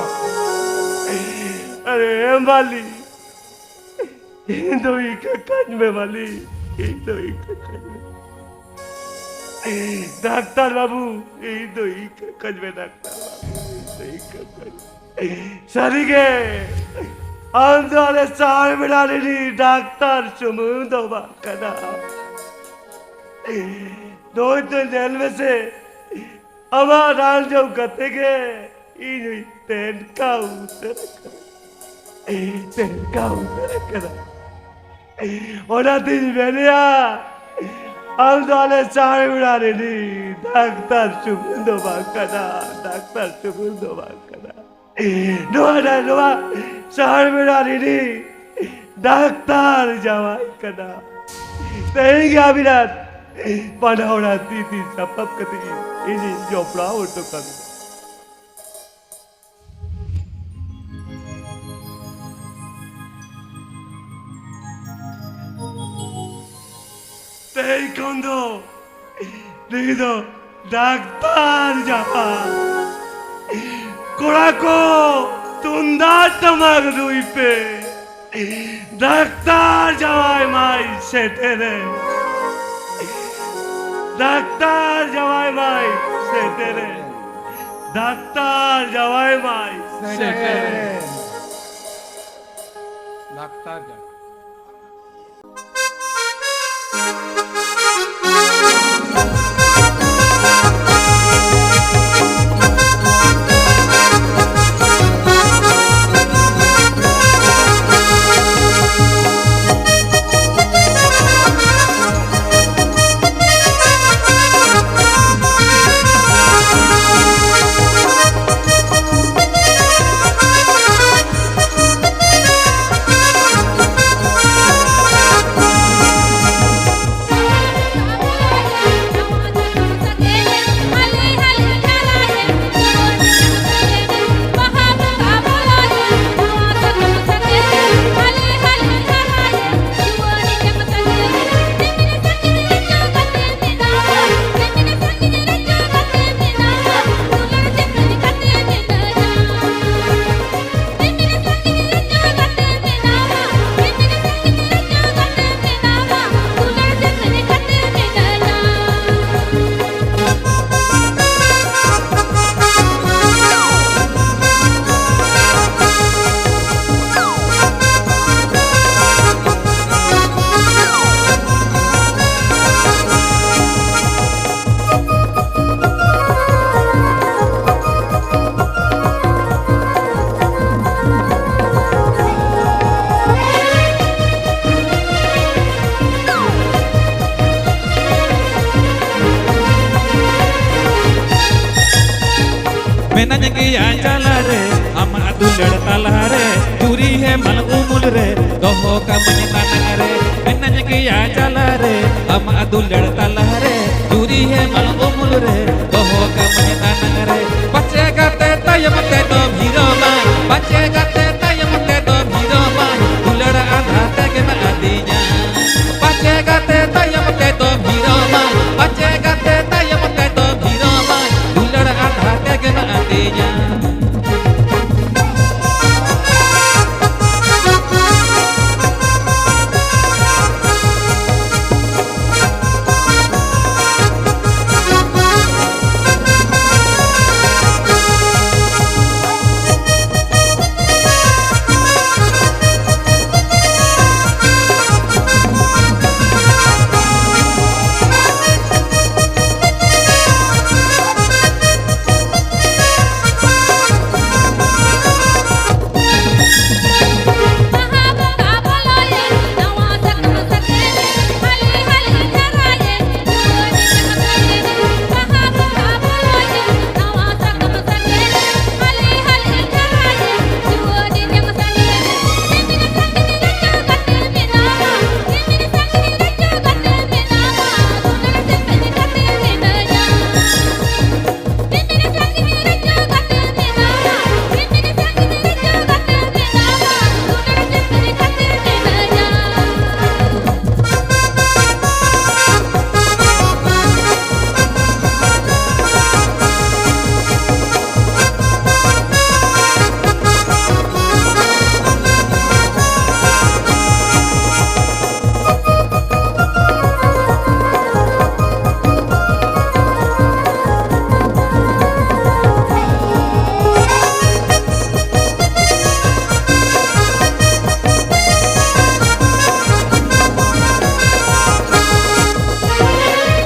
ᱟᱨᱮ ᱢᱟᱹᱞᱤ, ᱤᱧ ᱫᱚ ᱤᱠᱟᱹ ᱠᱟᱹᱧ ᱢᱮ ᱢᱟᱹᱞᱤ, ᱤᱧ ᱫᱚ ᱤᱠᱟᱹ ᱠᱟᱹᱧ ᱢᱮ᱾ ᱰᱟᱠᱛᱟᱨ ᱵᱟᱹᱵᱩ, ᱤᱧ ᱫᱚ ᱤᱠᱟᱹ ᱠᱟᱹᱧ ᱢᱮ ᱰᱟᱠᱛᱟᱨ ᱵᱟᱹᱵᱩ᱾ ᱥᱟᱹᱨᱤᱜᱮ, ᱟᱢ ᱫᱚ ᱟᱞᱮ ᱥᱟᱦᱟᱨ ᱵᱮᱲᱟ ᱨᱤᱱᱤᱡ ᱰᱟᱠᱛᱟᱨ ᱥᱩᱢᱩᱝ ᱫᱚ ᱵᱟᱝ ᱠᱟᱱᱟ᱾ ᱱᱩᱭ ᱫᱚ ᱧᱮᱞ ᱢᱮᱥᱮ, ᱟᱢᱟᱜ ᱨᱟᱱ ᱡᱚᱢ ᱠᱟᱛᱮ ᱜᱮ ᱤᱧ ᱦᱚᱸᱧ ᱛᱮᱱᱠᱟ ᱩᱛᱟᱹᱨ ᱟᱠᱟᱱᱟ᱾ ᱛᱮᱱᱠᱟ ᱩᱛᱟᱹᱨ ᱟᱠᱟᱱᱟ᱾ ᱚᱱᱟᱛᱤᱧ ᱢᱮᱱᱮᱜᱼᱟ, ᱟᱢ ᱫᱚ ᱟᱞᱮ ᱥᱟᱦᱟᱨ ᱵᱮᱲᱟ ᱨᱤᱱᱤᱡ ᱰᱟᱠᱛᱟᱨ ᱥᱩᱢᱩᱝ ᱫᱚ ᱵᱟᱝ ᱠᱟᱱᱟ, ᱰᱟᱠᱛᱟᱨ ᱥᱩᱢᱩᱝ ᱫᱚ ᱵᱟᱝ ᱠᱟᱱᱟ᱾ ᱱᱚᱣᱟ ᱫᱚ ᱱᱚᱣᱟ ᱥᱟᱦᱟᱨ ᱵᱮᱲᱟ ᱨᱤᱱᱤᱡ ᱰᱟᱠᱛᱟᱨ ᱡᱟᱶᱟᱭ ᱠᱟᱱᱟ᱾ ᱛᱮᱦᱮᱧ ᱜᱮ ᱟᱹᱵᱤᱱᱟᱜ ᱵᱟᱱᱟ ᱦᱚᱲᱟᱜ ᱛᱤ ᱛᱤ ᱥᱟᱯᱟᱵ ᱠᱟᱛᱮ ᱤᱧᱤᱧ ᱡᱚᱯᱲᱟᱣ ᱦᱚᱴᱚ ᱠᱟᱵᱤᱱᱟ᱾ ᱛᱮᱦᱮᱧ ᱠᱷᱚᱱ ᱫᱚ ᱱᱩᱭ ᱫᱚ ᱰᱟᱠᱛᱟᱨ ᱡᱟᱶᱟᱭ᱾ ᱠᱚᱲᱟ ᱠᱚ, ᱛᱩᱢᱫᱟᱜ ᱴᱟᱢᱟᱠ ᱨᱩᱭ ᱯᱮ᱾ ᱰᱟᱠᱛᱟᱨ ᱡᱟᱶᱟᱭ ᱢᱟᱭ ᱥᱮᱴᱮᱨᱮᱱ᱾ ᱰᱟᱠᱛᱟᱨ ᱡᱟᱶᱟᱭ ᱢᱟᱭ ᱥᱮᱴᱮᱨᱮᱱ᱾ ᱰᱟᱠᱛᱟᱨ ᱡᱟᱶᱟᱭ ᱢᱟᱭ ᱥᱮᱴᱮᱨᱮᱱ᱾ ᱰᱟᱠᱛᱟᱨ ᱡᱟᱶᱟᱭ᱾ ᱢᱮᱱᱟᱧ ᱜᱮᱭᱟ ᱡᱟᱞᱟ ᱨᱮ, ᱟᱢᱟᱜ ᱫᱩᱞᱟᱹᱲ ᱛᱟᱞᱟ ᱨᱮ, ᱪᱩᱨᱤ ᱦᱮᱢᱟᱞ ᱩᱢᱩᱞ ᱨᱮ, ᱫᱚᱦᱚ ᱠᱟᱢᱟᱹᱧ ᱛᱟᱱᱟᱝ ᱨᱮ᱾ ᱢᱮᱱᱟᱧ ᱜᱮᱭᱟ ᱡᱟᱞᱟ ᱨᱮ, ᱟᱢᱟᱜ ᱫᱩᱞᱟᱹᱲ ᱛᱟᱞᱟ ᱨᱮ, ᱪᱩᱨᱤ ᱦᱮᱢᱟᱞ ᱩᱢᱩᱞ ᱨᱮ, ᱫᱚᱦᱚ ᱠᱟᱢᱟᱹᱧ ᱛᱟᱱᱟᱝ ᱨᱮ᱾ ᱯᱟᱪᱮ ᱜᱟᱛᱮ ᱛᱟᱭᱚᱢ ᱛᱮᱫᱚᱢ ᱦᱤᱨᱚᱢᱟ, ᱯᱟᱪᱮ ᱜᱟᱛᱮ ᱛᱟᱭᱚᱢ ᱛᱮᱫᱚᱢ ᱦᱤᱨᱚᱢᱟ, ᱫᱩᱞᱟᱹᱲ ᱟᱸᱫᱷᱟ ᱛᱮᱜᱮᱢ ᱟᱹᱫᱤᱧᱟ᱾ ᱯᱟᱪᱮ ᱜᱟᱛᱮ ᱛᱟᱭᱚᱢ ᱛᱮᱫᱚᱢ ᱦᱤᱨᱚᱢᱟ, ᱯᱟᱪᱮ ᱜᱟᱛᱮ ᱛᱟᱭᱚᱢ ᱛᱮᱫᱚᱢ ᱦᱤᱨᱚᱢᱟ, ᱫᱩᱞᱟᱹᱲ ᱟᱸᱫᱷᱟ ᱛᱮᱜᱮᱢ ᱟᱹᱫᱤᱧᱟ᱾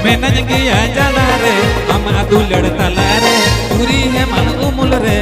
ᱢᱮᱱᱟᱧ ᱜᱮᱭᱟ ᱡᱟᱞᱟ ᱨᱮ, ᱟᱢᱟᱜ ᱫᱩᱞᱟᱹᱲ ᱛᱟᱞᱟ ᱨᱮ, ᱪᱩᱨᱤ ᱦᱮᱢᱟᱞ ᱩᱢᱩᱞ ᱨᱮ,